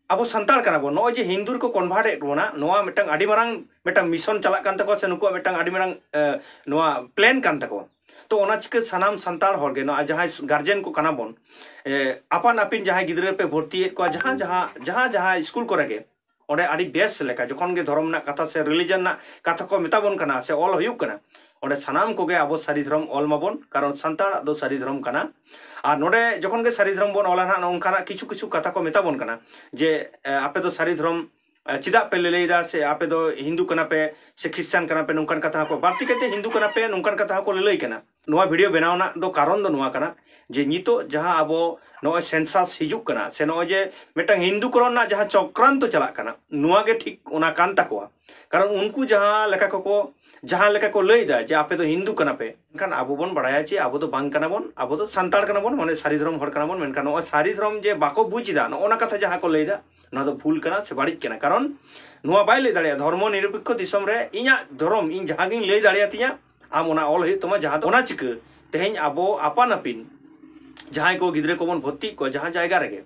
ᱟᱵᱚ ᱥᱟᱱᱛᱟᱲ ᱠᱟᱱᱟ ᱵᱚᱱ, ᱱᱚᱜᱼᱚᱭ ᱡᱮ ᱦᱤᱱᱫᱩ ᱨᱮᱠᱚ ᱠᱚᱱᱵᱷᱟᱨᱴ ᱮᱫ ᱵᱚᱱᱟ, ᱱᱚᱣᱟ ᱢᱤᱫᱴᱟᱝ ᱟᱹᱰᱤ ᱢᱟᱨᱟᱝ ᱢᱤᱫᱴᱟᱝ ᱢᱤᱥᱚᱱ ᱪᱟᱞᱟᱜ ᱠᱟᱱ ᱛᱟᱠᱚᱣᱟ, ᱥᱮ ᱱᱩᱠᱩᱣᱟᱜ ᱢᱤᱫᱴᱟᱝ ᱟᱹᱰᱤ ᱢᱟᱨᱟᱝ ᱮ, ᱱᱚᱣᱟ ᱯᱞᱮᱱ ᱠᱟᱱ ᱛᱟᱠᱚᱣᱟ᱾ ᱛᱚ ᱚᱱᱟ ᱪᱤᱠᱟᱹ ᱥᱟᱱᱟᱢ ᱥᱟᱱᱛᱟᱲ ᱦᱚᱲ ᱜᱮ, ᱱᱚᱣᱟ ᱡᱟᱦᱟᱸᱭ ᱜᱟᱨᱡᱮᱱ ᱠᱚ ᱠᱟᱱᱟ ᱵᱚᱱ, ᱮ, ᱟᱯᱟᱱ ᱟᱹᱯᱤᱱ ᱡᱟᱦᱟᱸᱭ ᱜᱤᱫᱽᱨᱟᱹ ᱯᱮ ᱵᱷᱚᱨᱛᱤᱭᱮᱫ ᱠᱚᱣᱟ ᱡᱟᱦᱟᱸ ᱡᱟᱦᱟᱸ ᱡᱟᱦᱟᱸ ᱡᱟᱦᱟᱸ ᱥᱠᱩᱞ ᱠᱚᱨᱮ ᱜᱮ, ᱚᱸᱰᱮ ᱟᱹᱰᱤ ᱵᱮᱥ ᱞᱮᱠᱟ ᱡᱚᱠᱷᱚᱱ ᱜᱮ ᱫᱷᱚᱨᱚᱢ ᱨᱮᱱᱟᱜ ᱠᱟᱛᱷᱟ ᱥᱮ ᱨᱤᱞᱤᱡᱚᱱ ᱨᱮᱱᱟᱜ ᱠᱟᱛᱷᱟ ᱠᱚ ᱢᱮᱛᱟ ᱵᱚᱱ ᱠᱟᱱᱟ ᱥᱮ ᱚᱞ ᱦᱩᱭᱩᱜ ᱠᱟᱱᱟ, ᱚᱸᱰᱮ ᱥᱟᱱᱟᱢ ᱠᱚᱜᱮ ᱟᱵᱚ ᱥᱟᱹᱨᱤ ᱫᱷᱚᱨᱚᱢ ᱚᱞ ᱢᱟᱵᱚᱱ, ᱠᱟᱨᱚᱱ ᱥᱟᱱᱛᱟᱲᱟᱜ ᱫᱚ ᱥᱟᱹᱨᱤ ᱫᱷᱚᱨᱚᱢ ᱠᱟᱱᱟ᱾ ᱟᱨ ᱱᱚᱰᱮ ᱡᱚᱠᱷᱚᱱ ᱜᱮ ᱥᱟᱹᱨᱤ ᱫᱷᱚᱨᱚᱢ ᱵᱚᱱ ᱚᱞᱟ ᱱᱟᱦᱟᱜ, ᱱᱚᱝᱠᱟᱱᱟᱜ ᱠᱤᱪᱷᱩ ᱠᱤᱪᱷᱩ ᱠᱟᱛᱷᱟ ᱠᱚ ᱢᱮᱛᱟ ᱵᱚᱱ ᱠᱟᱱᱟ ᱡᱮ, ᱮ, ᱟᱯᱮ ᱫᱚ ᱥᱟᱹᱨᱤ ᱫᱷᱚᱨᱚᱢ ᱮ, ᱪᱮᱫᱟᱜ ᱯᱮ ᱞᱟᱹᱞᱟᱹᱭᱫᱟ ᱥᱮ ᱟᱯᱮ ᱫᱚ ᱦᱤᱱᱫᱩ ᱠᱟᱱᱟ ᱯᱮ ᱥᱮ ᱠᱷᱨᱤᱥᱴᱟᱱ ᱠᱟᱱᱟ ᱯᱮ, ᱱᱚᱝᱠᱟᱱ ᱠᱟᱛᱷᱟ ᱦᱚᱸᱠᱚ, ᱵᱟᱹᱲᱛᱤ ᱠᱟᱭᱛᱮ ᱦᱤᱱᱫᱩ ᱠᱟᱱᱟ ᱯᱮ, ᱱᱚᱝᱠᱟᱱ ᱠᱟᱛᱷᱟ ᱦᱚᱸᱠᱚ ᱞᱟᱹᱞᱟᱹᱭ ᱠᱟᱱᱟ᱾ ᱱᱚᱣᱟ ᱵᱷᱤᱰᱤᱭᱳ ᱵᱮᱱᱟᱣ ᱨᱮᱱᱟᱜ ᱫᱚ ᱠᱟᱨᱚᱱ ᱫᱚ ᱱᱚᱣᱟ ᱠᱟᱱᱟ ᱡᱮ ᱱᱤᱛᱚᱜ ᱡᱟᱦᱟᱸ ᱟᱵᱚ ᱱᱚᱜᱼᱚᱭ ᱥᱮᱱᱥᱟᱥ ᱦᱤᱡᱩᱜ ᱠᱟᱱᱟ ᱥᱮ ᱱᱚᱜᱼᱚᱭ ᱡᱮ ᱢᱤᱫᱴᱟᱝ ᱦᱤᱱᱫᱩ ᱠᱚᱨᱚᱱ ᱨᱮᱱᱟᱜ ᱡᱟᱦᱟᱸ ᱪᱚᱠᱨᱟᱱᱛᱚ ᱪᱟᱞᱟᱜ ᱠᱟᱱᱟ, ᱱᱚᱣᱟ ᱜᱮ ᱴᱷᱤᱠ ᱚᱱᱟ ᱠᱟᱱ ᱛᱟᱠᱚᱣᱟ᱾ ᱠᱟᱨᱚᱱ ᱩᱱᱠᱩ ᱡᱟᱦᱟᱸ ᱞᱮᱠᱟ ᱠᱚᱠᱚ, ᱡᱟᱦᱟᱸ ᱞᱮᱠᱟ ᱠᱚ ᱞᱟᱹᱭᱫᱟ ᱡᱮ ᱟᱯᱮ ᱫᱚ ᱦᱤᱱᱫᱩ ᱠᱟᱱᱟ ᱯᱮ, ᱢᱮᱱᱠᱷᱟᱱ ᱟᱵᱚ ᱵᱚᱱ ᱵᱟᱲᱟᱭᱟ ᱡᱮ ᱟᱵᱚ ᱫᱚ ᱵᱟᱝ ᱠᱟᱱᱟ ᱵᱚᱱ, ᱟᱵᱚ ᱫᱚ ᱥᱟᱱᱛᱟᱲ ᱠᱟᱱᱟ ᱵᱚᱱ, ᱢᱟᱱᱮ ᱥᱟᱹᱨᱤ ᱫᱷᱚᱨᱚᱢ ᱦᱚᱲ ᱠᱟᱱᱟ ᱵᱚᱱ, ᱢᱮᱱᱠᱷᱟᱱ ᱱᱚᱜᱼᱚᱭ ᱥᱟᱹᱨᱤ ᱫᱷᱚᱨᱚᱢ ᱡᱮ ᱵᱟᱠᱚ ᱵᱩᱡᱽ ᱮᱫᱟ, ᱱᱚᱜᱼᱚ ᱱᱟ ᱠᱟᱛᱷᱟ ᱡᱟᱦᱟᱸ ᱠᱚ ᱞᱟᱹᱭᱫᱟ, ᱱᱚᱣᱟ ᱫᱚ ᱵᱷᱩᱞ ᱠᱟᱱᱟ ᱥᱮ ᱵᱟᱹᱲᱤᱡ ᱠᱟᱱᱟ᱾ ᱠᱟᱨᱚᱱ ᱱᱚᱣᱟ ᱵᱟᱭ ᱞᱟᱹᱭ ᱫᱟᱲᱮᱭᱟᱜᱼᱟ, ᱫᱷᱚᱨᱢᱚ ᱱᱤᱨᱚᱯᱮᱠᱠᱷᱚ ᱫᱤᱥᱚᱢ ᱨᱮ ᱤᱧᱟᱹᱜ ᱫᱷᱚᱨᱚᱢ ᱤᱧ ᱡᱟᱦᱟᱸ ᱜᱤᱧ ᱞᱟᱹᱭ ᱫᱟᱲᱮᱭᱟᱛᱤᱧᱟ, ᱟᱢ ᱚᱱᱟ ᱚᱞ ᱦᱩᱭᱩᱜ ᱛᱟᱢᱟ᱾ ᱡᱟᱦᱟᱸ ᱫᱚ ᱚᱱᱟ ᱪᱤᱠᱟᱹ ᱛᱮᱦᱮᱧ ᱟᱵᱚ ᱟᱯᱟᱱ ᱟᱹᱯᱤᱱ ᱡᱟᱦᱟᱸᱭ ᱠᱚ ᱜᱤᱫᱽᱨᱟᱹ ᱠᱚᱵᱚᱱ ᱵᱷᱚᱨᱛᱤᱭᱮᱫ ᱠᱚᱣᱟ ᱡᱟᱦᱟᱸ ᱡᱟᱭᱜᱟ ᱨᱮᱜᱮ,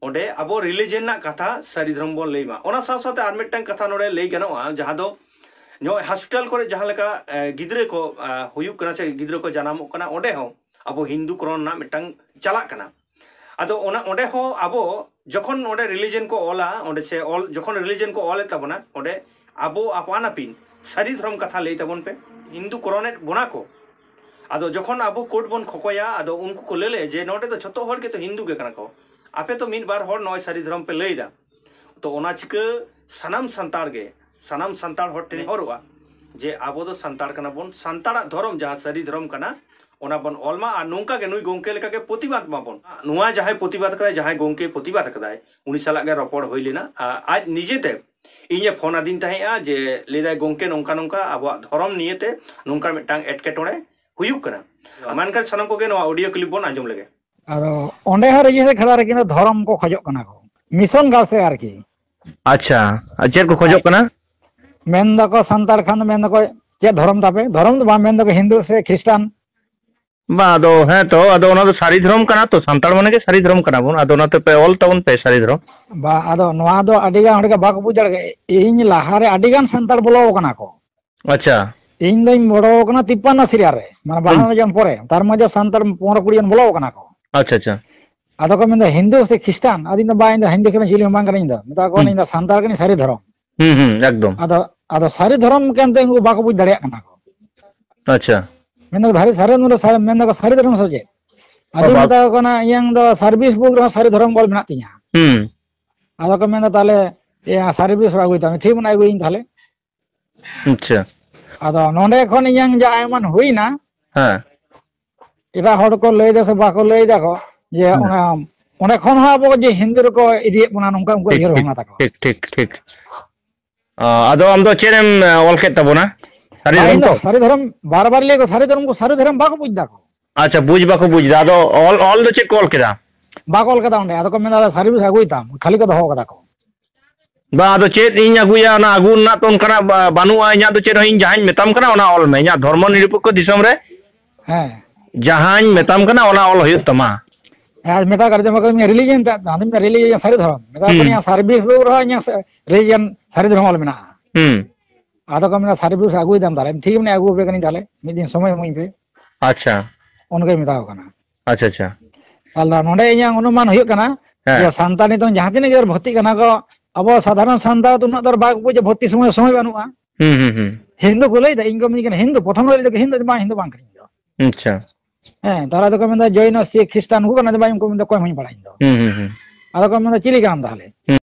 ᱚᱸᱰᱮ ᱟᱵᱚ ᱨᱤᱞᱤᱡᱮᱱ ᱨᱮᱱᱟᱜ ᱠᱟᱛᱷᱟ ᱥᱟᱹᱨᱤ ᱫᱷᱚᱨᱚᱢ ᱵᱚᱱ ᱞᱟᱹᱭ ᱢᱟ᱾ ᱚᱱᱟ ᱥᱟᱶ ᱥᱟᱶᱛᱮ ᱟᱨ ᱢᱤᱫᱴᱟᱝ ᱠᱟᱛᱷᱟ ᱱᱚᱰᱮ ᱞᱟᱹᱭ ᱜᱟᱱᱚᱜᱼᱟ, ᱡᱟᱦᱟᱸ ᱫᱚ ᱱᱚᱜᱼᱚᱭ ᱦᱚᱥᱯᱤᱴᱟᱞ ᱠᱚᱨᱮ ᱡᱟᱦᱟᱸ ᱞᱮᱠᱟ, ᱮ, ᱜᱤᱫᱽᱨᱟᱹ ᱠᱚ, ᱮ, ᱦᱩᱭᱩᱜ ᱠᱟᱱᱟ ᱥᱮ ᱜᱤᱫᱽᱨᱟᱹ ᱠᱚ ᱡᱟᱱᱟᱢᱚᱜ ᱠᱟᱱᱟ, ᱚᱸᱰᱮ ᱦᱚᱸ ᱟᱵᱚ ᱦᱤᱱᱫᱩ ᱠᱚᱨᱚᱱ ᱨᱮᱱᱟᱜ ᱢᱤᱫᱴᱟᱝ ᱪᱟᱞᱟᱜ ᱠᱟᱱᱟ᱾ ᱟᱫᱚ ᱚᱱᱟ, ᱚᱸᱰᱮ ᱦᱚᱸ ᱟᱵᱚ ᱡᱚᱠᱷᱚᱱ ᱚᱸᱰᱮ ᱨᱤᱞᱤᱡᱮᱱ ᱠᱚ ᱚᱞᱟ, ᱚᱸᱰᱮ ᱥᱮ ᱚᱞ, ᱡᱚᱠᱷᱚᱱ ᱨᱤᱞᱤᱡᱮᱱ ᱠᱚ ᱚᱞᱮᱫ ᱛᱟᱵᱚᱱᱟ, ᱚᱸᱰᱮ ᱟᱵᱚ ᱟᱯᱟᱱ ᱟᱹᱯᱤᱱ ᱥᱟᱹᱨᱤ ᱫᱷᱚᱨᱚᱢ ᱠᱟᱛᱷᱟ ᱞᱟᱹᱭ ᱛᱟᱵᱚᱱ ᱯᱮ᱾ ᱦᱤᱱᱫᱩ ᱠᱚᱨᱚᱱᱮᱫ ᱵᱚᱱᱟ ᱠᱚ᱾ ᱟᱫᱚ ᱡᱚᱠᱷᱚᱱ ᱟᱵᱚ ᱠᱳᱨᱴ ᱵᱚᱱ ᱠᱷᱚᱠᱚᱭᱟ, ᱟᱫᱚ ᱩᱱᱠᱩ ᱠᱚ ᱞᱟᱹᱞᱟᱹᱭᱟ ᱡᱮ ᱱᱚᱰᱮ ᱫᱚ ᱡᱷᱚᱛᱚ ᱦᱚᱲ ᱜᱮᱛᱚ ᱦᱤᱱᱫᱩ ᱜᱮ ᱠᱟᱱᱟ ᱠᱚ, ᱟᱯᱮ ᱛᱚ ᱢᱤᱫ ᱵᱟᱨ ᱦᱚᱲ ᱱᱚᱜᱼᱚᱭ ᱥᱟᱹᱨᱤ ᱫᱷᱚᱨᱚᱢ ᱯᱮ ᱞᱟᱹᱭ ᱮᱫᱟ᱾ ᱛᱚ ᱚᱱᱟ ᱪᱤᱠᱟᱹ ᱥᱟᱱᱟᱢ ᱥᱟᱱᱛᱟᱲ ᱜᱮ, ᱥᱟᱱᱟᱢ ᱥᱟᱱᱛᱟᱲ ᱦᱚᱲ ᱴᱷᱮᱱ ᱱᱮᱦᱚᱨᱚᱜᱼᱟ ᱡᱮ ᱟᱵᱚ ᱫᱚ ᱥᱟᱱᱛᱟᱲ ᱠᱟᱱᱟ ᱵᱚᱱ, ᱥᱟᱱᱛᱟᱲᱟᱜ ᱫᱷᱚᱨᱚᱢ ᱡᱟᱦᱟᱸ ᱥᱟᱹᱨᱤ ᱫᱷᱚᱨᱚᱢ ᱠᱟᱱᱟ, ᱚᱱᱟ ᱵᱚᱱ ᱚᱞ ᱢᱟ᱾ ᱟᱨ ᱱᱚᱝᱠᱟ ᱜᱮ ᱱᱩᱭ ᱜᱚᱝᱠᱮ ᱞᱮᱠᱟ ᱜᱮ ᱯᱨᱚᱛᱤᱵᱟᱫ ᱢᱟᱵᱚᱱ᱾ ᱱᱚᱣᱟ ᱡᱟᱦᱟᱸᱭ ᱯᱨᱚᱛᱤᱵᱟᱫ ᱠᱟᱫᱟᱭ, ᱡᱟᱦᱟᱸᱭ ᱜᱚᱝᱠᱮ ᱯᱨᱚᱛᱤᱵᱟᱫ ᱠᱟᱫᱟᱭ, ᱩᱱᱤ ᱥᱟᱞᱟᱜ ᱜᱮ ᱨᱚᱯᱚᱲ ᱦᱩᱭ ᱞᱮᱱᱟ᱾ ᱟ-, ᱟᱡ ᱱᱤᱡᱮᱛᱮ ᱤᱧᱮ ᱯᱷᱳᱱ ᱟᱹᱫᱤᱧ ᱛᱟᱦᱮᱸᱜᱼᱟ ᱡᱮ, ᱞᱟᱹᱭᱫᱟᱭ, "ᱜᱚᱝᱠᱮ, ᱱᱚᱝᱠᱟ ᱱᱚᱝᱠᱟ ᱟᱵᱚᱣᱟᱜ ᱫᱷᱚᱨᱚᱢ ᱱᱤᱭᱮᱛᱮ ᱱᱚᱝᱠᱟ ᱢᱤᱫᱴᱟᱝ ᱮᱴᱠᱮᱴᱚᱬᱮ ᱦᱩᱭᱩᱜ ᱠᱟᱱᱟ᱾" ᱢᱮᱱᱠᱷᱟᱱ ᱥᱟᱱᱟᱢ ᱠᱚᱜᱮ ᱱᱚᱣᱟ ᱚᱰᱤᱭᱳ ᱠᱞᱤᱯ ᱵᱚᱱ ᱟᱸᱡᱚᱢ ᱞᱮᱜᱮ᱾ ᱟᱫᱚ ᱚᱸᱰᱮ ᱦᱚᱸ ᱨᱮᱡᱤᱥᱴᱟᱨ ᱠᱷᱟᱛᱟ ᱨᱮ ᱠᱤᱱᱛᱩ ᱫᱷᱚᱨᱚᱢ ᱠᱚ ᱠᱷᱚᱡᱚᱜ ᱠᱟᱱᱟ ᱠᱚ, ᱢᱤᱥᱚᱱ ᱜᱟᱨᱞᱥ ᱨᱮ ᱟᱨᱠᱤ᱾ ᱟᱪᱪᱷᱟ, ᱟᱨ ᱪᱮᱫ ᱠᱚ ᱠᱷᱚᱡᱚᱜ ᱠᱟᱱᱟ? ᱢᱮᱱ ᱫᱟᱠᱚ ᱥᱟᱱᱛᱟᱲ ᱠᱷᱟᱱ ᱫᱚ ᱢᱮᱱ ᱫᱟᱠᱚ ᱪᱮᱫ ᱫᱷᱚᱨᱚᱢ ᱛᱟᱯᱮ? ᱫᱷᱚᱨᱚᱢ ᱫᱚ ᱵᱟᱝ, ᱢᱮᱱ ᱫᱟᱠᱚ ᱦᱤᱱᱫᱩ ᱥᱮ ᱠᱷᱨᱤᱥᱴᱟᱱ᱾ ᱵᱟᱝ, ᱟᱫᱚ ᱦᱮᱸ ᱛᱚ, ᱟᱫᱚ ᱚᱱᱟ ᱫᱚ ᱥᱟᱹᱨᱤ ᱫᱷᱚᱨᱚᱢ ᱠᱟᱱᱟ ᱛᱚ, ᱥᱟᱱᱛᱟᱲ ᱢᱟᱱᱮ ᱜᱮ ᱥᱟᱹᱨᱤ ᱫᱷᱚᱨᱚᱢ ᱠᱟᱱᱟ ᱵᱚᱱ, ᱟᱫᱚ ᱚᱱᱟᱛᱮ ᱯᱮ ᱚᱞ ᱛᱟᱵᱚᱱ ᱯᱮ ᱥᱟᱹᱨᱤ ᱫᱷᱚᱨᱚᱢ᱾ ᱵᱟ, ᱟᱫᱚ ᱱᱚᱣᱟ ᱫᱚ ᱟᱹᱰᱤ ᱜᱟᱱ ᱦᱚᱲ ᱜᱮ ᱵᱟᱠᱚ ᱵᱩᱡᱽ ᱫᱟᱲᱮᱭᱟᱜᱼᱟ᱾ ᱤᱧ ᱞᱟᱦᱟᱨᱮ ᱟᱹᱰᱤ ᱜᱟᱱ ᱥᱟᱱᱛᱟᱲ ᱵᱚᱞᱚ ᱟᱠᱟᱱᱟ ᱠᱚ᱾ ᱟᱪᱪᱷᱟ᱾ ᱤᱧ ᱫᱚᱧ ᱵᱚᱞᱚ ᱟᱠᱟᱱᱟ ᱛᱤᱯᱯᱟᱱᱱᱚ ᱥᱤᱨᱤᱭᱟᱞ ᱨᱮ, ᱢᱟᱱᱮ ᱵᱟᱦᱟ ᱦᱩᱸ᱾ ᱡᱚᱢ ᱯᱚᱨᱮ, ᱛᱟᱨ ᱢᱟᱡᱷᱮ ᱥᱟᱱᱛᱟᱲ ᱯᱚᱱᱨᱚ ᱠᱩᱲᱤ ᱡᱚᱱ ᱵᱚᱞᱚ ᱟᱠᱟᱱᱟ ᱠᱚ᱾ ᱟᱪᱪᱷᱟ, ᱟᱪᱪᱷᱟ᱾ ᱟᱫᱚ ᱠᱚ ᱢᱮᱱᱫᱟ ᱦᱤᱱᱫᱩ ᱥᱮ ᱠᱷᱨᱤᱥᱴᱟᱱ? ᱟᱫᱚᱧ ᱫᱚ ᱵᱟᱝ, ᱤᱧ ᱫᱚ ᱦᱤᱱᱫᱩ ᱠᱷᱨᱤᱥᱴᱟᱱ ᱪᱤᱞᱤ ᱦᱚᱸ ᱵᱟᱝ ᱠᱟᱹᱱᱟᱹᱧ, ᱤᱧ ᱫᱚ ᱢᱮᱛᱟ ᱠᱚᱣᱟ ᱦᱩᱸ᱾ ᱤᱧ ᱫᱚ ᱥᱟᱱᱛᱟᱲ ᱠᱟᱹᱱᱟᱹᱧ, ᱥᱟᱹᱨᱤ ᱫᱷᱚᱨᱚᱢ᱾ ᱦᱩᱸ, ᱦᱩᱸ, ᱮᱠᱫᱚᱢ᱾ ᱟᱫᱚ, ᱟᱫᱚ ᱥᱟᱹᱨᱤ ᱫᱷᱚᱨᱚᱢ ᱢᱮᱱᱛᱮ ᱩᱱᱠᱩ ᱵᱟᱠᱚ ᱵᱩᱡᱽ ᱫᱟᱲᱮᱭᱟᱜ ᱠᱟᱱᱟ ᱠᱚ᱾ ᱟᱪᱪᱷᱟ᱾ ᱢᱮᱱᱫᱟ ᱥᱟᱹᱨᱤ, ᱥᱟᱹᱨᱤ, ᱢᱮᱱᱫᱟ ᱥᱟᱹᱨᱤ ᱫᱷᱚᱨᱚᱢ ᱥᱮ ᱪᱮᱫ? ᱟᱫᱚᱧ ᱵᱟᱵᱟ᱾ ᱢᱮᱛᱟ ᱠᱚ ᱠᱟᱱᱟ, ᱤᱧᱟᱝ ᱫᱚ ᱥᱟᱨᱵᱷᱤᱥ ᱵᱩᱠ ᱨᱮᱦᱚᱸ ᱥᱟᱹᱨᱤ ᱫᱷᱚᱨᱚᱢ ᱚᱞ ᱢᱮᱱᱟᱜ ᱛᱤᱧᱟ᱾ ᱦᱩᱸ᱾ ᱟᱫᱚ ᱠᱚ ᱢᱮᱱᱫᱟ, ᱛᱟᱦᱞᱮ, ᱤᱭᱟᱹ, ᱥᱟᱨᱵᱷᱤᱥ ᱵᱩᱠ ᱟᱹᱜᱩᱭ ᱛᱟᱢ᱾ ᱴᱷᱤᱠ ᱢᱮᱱᱟᱜᱼᱟ, ᱟᱹᱜᱩᱭᱟᱹᱧ ᱛᱟᱦᱞᱮ᱾ ᱟᱪᱪᱷᱟ᱾ ᱟᱫᱚ ᱱᱚᱰᱮ ᱠᱷᱚᱱ ᱤᱧᱟᱝ ᱡᱟ ᱟᱭᱢᱟᱱ ᱦᱩᱭᱱᱟ, ᱦᱮᱸ᱾ ᱮᱴᱟᱜ ᱦᱚᱲ ᱠᱚ ᱞᱟᱹᱭ ᱫᱟ ᱥᱮ ᱵᱟᱠᱚ ᱞᱟᱹᱭ ᱫᱟᱠᱚ ᱡᱮ ᱦᱩᱸ᱾ ᱚᱱᱟ, ᱚᱸᱰᱮ ᱠᱷᱚᱱ ᱦᱚᱸ ᱟᱵᱚ ᱡᱮ ᱦᱤᱱᱫᱩ ᱨᱮᱠᱚ ᱤᱫᱤᱭᱮᱫ ᱵᱚᱱᱟ, ᱱᱚᱝᱠᱟ ᱩᱱᱠᱩᱣᱟᱜ ᱴᱷᱤᱠ, ᱩᱭᱦᱟᱹᱨ ᱴᱷᱤᱠ, ᱵᱷᱟᱵᱽᱱᱟ ᱛᱟᱠᱚ᱾ ᱴᱷᱤᱠ, ᱴᱷᱤᱠ, ᱴᱷᱤᱠ᱾ ᱚ, ᱟᱫᱚ ᱟᱢ ᱫᱚ ᱪᱮᱫ ᱮᱢ, ᱮ, ᱚᱞ ᱠᱮᱫ ᱛᱟᱵᱚᱱᱟ? ᱥᱟᱹᱨᱤ ᱵᱟᱝ, ᱫᱷᱚᱨᱚᱢ ᱤᱧ ᱫᱚ ᱛᱚ? ᱥᱟᱹᱨᱤ ᱫᱷᱚᱨᱚᱢ, ᱵᱟᱨ ᱵᱟᱨ ᱞᱟᱹᱭ ᱠᱚ ᱥᱟᱹᱨᱤ ᱫᱷᱚᱨᱚᱢ ᱠᱚ, ᱥᱟᱹᱨᱤ ᱫᱷᱚᱨᱚᱢ ᱵᱟᱠᱚ ᱵᱩᱡᱽ ᱫᱟᱠᱚ᱾ ᱟᱪᱪᱷᱟ, ᱵᱩᱡᱽ ᱵᱟᱠᱚ ᱵᱩᱡᱽ ᱫᱟ᱾ ᱟᱫᱚ ᱚᱞ, ᱚᱞ ᱫᱚ ᱪᱮᱫ ᱠᱚ ᱚᱞ ᱠᱮᱫᱟ? ᱵᱟᱠᱚ ᱚᱞ ᱠᱟᱫᱟ ᱚᱸᱰᱮ᱾ ᱟᱫᱚ ᱠᱚ ᱢᱮᱱᱫᱟ, "ᱥᱟᱨᱵᱷᱤᱥ ᱟᱹᱜᱩᱭ ᱛᱟᱢ", ᱠᱷᱟᱹᱞᱤ ᱠᱚ ᱫᱚᱦᱚ ᱠᱟᱫᱟ ᱠᱚ᱾ ᱵᱟ, ᱟᱫᱚ ᱪᱮᱫ ᱤᱧ ᱟᱹᱜᱩᱭᱟ? ᱚᱱᱟ ᱟᱹᱜᱩ ᱨᱮᱱᱟᱜ ᱛᱚ ᱚᱱᱠᱟᱱᱟᱜ ᱵᱟ-, ᱵᱟᱹᱱᱩᱜᱼᱟ ᱤᱧᱟᱹᱜ ᱫᱚ ᱪᱮᱫ ᱦᱚᱸ᱾ ᱤᱧ ᱡᱟᱦᱟᱸᱧ ᱢᱮᱛᱟᱢ ᱠᱟᱱᱟ, ᱚᱱᱟ ᱚᱞ ᱢᱮ᱾ ᱤᱧᱟᱹᱜ ᱫᱷᱚᱨᱢᱚ ᱱᱤᱨᱚᱯᱮᱠᱠᱷᱚ ᱫᱤᱥᱚᱢ ᱨᱮ ᱦᱮᱸ᱾ ᱡᱟᱦᱟᱸᱧ ᱢᱮᱛᱟᱢ ᱠᱟᱱᱟ, ᱚᱱᱟ ᱚᱞ ᱦᱩᱭᱩᱜ ᱛᱟᱢᱟ᱾ ᱟᱨ ᱢᱮᱛᱟ ᱠᱟᱨ ᱡᱮᱢᱚᱱ ᱨᱤᱞᱤᱡᱤᱭᱚᱱ ᱛᱮ, ᱟᱢ ᱨᱤᱞᱤᱡᱤᱭᱚᱱ ᱥᱟᱹᱨᱤ ᱫᱷᱚᱨᱚᱢ᱾ ᱢᱮᱛᱟ ᱠᱚ ᱦᱩᱸ᱾ ᱠᱟᱹᱱᱟᱹᱧ, ᱥᱟᱨᱵᱷᱤᱥ ᱵᱩᱠ ᱨᱮᱦᱚᱸ ᱤᱧᱟᱹᱜ ᱥᱮ-, ᱨᱤᱞᱤᱡᱤᱭᱚᱱ ᱥᱟᱹᱨᱤ ᱫᱷᱚᱨᱚᱢ ᱚᱞ ᱢᱮᱱᱟᱜᱼᱟ᱾ ᱦᱩᱸ᱾ ᱟᱫᱚ ᱠᱚ ᱢᱮᱱᱟ, "ᱥᱟᱨᱵᱷᱤᱥ ᱟᱹᱜᱩᱭ ᱛᱟᱢ ᱛᱟᱦᱞᱮ?" ᱴᱷᱤᱠ ᱢᱮᱱᱟᱜᱼᱟ, ᱟᱹᱜᱩ ᱟᱯᱮ ᱠᱟᱹᱱᱟᱹᱧ ᱛᱟᱦᱞᱮ, ᱢᱤᱫ ᱫᱤᱱ ᱥᱚᱢᱚᱭ ᱮᱢᱟᱹᱧ ᱯᱮ᱾ ᱟᱪᱪᱷᱟ᱾ ᱚᱱᱠᱟᱧ ᱢᱮᱛᱟ ᱠᱚ ᱠᱟᱱᱟ᱾ ᱟᱪᱪᱷᱟ, ᱟᱪᱪᱷᱟ᱾ ᱛᱟᱦᱞᱮ ᱱᱚᱰᱮ ᱤᱧᱟᱹᱜ ᱚᱱᱩᱢᱟᱱ ᱦᱩᱭᱩᱜ ᱠᱟᱱᱟ ᱦᱮᱸ᱾ ᱡᱮ ᱥᱟᱱᱛᱟᱲ ᱱᱤᱛᱚᱝ ᱡᱟᱦᱟᱸ ᱛᱤᱱᱟᱹᱜ ᱜᱮ ᱵᱷᱚᱨᱛᱤᱜ ᱠᱟᱱᱟ ᱠᱚ, ᱟᱵᱚ ᱥᱟᱫᱷᱟᱨᱚᱱ ᱥᱟᱱᱛᱟᱲ ᱫᱚ ᱩᱱᱟᱹᱜ ᱫᱚ ᱵᱟᱠᱚ ᱵᱩᱡᱟ, ᱵᱷᱚᱨᱛᱤ ᱥᱚᱢᱚᱭ ᱥᱚᱢᱚᱭ ᱵᱟᱹᱱᱩᱜᱼᱟ᱾ ᱦᱩᱸ, ᱦᱩᱸ, ᱦᱩᱸ᱾ ᱦᱤᱱᱫᱩ ᱠᱚ ᱞᱟᱹᱭ ᱫᱟ, ᱤᱧ ᱠᱚ ᱢᱤᱛᱟᱹᱧ ᱠᱟᱱᱟ ᱦᱤᱱᱫᱩ, ᱯᱨᱚᱛᱷᱚᱢ ᱨᱮ ᱞᱟᱹᱭ ᱫᱟᱠᱚ ᱦᱤᱱᱫᱩ, ᱵᱟᱝ, ᱦᱤᱱᱫᱩ ᱵᱟᱝ ᱠᱟᱱᱟ ᱤᱧ ᱫᱚ᱾ ᱟᱪᱪᱷᱟ᱾ ᱦᱮᱸ, ᱛᱟᱦᱞᱮ ᱫᱚᱠᱚ ᱢᱮᱱᱫᱟ ᱡᱚᱭᱱᱚ, ᱥᱤᱠᱷ, ᱠᱷᱨᱤᱥᱴᱟᱱ ᱠᱚ ᱠᱟᱱᱟ, ᱵᱟᱝ, ᱩᱱᱠᱩ ᱢᱮᱱᱫᱟ ᱚᱠᱚᱭ ᱦᱚᱸ ᱵᱟᱹᱧ ᱵᱟᱲᱟᱭᱟ ᱤᱧ ᱫᱚ᱾ ᱦᱩᱸ, ᱦᱩᱸ, ᱦᱩᱸ᱾ ᱟᱫᱚ ᱠᱚ ᱢᱮᱱᱫᱟ ᱪᱤᱞᱤ ᱠᱟᱱᱟᱢ ᱛᱟᱦᱞᱮ? ᱦᱩᱸ᱾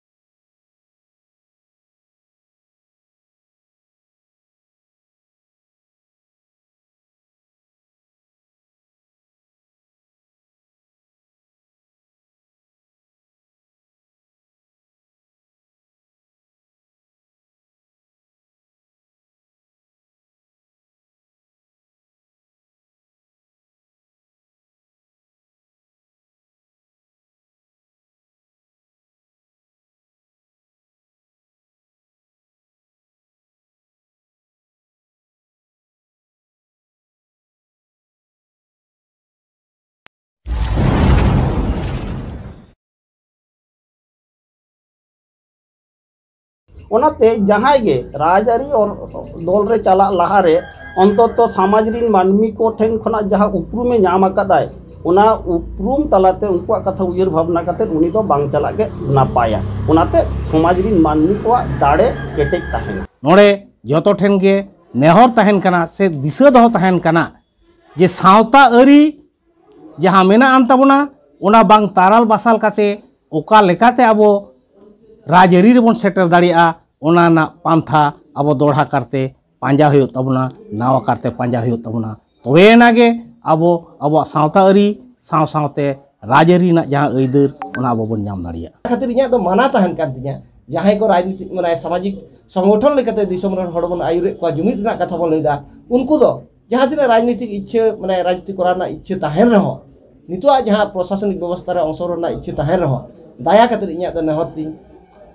ᱚᱱᱟᱛᱮ ᱡᱟᱦᱟᱸᱭ ᱜᱮ ᱨᱟᱡᱽᱟᱹᱨᱤ ᱚᱨ-, ᱫᱚᱞ ᱨᱮ ᱪᱟᱞᱟᱜ ᱞᱟᱦᱟᱨᱮ ᱚᱱᱛᱚᱛᱚ ᱥᱚᱢᱟᱡᱽ ᱨᱤᱱ ᱢᱟᱹᱱᱢᱤ ᱠᱚ ᱴᱷᱮᱱ ᱠᱷᱚᱱᱟᱜ ᱡᱟᱦᱟᱸ ᱩᱯᱨᱩᱢᱮ ᱧᱟᱢ ᱟᱠᱟᱫᱟᱭ, ᱚᱱᱟ ᱩᱯᱨᱩᱢ ᱛᱟᱞᱟᱛᱮ ᱩᱱᱠᱩᱣᱟᱜ ᱠᱟᱛᱷᱟ ᱩᱭᱦᱟᱹᱨ ᱵᱷᱟᱵᱽᱱᱟ ᱠᱟᱛᱮ ᱩᱱᱤ ᱫᱚ ᱵᱟᱝ ᱪᱟᱞᱟᱜ ᱜᱮ ᱱᱟᱯᱟᱭᱟ᱾ ᱚᱱᱟᱛᱮ ᱥᱚᱢᱟᱡᱽ ᱨᱤᱱ ᱢᱟᱹᱱᱢᱤ ᱠᱚᱣᱟᱜ ᱫᱟᱲᱮ ᱠᱮᱴᱮᱡ ᱛᱟᱦᱮᱱᱟ᱾ ᱱᱚᱰᱮ ᱡᱚᱛᱚ ᱴᱷᱮᱱ ᱜᱮ ᱱᱮᱦᱚᱨ ᱛᱟᱦᱮᱱ ᱠᱟᱱᱟ ᱥᱮ ᱫᱤᱥᱟᱹ ᱫᱚᱦᱚ ᱛᱟᱦᱮᱱ ᱠᱟᱱᱟ ᱡᱮ ᱥᱟᱶᱛᱟ ᱟᱹᱨᱤ ᱡᱟᱦᱟᱸ ᱢᱮᱱᱟᱜ ᱟᱱ ᱛᱟᱵᱚᱱᱟ, ᱚᱱᱟ ᱵᱟᱝ ᱛᱟᱨᱟᱞ ᱵᱟᱥᱟᱞ ᱠᱟᱛᱮ ᱚᱠᱟ ᱞᱮᱠᱟᱛᱮ ᱟᱵᱚ ᱨᱟᱡᱽᱟᱹᱨᱤ ᱨᱮᱵᱚᱱ ᱥᱮᱴᱮᱨ ᱫᱟᱲᱮᱭᱟᱜᱼᱟ, ᱚᱱᱟ ᱨᱮᱱᱟᱜ ᱯᱟᱱᱛᱷᱟ ᱟᱵᱚ ᱫᱚᱦᱲᱟ ᱠᱟᱨᱛᱮ ᱯᱟᱸᱡᱟ ᱦᱩᱭᱩᱜ ᱛᱟᱵᱚᱱᱟ, ᱱᱟᱣᱟ ᱠᱟᱨᱛᱮ ᱯᱟᱸᱡᱟ ᱦᱩᱭᱩᱜ ᱛᱟᱵᱚᱱᱟ᱾ ᱛᱚᱵᱮ ᱮᱱᱟ ᱜᱮ ᱟᱵᱚ ᱟᱵᱚᱣᱟᱜ ᱥᱟᱶᱛᱟ ᱟᱹᱨᱤ ᱥᱟᱶ ᱥᱟᱶᱛᱮ ᱨᱟᱡᱽᱟᱹᱨᱤ ᱨᱮᱱᱟᱜ ᱡᱟᱦᱟᱸ ᱟᱹᱭᱫᱟᱹᱨ, ᱚᱱᱟ ᱟᱵᱚ ᱵᱚᱱ ᱧᱟᱢ ᱫᱟᱲᱮᱭᱟᱜᱼᱟ᱾ ᱚᱱᱟ ᱠᱷᱟᱹᱛᱤᱨ ᱤᱧᱟᱹᱜ ᱫᱚ ᱢᱟᱱᱟ ᱛᱟᱦᱮᱱ ᱠᱟᱱ ᱛᱤᱧᱟᱹ, ᱡᱟᱦᱟᱸᱭ ᱠᱚ ᱨᱟᱡᱽᱱᱤᱛᱤ, ᱢᱟᱱᱮ, ᱥᱟᱢᱟᱡᱤᱠ ᱥᱚᱝᱜᱚᱴᱷᱚᱱ ᱞᱮᱠᱟᱛᱮ ᱫᱤᱥᱚᱢ ᱨᱮᱱ ᱦᱚᱲ ᱵᱚᱱ ᱟᱹᱭᱩᱨᱮᱫ ᱠᱚᱣᱟ, ᱡᱩᱢᱤᱫ ᱨᱮᱱᱟᱜ ᱠᱟᱛᱷᱟ ᱵᱚᱱ ᱞᱟᱹᱭᱫᱟ, ᱩᱱᱠᱩ ᱫᱚ ᱡᱟᱦᱟᱸ ᱛᱤᱱᱟᱹᱜ ᱨᱟᱡᱽᱱᱤᱛᱤᱠ ᱤᱪᱪᱷᱟᱹ, ᱢᱟᱱᱮ, ᱨᱟᱡᱽᱱᱤᱛᱤ ᱠᱚᱨᱟᱣ ᱨᱮᱱᱟᱜ ᱤᱪᱪᱷᱟᱹ ᱛᱟᱦᱮᱱ ᱨᱮᱦᱚᱸ, ᱱᱤᱛᱚᱜᱟᱜ ᱡᱟᱦᱟᱸ ᱯᱨᱚᱥᱟᱥᱚᱱᱤᱠ ᱵᱮᱵᱚᱥᱛᱷᱟ ᱨᱮ ᱚᱝᱥᱚᱜᱨᱚᱦᱚᱱ ᱨᱮᱱᱟᱜ ᱤᱪᱪᱷᱟᱹ ᱛᱟᱦᱮᱱ ᱨᱮᱦᱚᱸ, ᱫᱟᱭᱟ ᱠᱟᱛᱮ ᱤᱧᱟᱹᱜ ᱫᱚ ᱱᱮᱦᱚᱨ ᱛᱤᱧ,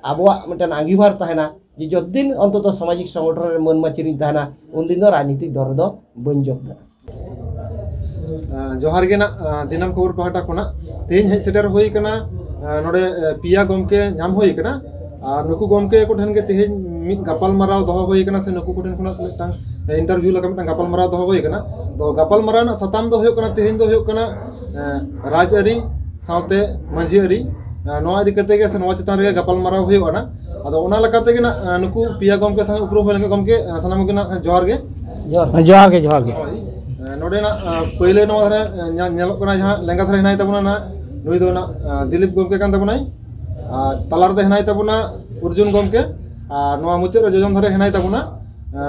ᱟᱵᱚᱣᱟᱜ ᱢᱤᱫᱴᱮᱱ ᱟᱸᱜᱤᱵᱷᱟᱨ ᱛᱟᱦᱮᱱᱟ ᱡᱮ ᱡᱚᱛᱫᱤᱱ ᱚᱱᱛᱚᱛᱚ ᱥᱟᱢᱟᱡᱤᱠ ᱥᱚᱝᱜᱚᱴᱷᱚᱱ ᱨᱮ ᱢᱟᱹᱱ ᱢᱟᱹᱪᱤ ᱨᱤᱧ ᱛᱟᱦᱮᱱᱟ, ᱩᱱᱫᱤᱱ ᱫᱚ ᱨᱟᱡᱽᱱᱤᱛᱤᱠ ᱫᱚᱞ ᱨᱮᱫᱚ ᱵᱟᱹᱧ ᱡᱚᱛ ᱫᱟᱲᱮᱭᱟᱜᱼᱟ᱾ ᱟᱸ, ᱡᱚᱦᱟᱨ ᱜᱮ ᱱᱟᱜ, ᱟᱸ, ᱫᱤᱱᱟᱹᱢ ᱠᱷᱚᱵᱚᱨ ᱯᱟᱦᱴᱟ ᱠᱷᱚᱱᱟᱜ ᱛᱮᱦᱮᱧ ᱦᱮᱡ ᱥᱮᱴᱮᱨ ᱦᱩᱭ ᱠᱟᱱᱟ, ᱟᱸ, ᱱᱚᱰᱮ, ᱟᱸ, ᱯᱮᱭᱟ ᱜᱚᱢᱠᱮ ᱧᱟᱢ ᱦᱩᱭ ᱠᱟᱱᱟ᱾ ᱟᱨ ᱱᱩᱠᱩ ᱜᱚᱢᱠᱮ ᱠᱚ ᱴᱷᱮᱱ ᱜᱮ ᱛᱮᱦᱮᱧ ᱢᱤᱫ ᱜᱟᱯᱟᱞ ᱢᱟᱨᱟᱣ ᱫᱚᱦᱚ ᱦᱩᱭ ᱠᱟᱱᱟ, ᱥᱮ ᱱᱩᱠᱩ ᱠᱚ ᱴᱷᱮᱱ ᱠᱷᱚᱱᱟᱜ ᱢᱤᱫᱴᱟᱝ ᱤᱱᱴᱟᱨᱵᱷᱤᱭᱩ ᱞᱮᱠᱟ ᱢᱤᱫᱴᱟᱝ ᱜᱟᱯᱟᱞ ᱢᱟᱨᱟᱣ ᱫᱚᱦᱚ ᱦᱩᱭ ᱠᱟᱱᱟ᱾ ᱛᱚ, ᱜᱟᱯᱟᱞ ᱢᱟᱨᱟᱣ ᱨᱮᱱᱟᱜ ᱥᱟᱛᱟᱢ ᱫᱚ ᱦᱩᱭᱩᱜ ᱠᱟᱱᱟ, ᱛᱮᱦᱮᱧ ᱫᱚ ᱦᱩᱭᱩᱜ ᱠᱟᱱᱟ, ᱟᱸ, ᱨᱟᱡᱽᱟᱹᱨᱤ ᱥᱟᱶᱛᱮ ᱢᱟᱹᱡᱷᱤ ᱟᱹᱨᱤ᱾ ᱱᱚᱣᱟ ᱤᱫᱤ ᱠᱟᱛᱮ ᱜᱮ ᱥᱮ ᱱᱚᱣᱟ ᱪᱮᱛᱟᱱ ᱨᱮᱜᱮ ᱜᱟᱯᱟᱞ ᱢᱟᱨᱟᱣ ᱦᱩᱭᱩᱜᱼᱟ ᱱᱟᱜ᱾ ᱟᱫᱚ ᱚᱱᱟ ᱞᱮᱠᱟ ᱛᱮᱜᱮ ᱱᱟᱜ ᱱᱩᱠᱩ ᱯᱮᱭᱟ ᱜᱚᱢᱠᱮ ᱥᱟᱶ ᱩᱯᱨᱩᱢ ᱦᱩᱭ ᱞᱮᱱᱠᱷᱟᱱ ᱜᱚᱢᱠᱮ ᱥᱟᱱᱟᱢ ᱜᱮ ᱱᱟᱜ ᱡᱚᱦᱟᱨ ᱜᱮ᱾ ᱡᱚᱦᱟᱨ ᱜᱮ᱾ ᱡᱚᱦᱟᱨ ᱜᱮ, ᱡᱚᱦᱟᱨ ᱜᱮ᱾ ᱦᱳᱭ᱾ ᱱᱚᱰᱮ ᱱᱟᱜ ᱯᱳᱭᱞᱳ ᱱᱚᱣᱟ ᱫᱷᱟᱨᱮ ᱧᱮᱞ-, ᱧᱮᱞᱚᱜ ᱠᱟᱱᱟ ᱡᱟᱦᱟᱸ ᱞᱮᱸᱜᱟ ᱫᱷᱟᱨᱮ ᱦᱮᱱᱟᱭ ᱛᱟᱵᱚᱱᱟ ᱱᱟᱜ, ᱱᱩᱭ ᱫᱚ ᱱᱟᱜ ᱫᱤᱞᱤᱯ ᱜᱚᱢᱠᱮ ᱠᱟᱱ ᱛᱟᱵᱚᱱᱟᱭ᱾ ᱟᱨ ᱛᱟᱞᱟ ᱨᱮᱫᱚ ᱦᱮᱱᱟᱭ ᱛᱟᱵᱚᱱᱟ ᱚᱨᱡᱩᱱ ᱜᱚᱢᱠᱮ, ᱟᱨ ᱱᱚᱣᱟ ᱢᱩᱪᱟᱹᱫ ᱨᱮ ᱡᱚᱡᱚᱢ ᱫᱷᱟᱨᱮ ᱦᱮᱱᱟᱭ ᱛᱟᱵᱚᱱᱟ,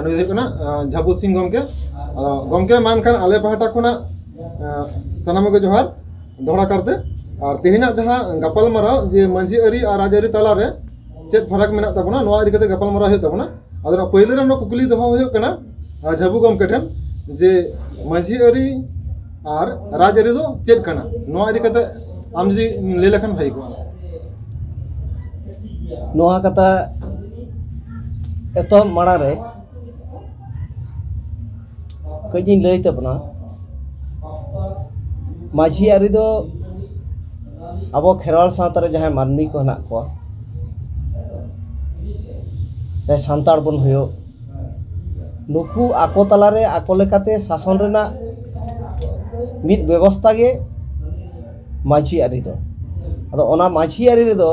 ᱱᱩᱭ ᱫᱚ ᱦᱩᱭᱩᱜ ᱠᱟᱱᱟ ᱡᱷᱟᱵᱩ ᱥᱤᱝ ᱜᱚᱢᱠᱮ᱾ ᱟᱫᱚ ᱜᱚᱢᱠᱮ, ᱢᱟ ᱮᱱᱠᱷᱟᱱ ᱟᱞᱮ ᱯᱟᱦᱴᱟ ᱠᱷᱚᱱᱟᱜ ᱥᱟᱱᱟᱢ ᱠᱚᱜᱮ ᱡᱚᱦᱟᱨ ᱫᱚᱦᱲᱟ ᱠᱟᱨᱛᱮ᱾ ᱟᱨ ᱛᱮᱦᱮᱧᱟᱜ ᱡᱟᱦᱟᱸ ᱜᱟᱯᱟᱞᱢᱟᱨᱟᱣ ᱡᱮ ᱢᱟᱹᱡᱷᱤ ᱟᱹᱨᱤ ᱟᱨ ᱨᱟᱡᱽᱟᱹᱨᱤ ᱛᱟᱞᱟᱨᱮ ᱪᱮᱫ ᱯᱷᱟᱨᱟᱠ ᱢᱮᱱᱟᱜ ᱛᱟᱵᱚᱱᱟ, ᱱᱚᱣᱟ ᱤᱫᱤ ᱠᱟᱛᱮ ᱜᱟᱯᱟᱞᱢᱟᱨᱟᱣ ᱦᱩᱭᱩᱜ ᱛᱟᱵᱚᱱᱟ᱾ ᱟᱫᱚ ᱱᱟᱜ ᱯᱳᱭᱞᱳ ᱨᱮ ᱱᱚᱣᱟ ᱠᱩᱠᱞᱤ ᱫᱚᱦᱚ ᱦᱩᱭᱩᱜ ᱠᱟᱱᱟ, ᱟᱨ ᱡᱷᱟᱵᱩ ᱜᱚᱢᱠᱮ ᱴᱷᱮᱱ, ᱡᱮ ᱢᱟᱹᱡᱷᱤ ᱟᱹᱨᱤ ᱟᱨ ᱨᱟᱡᱽᱟᱹᱨᱤ ᱫᱚ ᱪᱮᱫ ᱠᱟᱱᱟ? ᱱᱚᱣᱟ ᱤᱫᱤ ᱠᱟᱛᱮ ᱟᱢ ᱡᱩᱫᱤ ᱞᱟᱹᱭ ᱞᱮᱠᱷᱟᱱ ᱵᱷᱟᱹᱜᱤ ᱠᱚᱜᱼᱟ᱾ ᱱᱚᱣᱟ ᱠᱟᱛᱷᱟ ᱮᱛᱚᱦᱚᱵ ᱢᱟᱲᱟᱝ ᱨᱮ ᱠᱟᱹᱡ ᱤᱧ ᱞᱟᱹᱭ ᱛᱟᱵᱚᱱᱟ᱾ ᱢᱟᱹᱡᱷᱤ ᱟᱹᱨᱤ ᱫᱚ ᱟᱵᱚ ᱠᱷᱮᱨᱣᱟᱞ ᱥᱟᱶᱛᱟ ᱨᱮ ᱡᱟᱦᱟᱸᱭ ᱢᱟᱹᱱᱢᱤ ᱠᱚ ᱦᱮᱱᱟᱜ ᱠᱚᱣᱟ, ᱪᱟᱦᱮ ᱥᱟᱱᱛᱟᱲ ᱵᱚᱱ ᱦᱩᱭᱩᱜ, ᱱᱩᱠᱩ ᱟᱠᱚ ᱛᱟᱞᱟᱨᱮ ᱟᱠᱚ ᱞᱮᱠᱟᱛᱮ ᱥᱟᱥᱚᱱ ᱨᱮᱱᱟᱜ ᱢᱤᱫ ᱵᱮᱵᱚᱥᱛᱟ ᱜᱮ ᱢᱟᱹᱡᱷᱤ ᱟᱹᱨᱤ ᱫᱚ᱾ ᱟᱫᱚ ᱚᱱᱟ ᱢᱟᱹᱡᱷᱤ ᱟᱹᱨᱤ ᱨᱮᱫᱚ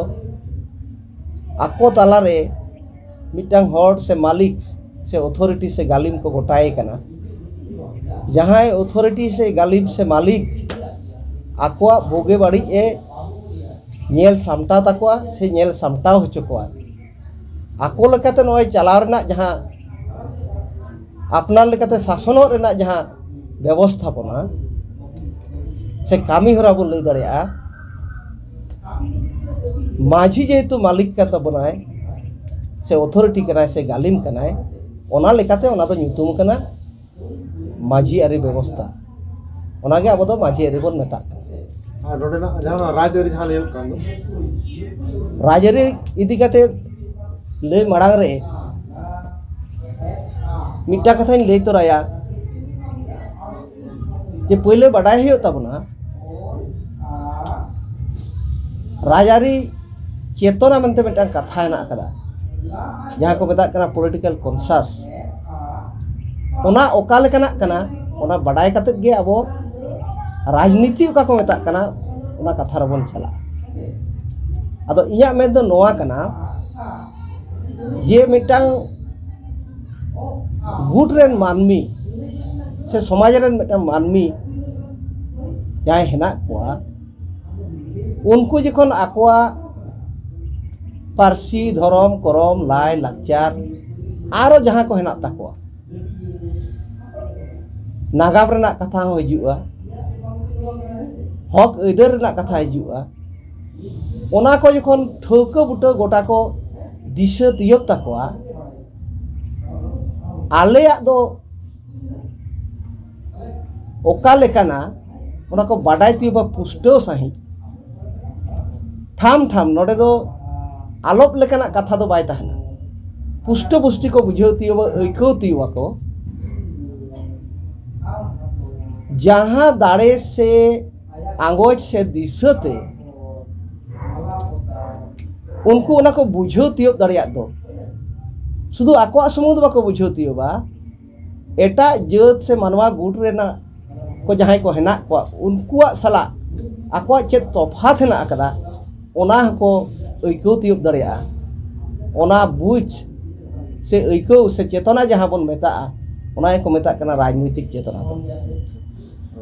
ᱟᱠᱚ ᱛᱟᱞᱟᱨᱮ ᱢᱤᱫᱴᱟᱝ ᱦᱚᱲ ᱥᱮ ᱢᱟᱹᱞᱤᱠ ᱥᱮ ᱚᱛᱷᱚᱨᱤᱴᱤ ᱥᱮ ᱜᱟᱹᱞᱤᱢ ᱠᱚ ᱜᱚᱴᱟᱭᱮ ᱠᱟᱱᱟ᱾ ᱡᱟᱦᱟᱸᱭ ᱚᱛᱷᱚᱨᱤᱴᱤ ᱥᱮ ᱜᱟᱹᱞᱤᱢ ᱥᱮ ᱢᱟᱹᱞᱤᱠ ᱟᱠᱚᱣᱟᱜ ᱵᱩᱜᱤ ᱵᱟᱹᱲᱤᱡ ᱮ ᱧᱮᱞ ᱥᱟᱢᱴᱟᱣ ᱛᱟᱠᱚᱣᱟ ᱥᱮ ᱧᱮᱞ ᱥᱟᱢᱴᱟᱣ ᱦᱚᱪᱚ ᱠᱚᱣᱟ, ᱟᱠᱚ ᱞᱮᱠᱟᱛᱮ ᱱᱚᱜᱼᱚᱭ ᱪᱟᱞᱟᱣ ᱨᱮᱱᱟᱜ ᱡᱟᱦᱟᱸ, ᱟᱯᱱᱟᱨ ᱞᱮᱠᱟᱛᱮ ᱥᱟᱥᱚᱱᱚᱜ ᱨᱮᱱᱟᱜ ᱡᱟᱦᱟᱸ ᱵᱮᱵᱚᱥᱛᱷᱟᱯᱚᱱᱟ ᱥᱮ ᱠᱟᱹᱢᱤ ᱦᱚᱨᱟ ᱵᱚᱱ ᱞᱟᱹᱭ ᱫᱟᱲᱮᱭᱟᱜᱼᱟ, ᱢᱟᱹᱡᱷᱤ ᱡᱮᱦᱮᱛᱩ ᱢᱟᱹᱞᱤᱠ ᱠᱟᱱ ᱛᱟᱵᱚᱱᱟᱭ ᱥᱮ ᱚᱛᱷᱚᱨᱤᱴᱤ ᱠᱟᱱᱟᱭ ᱥᱮ ᱜᱟᱹᱞᱤᱢ ᱠᱟᱱᱟᱭ, ᱚᱱᱟ ᱞᱮᱠᱟᱛᱮ ᱚᱱᱟ ᱫᱚ ᱧᱩᱛᱩᱢ ᱠᱟᱱᱟ ᱢᱟᱹᱡᱷᱤ ᱟᱹᱨᱤ ᱵᱮᱵᱚᱥᱛᱷᱟ᱾ ᱚᱱᱟᱜᱮ ᱟᱵᱚ ᱫᱚ ᱢᱟᱹᱡᱷᱤ ᱟᱹᱨᱤ ᱵᱚᱱ ᱢᱮᱛᱟᱜ ᱠᱟᱱᱟ᱾ ᱟᱨ ᱱᱚᱰᱮᱱᱟᱜ ᱡᱟᱦᱟᱸ ᱱᱚᱣᱟ ᱨᱟᱡᱽ ᱟᱹᱨᱤ ᱡᱟᱦᱟᱸ ᱞᱟᱹᱭᱚᱜ ᱠᱟᱱ ᱫᱚ, ᱨᱟᱡᱽ ᱟᱹᱨᱤ ᱤᱫᱤ ᱠᱟᱛᱮ ᱞᱟᱹᱭ ᱢᱟᱲᱟᱝ ᱨᱮ ᱢᱤᱫᱴᱟᱝ ᱠᱟᱛᱷᱟᱧ ᱞᱟᱹᱭ ᱛᱚᱨᱟᱭᱟ ᱡᱮ ᱯᱳᱭᱞᱳ ᱵᱟᱰᱟᱭ ᱦᱩᱭᱩᱜ ᱛᱟᱵᱚᱱᱟ, ᱨᱟᱡᱽᱟᱹᱨᱤ ᱪᱮᱛᱚᱱᱟ ᱢᱮᱱᱛᱮ ᱢᱤᱫᱴᱟᱝ ᱠᱟᱛᱷᱟ ᱦᱮᱱᱟᱜ ᱟᱠᱟᱫᱟ, ᱡᱟᱦᱟᱸ ᱠᱚ ᱢᱮᱛᱟᱜ ᱠᱟᱱᱟ ᱯᱚᱞᱤᱴᱤᱠᱮᱞ ᱠᱚᱱᱥᱟᱥ᱾ ᱚᱱᱟ ᱚᱠᱟ ᱞᱮᱠᱟᱱᱟᱜ ᱠᱟᱱᱟ, ᱚᱱᱟ ᱵᱟᱰᱟᱭ ᱠᱟᱛᱮᱫ ᱜᱮ ᱟᱵᱚ ᱨᱟᱡᱽᱱᱤᱛᱤ ᱚᱠᱟ ᱠᱚ ᱢᱮᱛᱟᱜ ᱠᱟᱱᱟ, ᱚᱱᱟ ᱠᱟᱛᱷᱟ ᱨᱮᱵᱚᱱ ᱪᱟᱞᱟᱜᱼᱟ᱾ ᱟᱫᱚ ᱤᱧᱟᱹᱜ ᱢᱮᱱ ᱫᱚ ᱱᱚᱣᱟ ᱠᱟᱱᱟ ᱡᱮ ᱢᱤᱫᱴᱟᱝ ᱜᱩᱴ ᱨᱮᱱ ᱢᱟᱹᱱᱢᱤ ᱥᱮ ᱥᱚᱢᱟᱡᱽ ᱨᱮᱱ ᱢᱤᱫᱴᱟᱝ ᱢᱟᱹᱱᱢᱤ ᱡᱟᱦᱟᱸᱭ ᱦᱮᱱᱟᱜ ᱠᱚᱣᱟ, ᱩᱱᱠᱩ ᱡᱚᱠᱷᱚᱱ ᱟᱠᱚᱣᱟᱜ ᱯᱟᱹᱨᱥᱤ, ᱫᱷᱚᱨᱚᱢ, ᱠᱚᱨᱚᱢ, ᱞᱟᱭ, ᱞᱟᱠᱪᱟᱨ, ᱟᱨᱚ ᱡᱟᱦᱟᱸ ᱠᱚ ᱦᱮᱱᱟᱜ ᱛᱟᱠᱚᱣᱟ, ᱱᱟᱜᱟᱢ ᱨᱮᱱᱟᱜ ᱠᱟᱛᱷᱟ ᱦᱚᱸ ᱦᱤᱡᱩᱜᱼᱟ, ᱦᱚᱠ ᱟᱹᱭᱫᱟᱹᱨ ᱨᱮᱱᱟᱜ ᱠᱟᱛᱷᱟ ᱦᱤᱡᱩᱜᱼᱟ, ᱚᱱᱟ ᱠᱚ ᱡᱚᱠᱷᱚᱱ ᱴᱷᱟᱹᱣᱠᱟᱹ ᱵᱩᱴᱟᱹ ᱜᱚᱴᱟ ᱠᱚ ᱫᱤᱥᱟᱹ ᱛᱤᱭᱳᱜ ᱛᱟᱠᱚᱣᱟ, ᱟᱞᱮᱭᱟᱜ ᱫᱚ ᱚᱠᱟ ᱞᱮᱠᱟᱱᱟ, ᱚᱱᱟ ᱠᱚ ᱵᱟᱰᱟᱭ ᱛᱤᱭᱳᱜᱟ ᱯᱩᱥᱴᱟᱹᱣ ᱥᱟᱺᱦᱤᱡ᱾ ᱴᱷᱟᱢ ᱴᱷᱟᱢ ᱱᱚᱰᱮ ᱫᱚ ᱟᱞᱚᱯ ᱞᱮᱠᱟᱱᱟᱜ ᱠᱟᱛᱷᱟ ᱫᱚ ᱵᱟᱭ ᱛᱟᱦᱮᱱᱟ᱾ ᱯᱩᱥᱴᱟᱹ ᱯᱩᱥᱴᱤ ᱠᱚ ᱵᱩᱡᱷᱟᱹᱣ ᱛᱤᱭᱳᱜᱟ, ᱟᱹᱭᱠᱟᱹᱣ ᱛᱤᱭᱳᱜᱟᱠᱚ᱾ ᱡᱟᱦᱟᱸ ᱫᱟᱲᱮ ᱥᱮ ᱟᱸᱜᱚᱪ ᱥᱮ ᱫᱤᱥᱟᱹᱛᱮ ᱩᱱᱠᱩ ᱚᱱᱟ ᱠᱚ ᱵᱩᱡᱷᱟᱹᱣ ᱛᱤᱭᱳᱜ ᱫᱟᱲᱮᱭᱟᱜ ᱫᱚ, ᱥᱩᱫᱷᱩ ᱟᱠᱚᱣᱟᱜ ᱥᱩᱢᱩᱝ ᱫᱚ ᱵᱟᱠᱚ ᱵᱩᱡᱷᱟᱹᱣ ᱛᱤᱭᱳᱜᱟ, ᱮᱴᱟᱜ ᱡᱟᱹᱛ ᱥᱮ ᱢᱟᱱᱣᱟ ᱜᱩᱴ ᱨᱮᱱᱟᱜ ᱠᱚ ᱡᱟᱦᱟᱸᱭ ᱠᱚ ᱦᱮᱱᱟᱜ ᱠᱚᱣᱟ, ᱩᱱᱠᱩᱣᱟᱜ ᱥᱟᱞᱟᱜ ᱟᱠᱚᱣᱟᱜ ᱪᱮᱫ ᱛᱚᱯᱷᱟᱛ ᱦᱮᱱᱟᱜ ᱟᱠᱟᱫᱟ, ᱚᱱᱟ ᱦᱚᱸᱠᱚ ᱟᱹᱭᱠᱟᱹᱣ ᱛᱤᱭᱳᱜ ᱫᱟᱲᱮᱭᱟᱜᱼᱟ᱾ ᱚᱱᱟ ᱵᱩᱡᱽ ᱥᱮ ᱟᱹᱭᱠᱟᱹᱣ ᱥᱮ ᱪᱮᱛᱚᱱᱟ ᱡᱟᱦᱟᱸ ᱵᱚᱱ ᱢᱮᱛᱟᱜᱼᱟ, ᱚᱱᱟ ᱜᱮᱠᱚ ᱢᱮᱛᱟᱜ ᱠᱟᱱᱟ ᱨᱟᱡᱽᱱᱳᱭᱛᱤᱠ ᱪᱮᱛᱚᱱᱟ ᱫᱚ᱾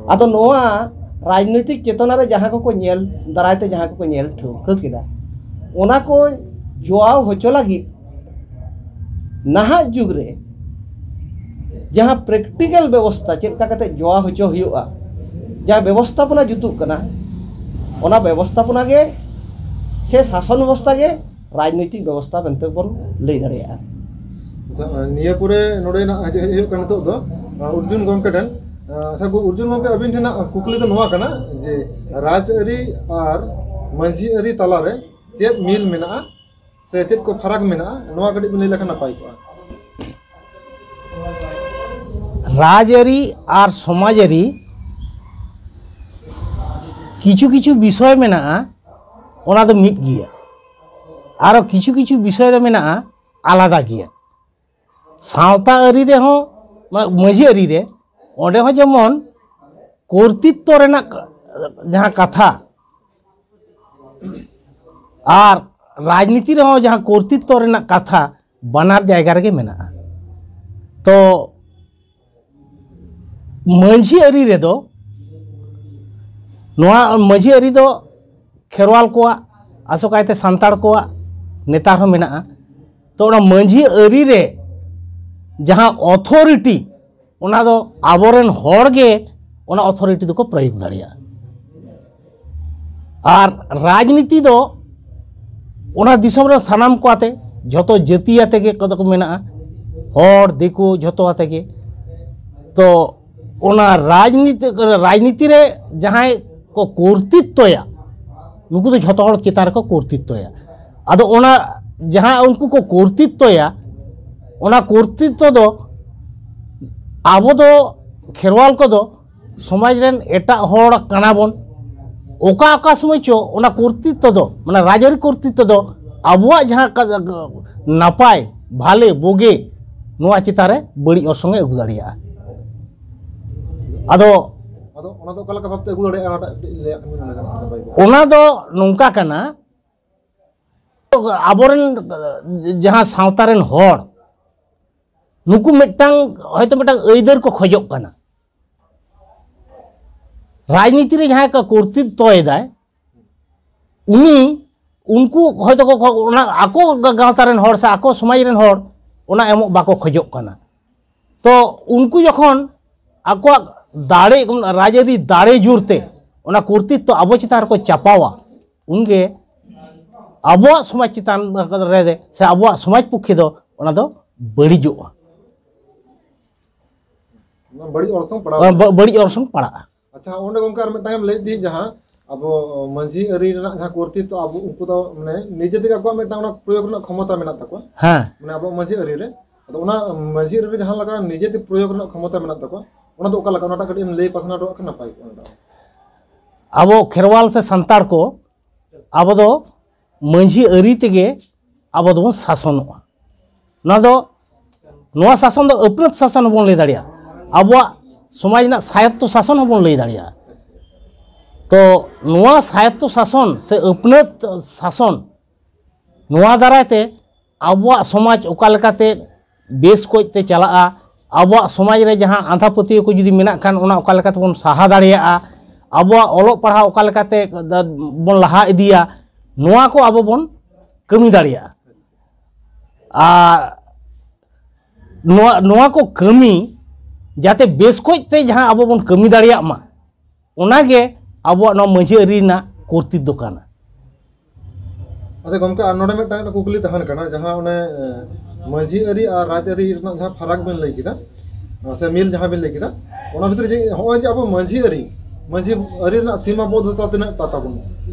ᱟᱫᱚ ᱱᱚᱣᱟ ᱨᱟᱡᱽᱱᱳᱭᱛᱤᱠ ᱪᱮᱛᱚᱱᱟ ᱨᱮ ᱡᱟᱦᱟᱸ ᱠᱚᱠᱚ ᱧᱮᱞ, ᱫᱟᱨᱟᱭ ᱛᱮ ᱡᱟᱦᱟᱸ ᱠᱚᱠᱚ ᱧᱮᱞ ᱴᱷᱟᱹᱣᱠᱟᱹ ᱠᱮᱫᱟ, ᱚᱱᱟ ᱠᱚ ᱡᱚᱣᱟᱣ ᱦᱚᱪᱚ ᱞᱟᱹᱜᱤᱫ ᱱᱟᱦᱟᱜ ᱡᱩᱜᱽ ᱨᱮ ᱡᱟᱦᱟᱸ ᱯᱨᱮᱠᱴᱤᱠᱮᱞ ᱵᱮᱵᱚᱥᱛᱷᱟ ᱪᱮᱫ ᱞᱮᱠᱟ ᱠᱟᱛᱮ ᱡᱚᱣᱟᱣ ᱦᱚᱪᱚ ᱦᱩᱭᱩᱜᱼᱟ, ᱡᱟᱦᱟᱸ ᱵᱮᱵᱚᱥᱛᱷᱟᱯᱚᱱᱟ ᱡᱩᱛᱩᱜ ᱠᱟᱱᱟ, ᱚᱱᱟ ᱵᱮᱵᱚᱥᱛᱷᱟᱯᱚᱱᱟ ᱜᱮ ᱥᱮ ᱥᱟᱥᱚᱱ ᱵᱮᱵᱚᱥᱛᱷᱟ ᱜᱮ ᱨᱟᱡᱽᱱᱳᱭᱛᱤᱠ ᱵᱮᱵᱚᱥᱛᱷᱟ ᱢᱮᱱᱛᱮ ᱵᱚᱱ ᱞᱟᱹᱭ ᱫᱟᱲᱮᱭᱟᱜᱼᱟ᱾ ᱟᱪᱪᱷᱟ, ᱱᱤᱭᱟᱹ ᱯᱚᱨᱮ ᱱᱚᱰᱮᱱᱟᱜ ᱦᱮᱡ ᱦᱮᱡ ᱦᱩᱭᱩᱜ ᱠᱟᱱᱟ ᱱᱤᱛᱚᱜ ᱫᱚ, ᱟᱨᱡᱩᱱ ᱜᱚᱢᱠᱮ ᱴᱷᱮᱱ᱾ ᱟᱪᱪᱷᱟ, ᱜᱚ-, ᱚᱨᱡᱩᱱ ᱜᱚᱢᱠᱮ, ᱟᱹᱵᱤᱱ ᱴᱷᱮᱱᱟᱜ ᱠᱩᱠᱞᱤ ᱫᱚ ᱱᱚᱣᱟ ᱠᱟᱱᱟ ᱡᱮ ᱨᱟᱡᱽᱟᱹᱨᱤ ᱟᱨ ᱢᱟᱹᱡᱷᱤ ᱟᱹᱨᱤ ᱛᱟᱞᱟᱨᱮ ᱪᱮᱫ ᱢᱤᱞ ᱢᱮᱱᱟᱜᱼᱟ ᱥᱮ ᱪᱮᱫ ᱠᱚ ᱯᱷᱟᱨᱟᱠ ᱢᱮᱱᱟᱜᱼᱟ, ᱱᱚᱣᱟ ᱠᱟᱹᱴᱤᱡ ᱵᱤᱱ ᱞᱟᱹᱭ ᱞᱮᱠᱷᱟᱱ ᱱᱟᱯᱟᱭ ᱠᱚᱜᱼᱟ᱾ ᱨᱟᱡᱽᱟᱹᱨᱤ ᱟᱨ ᱥᱚᱢᱟᱡᱽᱟᱹᱨᱤ ᱠᱤᱪᱷᱩ ᱠᱤᱪᱷᱩ ᱵᱤᱥᱚᱭ ᱢᱮᱱᱟᱜᱼᱟ, ᱚᱱᱟ ᱫᱚ ᱢᱤᱫ ᱜᱮᱭᱟ᱾ ᱟᱨᱚ ᱠᱤᱪᱷᱩ ᱠᱤᱪᱷᱩ ᱵᱤᱥᱚᱭ ᱫᱚ ᱢᱮᱱᱟᱜᱼᱟ, ᱟᱞᱟᱫᱟ ᱜᱮᱭᱟ᱾ ᱥᱟᱶᱛᱟ ᱟᱹᱨᱤ ᱨᱮᱦᱚᱸ, ᱢᱟᱹᱡᱷᱤ ᱟᱹᱨᱤ ᱨᱮ, ᱚᱸᱰᱮ ᱦᱚᱸ ᱡᱮᱢᱚᱱ ᱠᱚᱨᱛᱤᱛᱛᱚ ᱨᱮᱱᱟᱜ ᱡᱟᱦᱟᱸ ᱠᱟᱛᱷᱟ, ᱟᱨ ᱨᱟᱡᱽᱱᱤᱛᱤ ᱨᱮᱦᱚᱸ ᱡᱟᱦᱟᱸ ᱠᱚᱨᱛᱤᱛᱛᱚ ᱨᱮᱱᱟᱜ ᱠᱟᱛᱷᱟ, ᱵᱟᱱᱟᱨ ᱡᱟᱭᱜᱟ ᱨᱮᱜᱮ ᱢᱮᱱᱟᱜᱼᱟ᱾ ᱛᱚ ᱢᱟᱹᱡᱷᱤ ᱟᱹᱨᱤ ᱨᱮᱫᱚ ᱱᱚᱣᱟ ᱢᱟᱹᱡᱷᱤ ᱟᱹᱨᱤ ᱫᱚ ᱠᱷᱮᱨᱣᱟᱞ ᱠᱚᱣᱟᱜ, ᱟᱥᱚᱠᱟᱭᱛᱮ ᱥᱟᱱᱛᱟᱲ ᱠᱚᱣᱟᱜ ᱱᱮᱛᱟᱨ ᱦᱚᱸ ᱢᱮᱱᱟᱜᱼᱟ᱾ ᱛᱚ ᱚᱱᱟ ᱢᱟᱹᱡᱷᱤ ᱟᱹᱨᱤ ᱨᱮ ᱡᱟᱦᱟᱸ ᱚᱛᱷᱚᱨᱤᱴᱤ, ᱚᱱᱟ ᱫᱚ ᱟᱵᱚᱨᱮᱱ ᱦᱚᱲ ᱜᱮ ᱚᱱᱟ ᱚᱛᱷᱚᱨᱤᱴᱤ ᱫᱚᱠᱚ ᱯᱨᱚᱭᱳᱜᱽ ᱫᱟᱲᱮᱭᱟᱜᱼᱟ᱾ ᱟᱨ ᱨᱟᱡᱽᱱᱤᱛᱤ ᱫᱚ ᱚᱱᱟ ᱫᱤᱥᱚᱢ ᱨᱮ ᱥᱟᱱᱟᱢ ᱠᱚ ᱟᱛᱮ, ᱡᱷᱚᱛᱚ ᱡᱟᱹᱛᱤ ᱟᱛᱮ ᱜᱮ ᱠᱚᱫᱚ ᱠᱚ ᱢᱮᱱᱟᱜᱼᱟ, ᱦᱚᱲ, ᱫᱤᱠᱩ, ᱡᱷᱚᱛᱚ ᱟᱛᱮ ᱜᱮ᱾ ᱛᱚ ᱚᱱᱟ ᱨᱟᱡᱽᱱᱤᱛᱤ, ᱨᱟᱡᱽᱱᱤᱛᱤ ᱨᱮ ᱡᱟᱦᱟᱸᱭ ᱠᱚ ᱠᱚᱨᱛᱤᱛᱛᱚᱭᱟ, ᱱᱩᱠᱩ ᱫᱚ ᱡᱷᱚᱛᱚ ᱦᱚᱲ ᱪᱮᱛᱟᱱ ᱨᱮᱠᱚ ᱠᱚᱨᱛᱤᱛᱛᱚᱭᱟ᱾ ᱟᱫᱚ ᱚᱱᱟ ᱡᱟᱦᱟᱸ ᱩᱱᱠᱩ ᱠᱚ ᱠᱚᱨᱛᱤᱛᱛᱚᱭᱟ, ᱚᱱᱟ ᱠᱚᱨᱛᱤᱛᱛᱚ ᱫᱚ ᱟᱵᱚ ᱫᱚ ᱠᱷᱮᱨᱣᱟᱞ ᱠᱚᱫᱚ ᱥᱚᱢᱟᱡᱽ ᱨᱮᱱ ᱮᱴᱟᱜ ᱦᱚᱲ ᱠᱟᱱᱟ ᱵᱚᱱ᱾ ᱚᱠᱟ ᱚᱠᱟ ᱥᱚᱢᱚᱭ ᱪᱚ ᱚᱱᱟ ᱠᱚᱨᱛᱤᱛᱛᱚ ᱫᱚ, ᱢᱟᱱᱮ ᱨᱟᱡᱽᱟᱹᱨᱤ ᱠᱚᱨᱛᱤᱛᱛᱚ ᱫᱚ ᱟᱵᱚᱣᱟᱜ ᱡᱟᱦᱟᱸ ᱠᱟ-, ᱱᱟᱯᱟᱭ, ᱵᱷᱟᱞᱮ, ᱵᱳᱜᱮ, ᱱᱚᱣᱟ ᱪᱮᱛᱟᱱ ᱨᱮ ᱵᱟᱹᱲᱤᱡ ᱚᱨᱥᱚᱝ ᱮ ᱟᱹᱜᱩ ᱫᱟᱲᱮᱭᱟᱜᱼᱟ᱾ ᱟᱫᱚ ᱟᱫᱚ ᱚᱱᱟ ᱫᱚ ᱚᱠᱟ ᱞᱮᱠᱟ ᱵᱷᱟᱵᱛᱮ ᱟᱹᱜᱩ ᱫᱟᱲᱮᱭᱟᱜᱼᱟ, ᱚᱱᱟᱴᱟᱜ ᱠᱟᱹᱴᱤᱡ ᱞᱟᱹᱭᱟᱜ ᱠᱷᱟᱱ ᱵᱤᱱ ᱱᱟᱯᱟᱭ ᱠᱚᱜᱼᱟ᱾ ᱚᱱᱟ ᱫᱚ ᱱᱚᱝᱠᱟ ᱠᱟᱱᱟ, ᱟᱵᱚᱨᱮᱱ ᱡᱟᱦᱟᱸ ᱥᱟᱶᱛᱟ ᱨᱮᱱ ᱦᱚᱲ, ᱱᱩᱠᱩ ᱢᱤᱫᱴᱟᱝ, ᱦᱚᱭᱛᱳ ᱢᱤᱫᱴᱟᱝ ᱟᱹᱭᱫᱟᱹᱨ ᱠᱚ ᱠᱷᱚᱡᱚᱜ ᱠᱟᱱᱟ᱾ ᱨᱟᱡᱽᱱᱤᱛᱤ ᱨᱮ ᱡᱟᱦᱟᱸᱭ ᱠᱚ ᱠᱚᱨᱛᱤᱛᱛᱚᱭᱮᱫᱟᱭ, ᱩᱱᱤ, ᱩᱱᱠᱩ ᱦᱚᱭᱛᱳ ᱠᱚ, ᱚᱱᱟ ᱟᱠᱚ ᱜᱟᱶᱛᱟ ᱨᱮᱱ ᱦᱚᱲ ᱥᱮ ᱟᱠᱚ ᱥᱚᱢᱟᱡᱽ ᱨᱮᱱ ᱦᱚᱲ ᱚᱱᱟ ᱮᱢᱚᱜ ᱵᱟᱠᱚ ᱠᱷᱚᱡᱚᱜ ᱠᱟᱱᱟ᱾ ᱛᱚ ᱩᱱᱠᱩ ᱡᱚᱠᱷᱚᱱ ᱟᱠᱚᱣᱟᱜ ᱫᱟᱲᱮ, ᱨᱟᱡᱽᱟᱹᱨᱤ ᱫᱟᱲᱮ ᱡᱳᱨ ᱛᱮ ᱚᱱᱟ ᱠᱚᱨᱛᱤᱛᱛᱚ ᱟᱵᱚ ᱪᱮᱛᱟᱱ ᱨᱮᱠᱚ ᱪᱟᱯᱟᱣᱟ, ᱩᱱᱜᱮ ᱟᱵᱚᱣᱟᱜ ᱥᱚᱢᱟᱡᱽ ᱪᱮᱛᱟᱱ ᱨᱮ ᱥᱮ ᱟᱵᱚᱣᱟᱜ ᱥᱚᱢᱟᱡᱽ ᱯᱚᱠᱠᱷᱮ ᱫᱚ ᱚᱱᱟ ᱫᱚ ᱵᱟᱹᱲᱤᱡᱚᱜᱼᱟ᱾ ᱚᱱᱟ ᱵᱟᱹᱲᱤᱡ ᱚᱨᱥᱚᱝ ᱯᱟᱲᱟᱣ ᱵᱟ-, ᱵᱟᱹᱲᱤᱡ ᱚᱨᱥᱚᱝ ᱯᱟᱲᱟᱜᱼᱟ᱾ ᱟᱪᱪᱷᱟ, ᱚᱸᱰᱮ ᱜᱚᱝᱠᱮ ᱟᱨ ᱢᱤᱫᱴᱟᱝ ᱮᱢ ᱞᱟᱹᱭ ᱤᱫᱤ, ᱡᱟᱦᱟᱸ ᱟᱵᱚ ᱢᱟᱹᱡᱷᱤ ᱟᱹᱨᱤ ᱨᱮᱱᱟᱜ ᱡᱟᱦᱟᱸ ᱠᱚᱨᱛᱤᱛᱛᱚ, ᱟᱵᱚ ᱩᱱᱠᱩ ᱫᱚ ᱢᱟᱱᱮ ᱱᱤᱡᱮ ᱛᱮᱜᱮ ᱟᱠᱚᱣᱟᱜ ᱢᱤᱫᱴᱟᱝ ᱚᱱᱟ ᱯᱨᱚᱭᱳᱜᱽ ᱨᱮᱱᱟᱜ ᱠᱷᱚᱢᱚᱛᱟ ᱢᱮᱱᱟᱜ ᱛᱟᱠᱚᱣᱟ᱾ ᱦᱮᱸ᱾ ᱢᱟᱱᱮ ᱟᱵᱚ ᱢᱟᱹᱡᱷᱤ ᱟᱹᱨᱤ ᱨᱮ, ᱟᱫᱚ ᱚᱱᱟ ᱢᱟᱹᱡᱷᱤ ᱟᱹᱨᱤ ᱨᱮ ᱡᱟᱦᱟᱸ ᱞᱮᱠᱟ ᱱᱤᱡᱮ ᱛᱮ ᱯᱨᱚᱭᱳᱜᱽ ᱨᱮᱱᱟᱜ ᱠᱷᱚᱢᱚᱛᱟ ᱢᱮᱱᱟᱜ ᱛᱟᱠᱚᱣᱟ, ᱚᱱᱟ ᱫᱚ ᱚᱠᱟ ᱞᱮᱠᱟ, ᱚᱱᱟᱴᱟᱜ ᱠᱟᱹᱴᱤᱡ ᱮᱢ ᱞᱟᱹᱭ ᱯᱟᱥᱱᱟᱣ ᱦᱚᱴᱚ ᱠᱟᱜ ᱠᱷᱟᱱ ᱱᱟᱯᱟᱭ ᱠᱚᱜᱼᱟ ᱚᱱᱟᱴᱟᱜ᱾ ᱟᱵᱚ ᱠᱷᱮᱨᱣᱟᱞ ᱥᱮ ᱥᱟᱱᱛᱟᱲ ᱠᱚ, ᱟᱵᱚ ᱫᱚ ᱢᱟᱹᱡᱷᱤ ᱟᱹᱨᱤ ᱛᱮᱜᱮ ᱟᱵᱚ ᱫᱚᱵᱚᱱ ᱥᱟᱥᱚᱱᱚᱜᱼᱟ᱾ ᱱᱚᱣᱟ ᱫᱚ, ᱱᱚᱣᱟ ᱥᱟᱥᱚᱱ ᱫᱚ ᱟᱹᱯᱱᱟᱹᱛ ᱥᱟᱥᱚᱱ ᱦᱚᱸᱵᱚᱱ ᱞᱟᱹᱭ ᱫᱟᱲᱮᱭᱟᱜᱼᱟ, ᱟᱵᱚᱣᱟᱜ ᱥᱚᱢᱟᱡᱽ ᱨᱮᱱᱟᱜ ᱥᱟᱭᱚᱛᱛᱚ ᱥᱟᱥᱚᱱ ᱦᱚᱸᱵᱚᱱ ᱞᱟᱹᱭ ᱫᱟᱲᱮᱭᱟᱜᱼᱟ᱾ ᱛᱚ ᱱᱚᱣᱟ ᱥᱟᱭᱚᱛᱛᱚ ᱥᱟᱥᱚᱱ ᱥᱮ ᱟᱹᱯᱱᱟᱹᱛ ᱥᱟᱥᱚᱱ, ᱱᱚᱣᱟ ᱫᱟᱨᱟᱭ ᱛᱮ ᱟᱵᱚᱣᱟᱜ ᱥᱚᱢᱟᱡᱽ ᱚᱠᱟ ᱞᱮᱠᱟᱛᱮ ᱵᱮᱥ ᱠᱚᱡ ᱛᱮ ᱪᱟᱞᱟᱜᱼᱟ, ᱟᱵᱚᱣᱟᱜ ᱥᱚᱢᱟᱡᱽ ᱨᱮ ᱡᱟᱦᱟᱸ ᱟᱸᱫᱷᱟ ᱯᱟᱹᱛᱭᱟᱹᱣ ᱠᱚ ᱡᱩᱫᱤ ᱢᱮᱱᱟᱜ ᱠᱷᱟᱱ, ᱚᱱᱟ ᱚᱠᱟ ᱞᱮᱠᱟ ᱛᱮᱵᱚᱱ ᱥᱟᱦᱟ ᱫᱟᱲᱮᱭᱟᱜᱼᱟ, ᱟᱵᱚᱣᱟᱜ ᱚᱞᱚᱜ ᱯᱟᱲᱦᱟᱣ ᱚᱠᱟ ᱞᱮᱠᱟᱛᱮ ᱵᱚᱱ ᱞᱟᱦᱟ ᱤᱫᱤᱭᱟ, ᱱᱚᱣᱟ ᱠᱚ ᱟᱵᱚ ᱵᱚᱱ ᱠᱟᱹᱢᱤ ᱫᱟᱲᱮᱭᱟᱜᱼᱟ᱾ ᱟᱨ ᱱᱚᱣᱟ, ᱱᱚᱣᱟ ᱠᱚ ᱠᱟᱹᱢᱤ ᱡᱟᱛᱮ ᱵᱮᱥ ᱠᱚᱡ ᱛᱮ ᱡᱟᱦᱟᱸ ᱟᱵᱚ ᱵᱚᱱ ᱠᱟᱹᱢᱤ ᱫᱟᱲᱮᱭᱟᱜ ᱢᱟ, ᱚᱱᱟᱜᱮ ᱟᱵᱚᱣᱟᱜ ᱱᱚᱣᱟ ᱢᱟᱹᱡᱷᱤ ᱟᱹᱨᱤ ᱨᱮᱱᱟᱜ ᱠᱚᱨᱛᱤᱛ ᱫᱚ ᱠᱟᱱᱟ᱾ ᱟᱪᱪᱷᱟ ᱜᱚᱢᱠᱮ, ᱟᱨ ᱱᱚᱰᱮ ᱢᱤᱫᱴᱟᱝ ᱠᱩᱠᱞᱤ ᱛᱟᱦᱮᱱ ᱠᱟᱱᱟ, ᱡᱟᱦᱟᱸ ᱚᱱᱮ ᱢᱟᱹᱡᱷᱤ ᱟᱹᱨᱤ ᱟᱨ ᱨᱟᱡᱽ ᱟᱹᱨᱤ ᱨᱮᱱᱟᱜ ᱡᱟᱦᱟᱸ ᱯᱷᱟᱨᱟᱠ ᱵᱮᱱ ᱞᱟᱹᱭ ᱠᱮᱫᱟ, ᱥᱮ ᱢᱤᱞ ᱡᱟᱦᱟᱸ ᱵᱮᱱ ᱞᱟᱹᱭ ᱠᱮᱫᱟ, ᱚᱱᱟ ᱵᱷᱤᱛᱨᱤ ᱡᱮ ᱱᱚᱜᱼᱚᱭ ᱡᱮ ᱟᱵᱚ ᱢᱟᱹᱡᱷᱤ ᱟᱹᱨᱤ, ᱢᱟᱹᱡᱷᱤ ᱟᱹᱨᱤ ᱨᱮᱱᱟᱜ ᱥᱤᱢᱟ ᱵᱚᱫᱽᱫᱷᱚᱛᱟ ᱛᱤᱱᱟᱹᱜ ᱴᱟ ᱛᱟᱵᱚᱱ?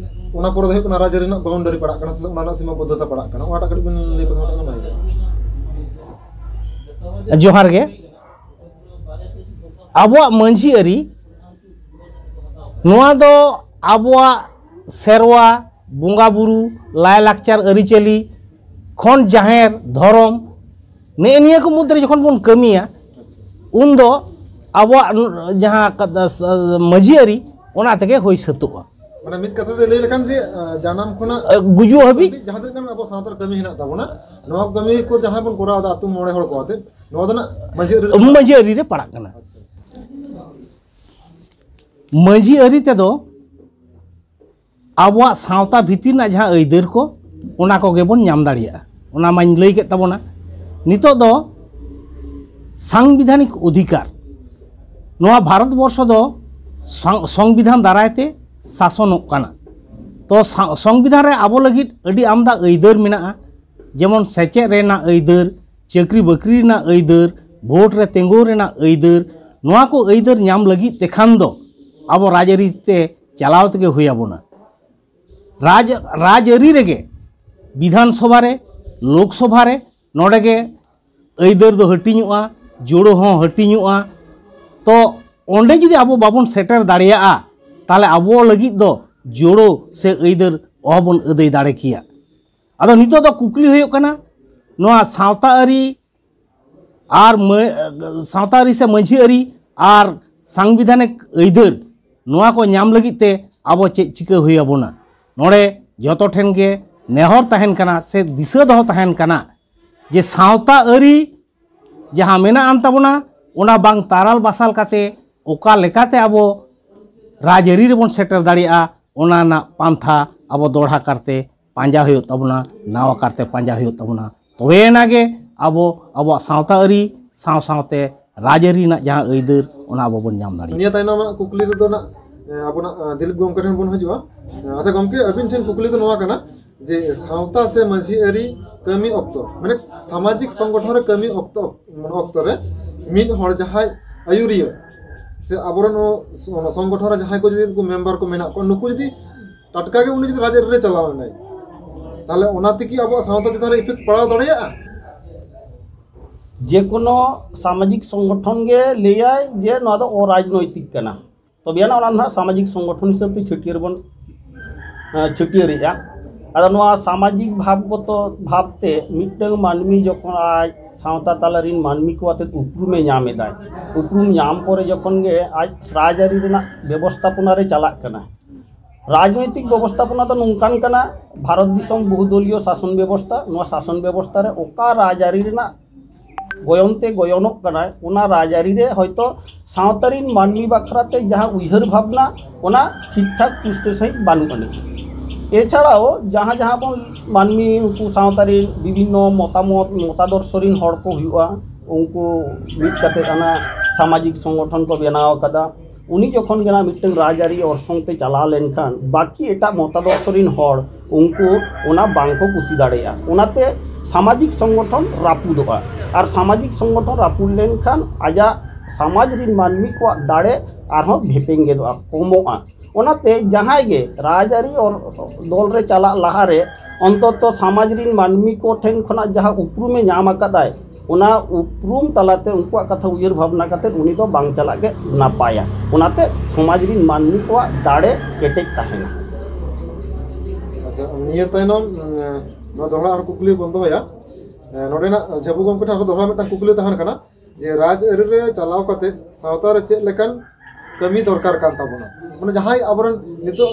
ᱚᱱᱟ ᱯᱚᱨᱮ ᱫᱚ ᱦᱩᱭᱩᱜ ᱠᱟᱱᱟ ᱨᱟᱡᱽ ᱟᱹᱨᱤ ᱨᱮᱱᱟᱜ ᱵᱟᱣᱩᱱᱰᱟᱨᱤ ᱯᱟᱲᱟᱜ ᱠᱟᱱᱟ, ᱥᱮ ᱚᱱᱟ ᱨᱮᱱᱟᱜ ᱥᱤᱢᱟ ᱵᱚᱫᱽᱫᱷᱚᱛᱟ ᱯᱟᱲᱟᱜ ᱠᱟᱱᱟ, ᱚᱱᱟᱴᱟᱜ ᱠᱟᱹᱴᱤᱡ ᱵᱮᱱ ᱞᱟᱹᱭ ᱯᱟᱥᱱᱟᱣ ᱞᱮᱠᱷᱟᱱ ᱵᱷᱟᱜᱮ ᱠᱚᱜᱼᱟ᱾ ᱡᱚᱦᱟᱨ ᱜᱮ᱾ ᱟᱵᱚᱣᱟᱜ ᱢᱟᱹᱡᱷᱤ ᱟᱹᱨᱤ, ᱱᱚᱣᱟ ᱫᱚ ᱟᱵᱚᱣᱟᱜ ᱥᱮᱨᱣᱟ, ᱵᱚᱸᱜᱟ ᱵᱩᱨᱩ, ᱞᱟᱭᱼᱞᱟᱠᱪᱟᱨ, ᱟᱹᱨᱤᱪᱟᱹᱞᱤ, ᱠᱷᱚᱱ ᱡᱟᱦᱮᱨ, ᱫᱷᱚᱨᱚᱢ, ᱱᱮᱜᱼᱮ ᱱᱤᱭᱟᱹ ᱠᱚ ᱢᱩᱫᱽᱨᱮ ᱡᱚᱠᱷᱚᱱ ᱵᱚᱱ ᱠᱟᱹᱢᱤᱭᱟ, ᱩᱱᱫᱚ ᱟᱵᱚᱣᱟᱜ ᱡᱟᱦᱟᱸ ᱢᱟᱹᱡᱷᱤ ᱟᱹᱨᱤ, ᱚᱱᱟ ᱛᱮᱜᱮ ᱦᱩᱭ ᱥᱟᱹᱛᱚᱜᱼᱟ᱾ ᱢᱟᱱᱮ ᱢᱤᱫ ᱠᱟᱛᱷᱟ ᱛᱮ ᱞᱟᱹᱭ ᱞᱮᱠᱷᱟᱱ ᱡᱮ ᱟᱸ, ᱡᱟᱱᱟᱢ ᱠᱷᱚᱱᱟᱜ ᱜᱩᱡᱩᱜ ᱦᱟᱹᱵᱤᱡ ᱡᱟᱦᱟᱸ ᱛᱤᱱᱟᱹᱜ ᱜᱟᱱ ᱟᱵᱚ ᱥᱟᱶᱛᱟ ᱨᱮ ᱠᱟᱹᱢᱤ ᱦᱮᱱᱟᱜ ᱛᱟᱵᱚᱱᱟ, ᱱᱚᱣᱟ ᱠᱟᱹᱢᱤ ᱠᱚ ᱡᱟᱦᱟᱸ ᱵᱚᱱ ᱠᱚᱨᱟᱣ ᱮᱫᱟ ᱟᱹᱛᱩ ᱢᱚᱬᱮ ᱦᱚᱲ ᱠᱚ ᱟᱛᱮ, ᱱᱚᱣᱟ ᱫᱚ ᱱᱟᱜ ᱢᱟᱹᱡᱷᱤ ᱟᱹᱨᱤ ᱨᱮ ᱢᱟᱹᱡᱷᱤ ᱟᱹᱨᱤ ᱨᱮ ᱯᱟᱲᱟᱜ ᱠᱟᱱᱟ᱾ ᱢᱟᱹᱡᱷᱤ ᱟᱹᱨᱤ ᱛᱮᱫᱚ ᱟᱵᱚᱣᱟᱜ ᱥᱟᱶᱛᱟ ᱵᱷᱤᱛᱤᱨ ᱨᱮᱱᱟᱜ ᱡᱟᱦᱟᱸ ᱟᱹᱭᱫᱟᱹᱨ ᱠᱚ, ᱚᱱᱟ ᱠᱚᱜᱮ ᱵᱚᱱ ᱧᱟᱢ ᱫᱟᱲᱮᱭᱟᱜᱼᱟ᱾ ᱚᱱᱟ ᱢᱟᱧ ᱞᱟᱹᱭ ᱠᱮᱫ ᱛᱟᱵᱚᱱᱟ᱾ ᱱᱤᱛᱚᱜ ᱫᱚ ᱥᱟᱝᱵᱤᱫᱷᱟᱱᱤᱠ ᱚᱫᱷᱤᱠᱟᱨ, ᱱᱚᱣᱟ ᱵᱷᱟᱨᱚᱛ ᱵᱚᱨᱥᱚ ᱫᱚ ᱥᱟᱝ- ᱥᱚᱝᱵᱤᱫᱷᱟᱱ ᱫᱟᱨᱟᱭ ᱛᱮ ᱥᱟᱥᱚᱱᱚᱜ ᱠᱟᱱᱟ᱾ ᱛᱚ ᱥᱟ- ᱥᱚᱝᱵᱤᱫᱷᱟᱱ ᱨᱮ ᱟᱵᱚ ᱞᱟᱹᱜᱤᱫ ᱟᱹᱰᱤ ᱟᱢᱫᱟ ᱟᱹᱭᱫᱟᱹᱨ ᱢᱮᱱᱟᱜᱼᱟ, ᱡᱮᱢᱚᱱ ᱥᱮᱪᱮᱫ ᱨᱮᱱᱟᱜ ᱟᱹᱭᱫᱟᱹᱨ, ᱪᱟᱹᱠᱨᱤ ᱵᱟᱹᱠᱨᱤ ᱨᱮᱱᱟᱜ ᱟᱹᱭᱫᱟᱹᱨ, ᱵᱷᱳᱴ ᱨᱮ ᱛᱤᱸᱜᱩ ᱨᱮᱱᱟᱜ ᱟᱹᱭᱫᱟᱹᱨ᱾ ᱱᱚᱣᱟ ᱠᱚ ᱟᱹᱭᱫᱟᱹᱨ ᱧᱟᱢ ᱞᱟᱹᱜᱤᱫ ᱛᱮᱠᱷᱟᱱ ᱫᱚ ᱟᱵᱚ ᱨᱟᱡᱽᱟᱹᱨᱤ ᱛᱮ ᱪᱟᱞᱟᱣ ᱛᱮᱜᱮ ᱦᱩᱭ ᱟᱵᱚᱱᱟ᱾ ᱨᱟᱡᱽ ᱨᱟᱡᱽᱟᱹᱨᱤ ᱨᱮᱜᱮ, ᱵᱤᱫᱷᱟᱱ ᱥᱚᱵᱷᱟ ᱨᱮ, ᱞᱳᱠ ᱥᱚᱵᱷᱟ ᱨᱮ, ᱱᱚᱰᱮ ᱜᱮ ᱟᱹᱭᱫᱟᱹᱨ ᱫᱚ ᱦᱟᱹᱴᱤᱧᱚᱜᱼᱟ, ᱡᱳᱲᱳ ᱦᱚᱸ ᱦᱟᱹᱴᱤᱧᱚᱜᱼᱟ᱾ ᱛᱚ ᱚᱸᱰᱮ ᱡᱩᱫᱤ ᱟᱵᱚ ᱵᱟᱵᱚᱱ ᱥᱮᱴᱮᱨ ᱫᱟᱲᱮᱭᱟᱜᱼᱟ, ᱛᱟᱦᱚᱞᱮ ᱟᱵᱚ ᱞᱟᱹᱜᱤᱫ ᱫᱚ ᱡᱳᱲᱳ ᱥᱮ ᱟᱹᱭᱫᱟᱹᱨ ᱚᱦᱚᱵᱚᱱ ᱟᱹᱫᱟᱹᱭ ᱫᱟᱲᱮ ᱠᱮᱭᱟ᱾ ᱟᱫᱚ ᱱᱤᱛᱚᱜ ᱫᱚ ᱠᱩᱠᱞᱤ ᱦᱩᱭᱩᱜ ᱠᱟᱱᱟ, ᱱᱚᱣᱟ ᱥᱟᱶᱛᱟ ᱟᱹᱨᱤ ᱟᱨ ᱢᱟᱹ- ᱥᱟᱶᱛᱟ ᱟᱹᱨᱤ ᱥᱮ ᱢᱟᱹᱡᱷᱤ ᱟᱹᱨᱤ ᱟᱨ ᱥᱟᱝᱵᱤᱫᱷᱟᱱᱤᱠ ᱟᱹᱭᱫᱟᱹᱨ, ᱱᱚᱣᱟ ᱠᱚ ᱧᱟᱢ ᱞᱟᱹᱜᱤᱫ ᱛᱮ ᱟᱵᱚ ᱪᱮᱫ ᱪᱤᱠᱟᱹ ᱦᱩᱭ ᱟᱵᱚᱱᱟ? ᱱᱚᱰᱮ ᱡᱚᱛᱚ ᱴᱷᱮᱱ ᱜᱮ ᱱᱮᱦᱚᱨ ᱛᱟᱦᱮᱱ ᱠᱟᱱᱟ ᱥᱮ ᱫᱤᱥᱟᱹ ᱫᱚᱦᱚ ᱛᱟᱦᱮᱱ ᱠᱟᱱᱟ ᱡᱮ ᱥᱟᱶᱛᱟ ᱟᱹᱨᱤ ᱡᱟᱦᱟᱸ ᱢᱮᱱᱟᱜ ᱟᱱ ᱛᱟᱵᱚᱱᱟ, ᱚᱱᱟ ᱵᱟᱝ ᱛᱟᱨᱟᱞ ᱵᱟᱥᱟᱞ ᱠᱟᱛᱮ ᱚᱠᱟ ᱞᱮᱠᱟᱛᱮ ᱟᱵᱚ ᱨᱟᱡᱽᱟᱹᱨᱤ ᱨᱮᱵᱚᱱ ᱥᱮᱴᱮᱨ ᱫᱟᱲᱮᱭᱟᱜᱼᱟ, ᱚᱱᱟ ᱨᱮᱱᱟᱜ ᱯᱟᱱᱛᱷᱟ ᱟᱵᱚ ᱫᱚᱦᱲᱟ ᱠᱟᱨᱛᱮ ᱯᱟᱸᱡᱟ ᱦᱩᱭᱩᱜ ᱛᱟᱵᱚᱱᱟ, ᱱᱟᱣᱟ ᱠᱟᱨᱛᱮ ᱯᱟᱸᱡᱟ ᱦᱩᱭᱩᱜ ᱛᱟᱵᱚᱱᱟ᱾ ᱛᱚᱵᱮ ᱮᱱᱟ ᱜᱮ ᱟᱵᱚ ᱟᱵᱚᱣᱟᱜ ᱥᱟᱶᱛᱟ ᱟᱹᱨᱤ ᱥᱟᱶ ᱥᱟᱶᱛᱮ ᱨᱟᱡᱽᱟᱹᱨᱤ ᱨᱮᱱᱟᱜ ᱡᱟᱦᱟᱸ ᱟᱹᱭᱫᱟᱹᱨ, ᱚᱱᱟ ᱟᱵᱚ ᱵᱚᱱ ᱧᱟᱢ ᱫᱟᱲᱮᱭᱟᱜᱼᱟ᱾ ᱱᱤᱭᱟᱹ ᱛᱟᱭᱱᱚᱢ ᱨᱮᱱᱟᱜ ᱠᱩᱠᱞᱤ ᱨᱮᱫᱚ ᱱᱟᱜ, ᱮ, ᱟᱵᱚᱱᱟᱜ, ᱮ, ᱫᱤᱞᱤᱯ ᱜᱚᱢᱠᱮ ᱴᱷᱮᱱ ᱵᱚᱱ ᱦᱤᱡᱩᱜᱼᱟ᱾ ᱮ, ᱟᱪᱪᱷᱟ ᱜᱚᱢᱠᱮ, ᱟᱹᱵᱤᱱ ᱴᱷᱮᱱ ᱠᱩᱠᱞᱤ ᱫᱚ ᱱᱚᱣᱟ ᱠᱟᱱᱟ ᱡᱮ ᱥᱟᱶᱛᱟ ᱥᱮ ᱢᱟᱹᱡᱷᱤ ᱟᱹᱨᱤ ᱠᱟᱹᱢᱤ ᱚᱠᱛᱚ, ᱢᱟᱱᱮ ᱥᱟᱢᱟᱡᱤᱠ ᱥᱚᱝᱜᱚᱴᱷᱚᱱ ᱨᱮ ᱠᱟᱹᱢᱤ ᱚᱠᱛᱚ, ᱢᱟᱱᱮ ᱚᱠᱛᱚ ᱨᱮ ᱢᱤᱫ ᱦᱚᱲ ᱡᱟᱦᱟᱸᱭ ᱟᱹᱭᱩᱨᱤᱭᱟᱹ ᱥᱮ ᱟᱵᱚᱨᱮᱱ ᱱᱚᱣᱟ ᱥᱚᱝᱜᱚᱴᱷᱚᱱ ᱨᱮ ᱡᱟᱦᱟᱸᱭ ᱠᱚ ᱡᱩᱫᱤ ᱩᱱᱠᱩ ᱢᱮᱢᱵᱟᱨ ᱠᱚ ᱢᱮᱱᱟᱜ ᱠᱚᱣᱟ, ᱱᱩᱠᱩ ᱡᱩᱫᱤ ᱴᱟᱴᱠᱟ ᱜᱮ ᱩᱱᱤ ᱡᱩᱫᱤ ᱨᱟᱡᱽᱟᱹᱨᱤ ᱨᱮ ᱪᱟᱞᱟᱣ ᱮᱱᱟᱭ, ᱛᱟᱦᱚᱞᱮ ᱚᱱᱟ ᱛᱮᱜᱮ ᱟᱵᱚᱣᱟᱜ ᱥᱟᱶᱛᱟ ᱪᱮᱛᱟᱱ ᱨᱮ ᱤᱯᱷᱮᱠᱴ ᱯᱟᱲᱟᱣ ᱫᱟᱲᱮᱭᱟᱜᱼᱟ? ᱡᱮ ᱠᱳᱱᱳ ᱥᱟᱢᱟᱡᱤᱠ ᱥᱚᱝᱜᱚᱴᱷᱚᱱ ᱜᱮ ᱞᱟᱹᱭᱟᱭ ᱡᱮ ᱱᱚᱣᱟ ᱫᱚ ᱚᱨᱟᱡᱽᱱᱳᱭᱛᱤᱠ ᱠᱟᱱᱟ, ᱛᱚᱵᱮ ᱟᱱᱟᱜ ᱚᱱᱟ ᱫᱚ ᱱᱟᱦᱟᱜ ᱥᱟᱢᱟᱡᱤᱠ ᱥᱚᱝᱜᱚᱴᱷᱚᱱ ᱦᱤᱥᱟᱹᱵ ᱛᱮ ᱪᱷᱟᱹᱴᱭᱟᱹᱨ ᱵᱚᱱ, ᱮᱸ, ᱪᱷᱟᱹᱴᱭᱟᱹᱨᱮᱜᱼᱟ᱾ ᱟᱫᱚ ᱱᱚᱣᱟ ᱥᱟᱢᱟᱡᱤᱠ ᱵᱷᱟᱵᱽᱜᱚᱛᱚ ᱵᱷᱟᱵᱽᱛᱮ ᱢᱤᱫᱴᱟᱝ ᱢᱟᱹᱱᱢᱤ ᱡᱚᱠᱷᱚᱱ ᱟᱡ ᱥᱟᱶᱛᱟ ᱛᱟᱞᱟ ᱨᱤᱱ ᱢᱟᱹᱱᱢᱤ ᱠᱚ ᱟᱛᱮᱫ ᱩᱯᱨᱩᱢᱮ ᱧᱟᱢ ᱮᱫᱟᱭ, ᱩᱯᱨᱩᱢ ᱧᱟᱢ ᱯᱚᱨᱮ ᱡᱚᱠᱷᱚᱱ ᱜᱮ ᱟᱡ ᱨᱟᱡᱽᱟᱹᱨᱤ ᱨᱮᱱᱟᱜ ᱵᱮᱵᱚᱥᱛᱷᱟᱯᱚᱱᱟ ᱨᱮ ᱪᱟᱞᱟᱜ ᱠᱟᱱᱟ, ᱨᱟᱡᱽᱱᱳᱭᱛᱤᱠ ᱵᱮᱵᱚᱥᱛᱷᱟᱯᱚᱱᱟ ᱫᱚ ᱱᱚᱝᱠᱟᱱ ᱠᱟᱱᱟ, ᱵᱷᱟᱨᱚᱛ ᱫᱤᱥᱚᱢ ᱵᱚᱦᱩᱫᱚᱞᱤᱭᱚ ᱥᱟᱥᱚᱱ ᱵᱮᱵᱚᱥᱛᱷᱟ, ᱱᱚᱣᱟ ᱥᱟᱥᱚᱱ ᱵᱮᱵᱚᱥᱛᱷᱟ ᱨᱮ ᱚᱠᱟ ᱨᱟᱡᱽᱟᱹᱨᱤ ᱨᱮᱱᱟᱜ ᱜᱚᱭᱚᱱ ᱛᱮ ᱜᱚᱭᱚᱱᱚᱜ ᱠᱟᱱᱟᱭ, ᱚᱱᱟ ᱨᱟᱡᱽᱟᱹᱨᱤ ᱨᱮ ᱦᱚᱭᱛᱳ ᱥᱟᱶᱛᱟ ᱨᱤᱱ ᱢᱟᱹᱱᱢᱤ ᱵᱟᱠᱷᱨᱟ ᱛᱮ ᱡᱟᱦᱟᱸ ᱩᱭᱦᱟᱹᱨ ᱵᱷᱟᱵᱽᱱᱟ, ᱚᱱᱟ ᱴᱷᱤᱠ ᱴᱷᱟᱠ ᱯᱩᱥᱴᱟᱹ ᱥᱟᱺᱦᱤᱡ ᱵᱟᱹᱱᱩᱜ ᱟᱹᱱᱤᱡ᱾ ᱮᱪᱷᱟᱲᱟᱣ ᱡᱟᱦᱟᱸ ᱡᱟᱦᱟᱸ ᱵᱚᱱ ᱢᱟᱹᱱᱢᱤ ᱩᱱᱠᱩ ᱥᱟᱶᱛᱟ ᱨᱤᱱ ᱵᱤᱵᱷᱤᱱᱱᱚ ᱢᱚᱛᱟᱢᱚᱛ, ᱢᱚᱛᱟᱫᱚᱨᱥᱚ ᱨᱤᱱ ᱦᱚᱲ ᱠᱚ ᱦᱩᱭᱩᱜᱼᱟ, ᱩᱱᱠᱩ ᱢᱤᱫ ᱠᱟᱛᱮ ᱚᱱᱟ ᱥᱟᱢᱟᱡᱤᱠ ᱥᱚᱝᱜᱚᱴᱷᱚᱱ ᱠᱚ ᱵᱮᱱᱟᱣ ᱟᱠᱟᱫᱟ᱾ ᱩᱱᱤ ᱡᱚᱠᱷᱚᱱ ᱜᱮ ᱱᱟᱜ ᱢᱤᱫᱴᱟᱝ ᱨᱟᱡᱽᱟᱹᱨᱤ ᱚᱨᱥᱚᱝ ᱛᱮ ᱪᱟᱞᱟᱣ ᱞᱮᱱᱠᱷᱟᱱ, ᱵᱟᱹᱠᱤ ᱮᱴᱟᱜ ᱢᱚᱛᱟᱫᱚᱨᱥᱚ ᱨᱤᱱ ᱦᱚᱲ ᱩᱱᱠᱩ ᱚᱱᱟ ᱵᱟᱝ ᱠᱚ ᱠᱩᱥᱤ ᱫᱟᱲᱮᱭᱟᱜᱼᱟ᱾ ᱚᱱᱟᱛᱮ ᱥᱟᱢᱟᱡᱤᱠ ᱥᱚᱝᱜᱚᱴᱷᱚᱱ ᱨᱟᱹᱯᱩᱫᱚᱜᱼᱟ, ᱟᱨ ᱥᱟᱢᱟᱡᱤᱠ ᱥᱚᱝᱜᱚᱴᱷᱚᱱ ᱨᱟᱹᱯᱩᱫ ᱞᱮᱱᱠᱷᱟᱱ ᱟᱡᱟᱜ ᱥᱚᱢᱟᱡᱽ ᱨᱤᱱ ᱢᱟᱹᱱᱢᱤ ᱠᱚᱣᱟᱜ ᱫᱟᱲᱮ ᱟᱨᱦᱚᱸ ᱵᱷᱮᱯᱮᱝᱜᱮᱫᱚᱜᱼᱟ, ᱠᱚᱢᱚᱜᱼᱟ᱾ ᱚᱱᱟᱛᱮ ᱡᱟᱦᱟᱸᱭ ᱜᱮ ᱨᱟᱡᱽᱟᱹᱨᱤ ᱚᱨ-, ᱫᱚᱞ ᱨᱮ ᱪᱟᱞᱟᱜ ᱞᱟᱦᱟᱨᱮ ᱚᱱᱛᱚᱛᱚ ᱥᱚᱢᱟᱡᱽ ᱨᱤᱱ ᱢᱟᱹᱱᱢᱤ ᱠᱚ ᱴᱷᱮᱱ ᱠᱷᱚᱱᱟᱜ ᱡᱟᱦᱟᱸ ᱩᱯᱨᱩᱢᱮ ᱧᱟᱢ ᱟᱠᱟᱫᱟᱭ, ᱚᱱᱟ ᱩᱯᱨᱩᱢ ᱛᱟᱞᱟᱛᱮ ᱩᱱᱠᱩᱣᱟᱜ ᱠᱟᱛᱷᱟ ᱩᱭᱦᱟᱹᱨ ᱵᱷᱟᱵᱽᱱᱟ ᱠᱟᱛᱮ ᱩᱱᱤ ᱫᱚ ᱵᱟᱝ ᱪᱟᱞᱟᱜ ᱜᱮ ᱱᱟᱯᱟᱭᱟ᱾ ᱚᱱᱟᱛᱮ ᱥᱚᱢᱟᱡᱽ ᱨᱤᱱ ᱢᱟᱹᱱᱢᱤ ᱠᱚᱣᱟᱜ ᱫᱟᱲᱮ ᱠᱮᱴᱮᱡ ᱛᱟᱦᱮᱱᱟ᱾ ᱟᱪᱪᱷᱟ, ᱱᱤᱭᱟᱹ ᱛᱟᱭᱱᱚᱢ, ᱩᱸ, ᱱᱚᱣᱟ ᱫᱚᱦᱲᱟ ᱟᱨ ᱠᱩᱠᱞᱤ ᱵᱚᱱ ᱫᱚᱦᱚᱭᱟ᱾ ᱮ, ᱱᱚᱰᱮᱱᱟᱜ ᱡᱷᱟᱹᱵᱩ ᱜᱚᱢᱠᱮ ᱴᱷᱮᱱ ᱟᱨᱦᱚᱸ ᱫᱚᱦᱲᱟ ᱢᱤᱫᱴᱟᱝ ᱠᱩᱠᱞᱤ ᱛᱟᱦᱮᱱ ᱠᱟᱱᱟ ᱡᱮ ᱨᱟᱡᱽᱟᱹᱨᱤ ᱨᱮ ᱪᱟᱞᱟᱣ ᱠᱟᱛᱮ ᱥᱟᱶᱛᱟ ᱨᱮ ᱪᱮᱫ ᱞᱮᱠᱟᱱ ᱠᱟᱹᱢᱤ ᱫᱚᱨᱠᱟᱨ ᱠᱟᱱ ᱛᱟᱵᱚᱱᱟ᱾ ᱢᱟᱱᱮ ᱡᱟᱦᱟᱸᱭ ᱟᱵᱚᱨᱮᱱ ᱱᱤᱛᱚᱜ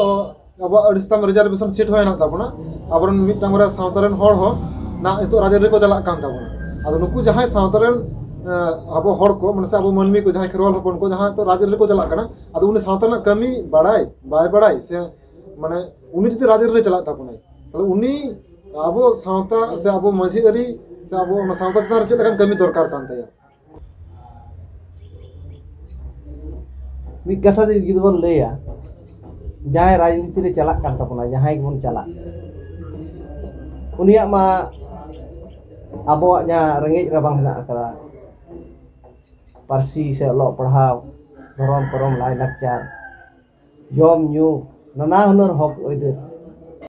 ᱟᱵᱚᱣᱟᱜ ᱟᱹᱰᱤ ᱥᱟᱛᱟᱢ ᱨᱤᱡᱟᱨᱵᱷᱮᱥᱚᱱ ᱥᱤᱴ ᱦᱚᱸ ᱦᱮᱱᱟᱜ ᱛᱟᱵᱚᱱᱟ, ᱟᱵᱚᱨᱮᱱ ᱢᱤᱫᱴᱟᱝ ᱵᱟᱨᱭᱟ ᱥᱟᱶᱛᱟ ᱨᱮᱱ ᱦᱚᱲ ᱦᱚᱸ ᱱᱟᱜ ᱱᱤᱛᱚᱜ ᱨᱟᱡᱽᱟᱹᱨᱤ ᱨᱮᱠᱚ ᱪᱟᱞᱟᱜ ᱠᱟᱱ ᱛᱟᱵᱚᱱᱟ᱾ ᱟᱫᱚ ᱱᱩᱠᱩ ᱡᱟᱦᱟᱸᱭ ᱥᱟᱶᱛᱟ ᱨᱮᱱ ᱟᱵᱚ ᱦᱚᱲ ᱠᱚ, ᱢᱟᱱᱮ ᱥᱮ ᱟᱵᱚ ᱢᱟᱹᱱᱢᱤ ᱠᱚ, ᱡᱟᱦᱟᱸᱭ ᱠᱷᱮᱨᱣᱟᱞ ᱦᱚᱯᱚᱱ ᱠᱚ ᱡᱟᱦᱟᱸ ᱱᱤᱛᱚᱜ ᱨᱟᱡᱽᱟᱹᱨᱤ ᱨᱮᱠᱚ ᱪᱟᱞᱟᱜ ᱠᱟᱱᱟ, ᱟᱫᱚ ᱩᱱᱤ ᱥᱟᱶᱛᱟ ᱨᱮᱱᱟᱜ ᱠᱟᱹᱢᱤ ᱵᱟᱲᱟᱭ ᱵᱟᱭ ᱵᱟᱲᱟᱭ ᱥᱮ ᱢᱟᱱᱮ ᱩᱱᱤ ᱡᱩᱫᱤ ᱨᱟᱡᱽᱟᱹᱨᱤ ᱨᱮ ᱪᱟᱞᱟᱜ ᱛᱟᱵᱚᱱᱟᱭ, ᱛᱟᱦᱚᱞᱮ ᱩᱱᱤ ᱟᱵᱚ ᱥᱟᱶᱛᱟ ᱥᱮ ᱟᱵᱚ ᱢᱟᱹᱡᱷᱤ ᱟᱹᱨᱤ ᱥᱮ ᱟᱵᱚ ᱚᱱᱟ ᱥᱟᱶᱛᱟ ᱪᱮᱛᱟᱱ ᱨᱮ ᱪᱮᱫ ᱞᱮᱠᱟᱱ ᱠᱟᱹᱢᱤ ᱫᱚᱨᱠᱟᱨ ᱠᱟᱱ ᱛᱟᱭᱟ? ᱢᱤᱫ ᱠᱟᱛᱷᱟ ᱛᱮ ᱡᱩᱫᱤ ᱵᱚᱱ ᱞᱟᱹᱭᱟ, ᱡᱟᱦᱟᱸᱭ ᱨᱟᱡᱽᱱᱤᱛᱤ ᱨᱮ ᱪᱟᱞᱟᱜ ᱠᱟᱱ ᱛᱟᱵᱚᱱᱟ, ᱡᱟᱦᱟᱸᱭ ᱜᱮᱵᱚᱱ ᱪᱟᱞᱟᱜ, ᱩᱱᱤᱭᱟᱜ ᱢᱟ ᱟᱵᱚᱣᱟᱜ ᱡᱟᱦᱟᱸ ᱨᱮᱸᱜᱮᱡ ᱨᱟᱵᱟᱝ ᱦᱮᱱᱟᱜ ᱟᱠᱟᱫᱟ, ᱯᱟᱹᱨᱥᱤ ᱥᱮ ᱚᱞᱚᱜ ᱯᱟᱲᱦᱟᱣ, ᱫᱷᱚᱨᱚᱢ ᱠᱚᱨᱚᱢ, ᱞᱟᱭᱼᱞᱟᱠᱪᱟᱨ, ᱡᱚᱢ ᱧᱩ, ᱱᱟᱱᱟ ᱦᱩᱱᱟᱹᱨ ᱦᱚᱠ ᱟᱹᱭᱫᱟᱹᱨ,